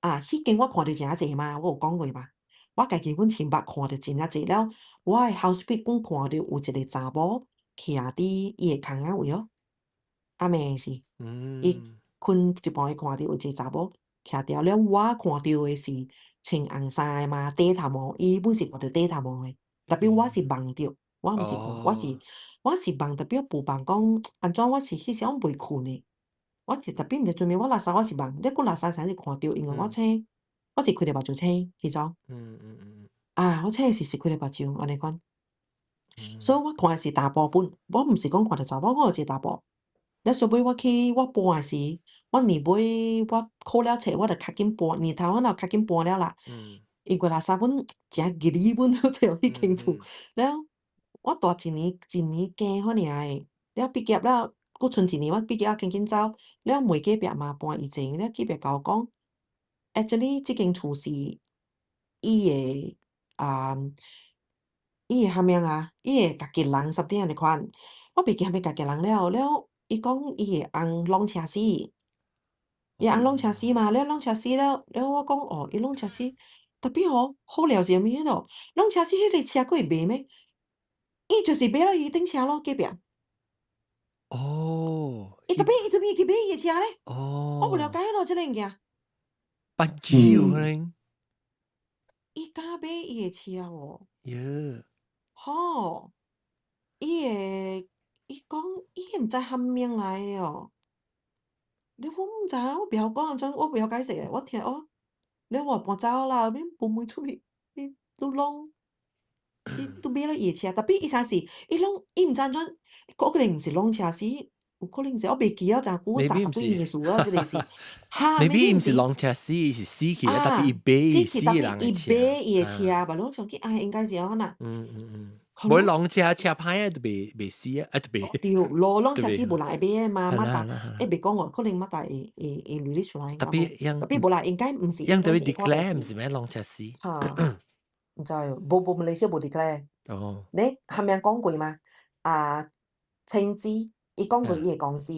D: 啊，彼間我看著誠濟嘛，我有講過嘛。我家己本親目看著真正濟了，我的 housemate 講看著有一個查某徛佇伊的空仔位哦。暗暝時，伊睏一半伊看著有一個查某徛佇了，我看著的是穿紅衫的嘛，短頭毛，伊本是看著短頭毛的，特別我是夢著，我毋是看，我是夢，特別無夢講按怎，我是彼時我未睏的，我是特別毋知做啥物，我垃圾我是夢，你講垃圾時是看著，因為我醒，我是開著目睭醒彼種。啊，我醒時是開著目睭按呢款。所以我看的是查埔本，我毋是講看著查某，我有一個查埔。了小尾我去我搬的時，我年尾我考了冊，我就較緊搬，年頭我就較緊搬了啦。因為垃圾本誠吉利本都揣彼間厝，了我蹛一年一年加遐爾的，了畢業了，閣賰一年我畢業了緊緊走，了問隔壁嘛搬以前，了隔壁共我講，actually 這間厝是伊的啊，伊的啥物啊？伊的家己人 something 按呢款，我袂記啥物家己人了，了伊講伊的翁攏車死，伊翁攏車死嘛，了攏車死了，了我講哦，伊攏車死，tapi 吼好料是啥物咯？攏車死彼个車閣會賣咩？伊就是買了伊頂車咯，隔壁。
A: 哦，
D: 伊 tapi 伊做咩去買伊的車咧？
A: 哦，
D: 我無了解咯，這个物件。
A: 笨機有可能。
D: 伊敢買伊的車哦？
A: 耶。
D: 吼，伊會伊講伊毋知啥物來的哦。你我毋知，我袂曉講按怎，我袂曉解釋的。我聽哦，了我搬走啦，免無問出去，伊都攏伊都買了伊的車，tapi 伊啥是，伊攏伊毋知按怎，可能毋是攏車死，有可能是我袂記了，誠久三十幾年的事啊，這個是。哈
A: ，maybe 毋是攏車死，是死去，tapi 伊買死人的車。
D: 伊買伊的車，吧，攏想去啊，應該是按怎。
A: 無攏車車歹啊，都袂袂死啊，啊都袂。
D: 對，囉攏車死無人會買的嘛，馬達，欸袂講哦，可能馬達會會會 release 出來。
A: tapi
D: tapi 無啦，應該毋是。
A: 樣特別 declare 毋是咩攏車死。
D: 哈，毋知哦，無無馬來西亞無 declare。
A: 哦。
D: 你冚樣講過嘛？啊，青枝，伊講過伊的公司，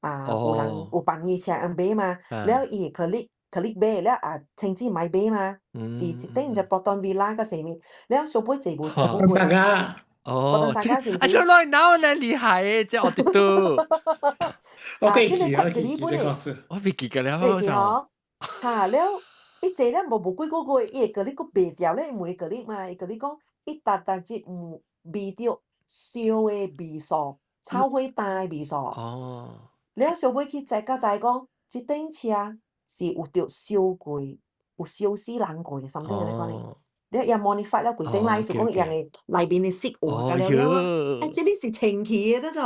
D: 啊，有人有辦伊車通買嘛，了伊會 colleague colleague 買了啊，青枝買買嘛，是一頂隻 Proton Villa 個啥物，了小尾坐無啥。
I: 啥個？
A: 哦，
D: 這
A: 啊，這來哪有呢厲害的，這我哋都。
I: 我記記，我記記這個事。
A: 我未記得了。
D: 會記吼，哈了，伊坐了無無幾個月，伊會佮你閣賣掉咧，問佮你嘛，伊佮你講，伊逐逐日有味著燒的味素，草火焦的味素。
A: 哦。
D: 了小尾去知甲知講，這頂車是有著燒過，有燒死人過的，something 按呢款的。了伊 modify 了規頂來，是講用的內面的色換甲了了。哎，這裡是清氣的，對無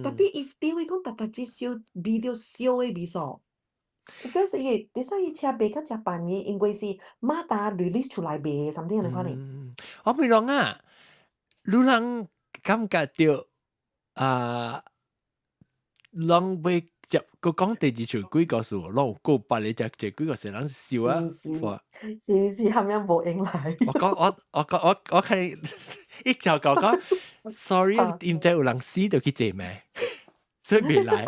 D: ？tapi 伊 still 伊講逐逐日燒味著燒的味素。伊講是伊，你說伊車賣較誠便宜，因為是馬達 release 出來賣的，something 按呢款的。
A: 我咪講啊，你人感覺著啊，人欲接閣講第二處鬼故事，攏有過百個只只鬼故事，人笑啊！
D: 是毋是冚樣無閒來？
A: 我講我我講我我看一就講講，sorry，毋知有人死就去坐咩，所以未來。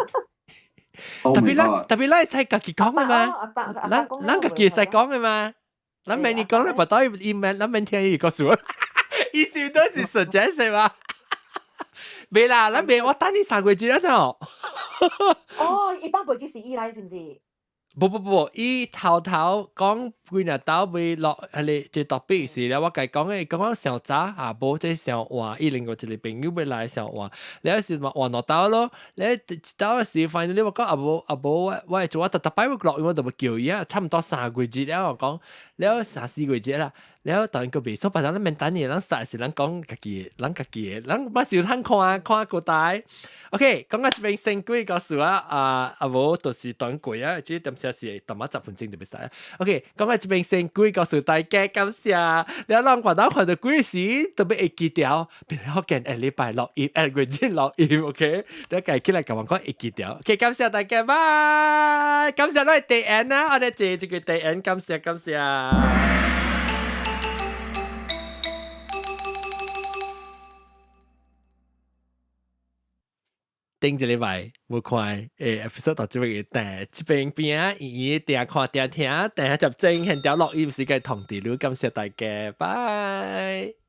A: 特別咱特別咱會使家己講的嘛，咱咱家己會使講的嘛，咱免你講咧，不等伊免咱免聽伊故事，意思都是 suggest 嘛。未啦，咱未，我等你3個月了就。
D: 哦，一般袂記是伊來是毋是？
A: 不不不，伊頭頭講幾若兜未落，彼个這 topic 是了，我共伊講的，講講上早啊，無這上換，伊另外一個朋友欲來上換，了是嘛換兩兜咯，了一兜時 finally 我講啊無啊無，我我會做我逐逐擺我錄音我就欲叫伊啊，差毋多3個月了，我講了3、4個月啦，了當然閣袂爽，別人咱免等伊，咱實是咱講家己，咱家己的，咱捌是有通看看古代。OK，講到這邊先鬼故事啊，啊啊無就是當過啊，這點寫是淡仔10分鐘就袂使。OK，講到這邊先鬼故事，大家感謝。了咱看到看到鬼時，特別會記掉，變好見下禮拜錄音，下月日錄音，OK，你家起來共我講會記掉。OK，感謝大家，拜。感謝咱的第 N 啊，我哋坐這個第 N，感謝感謝。頂一禮拜無看誒 episode 到這邊嘅，這邊邊啊，圓圓定看定聽，定接精，現條錄音時間同地，感謝大家，拜。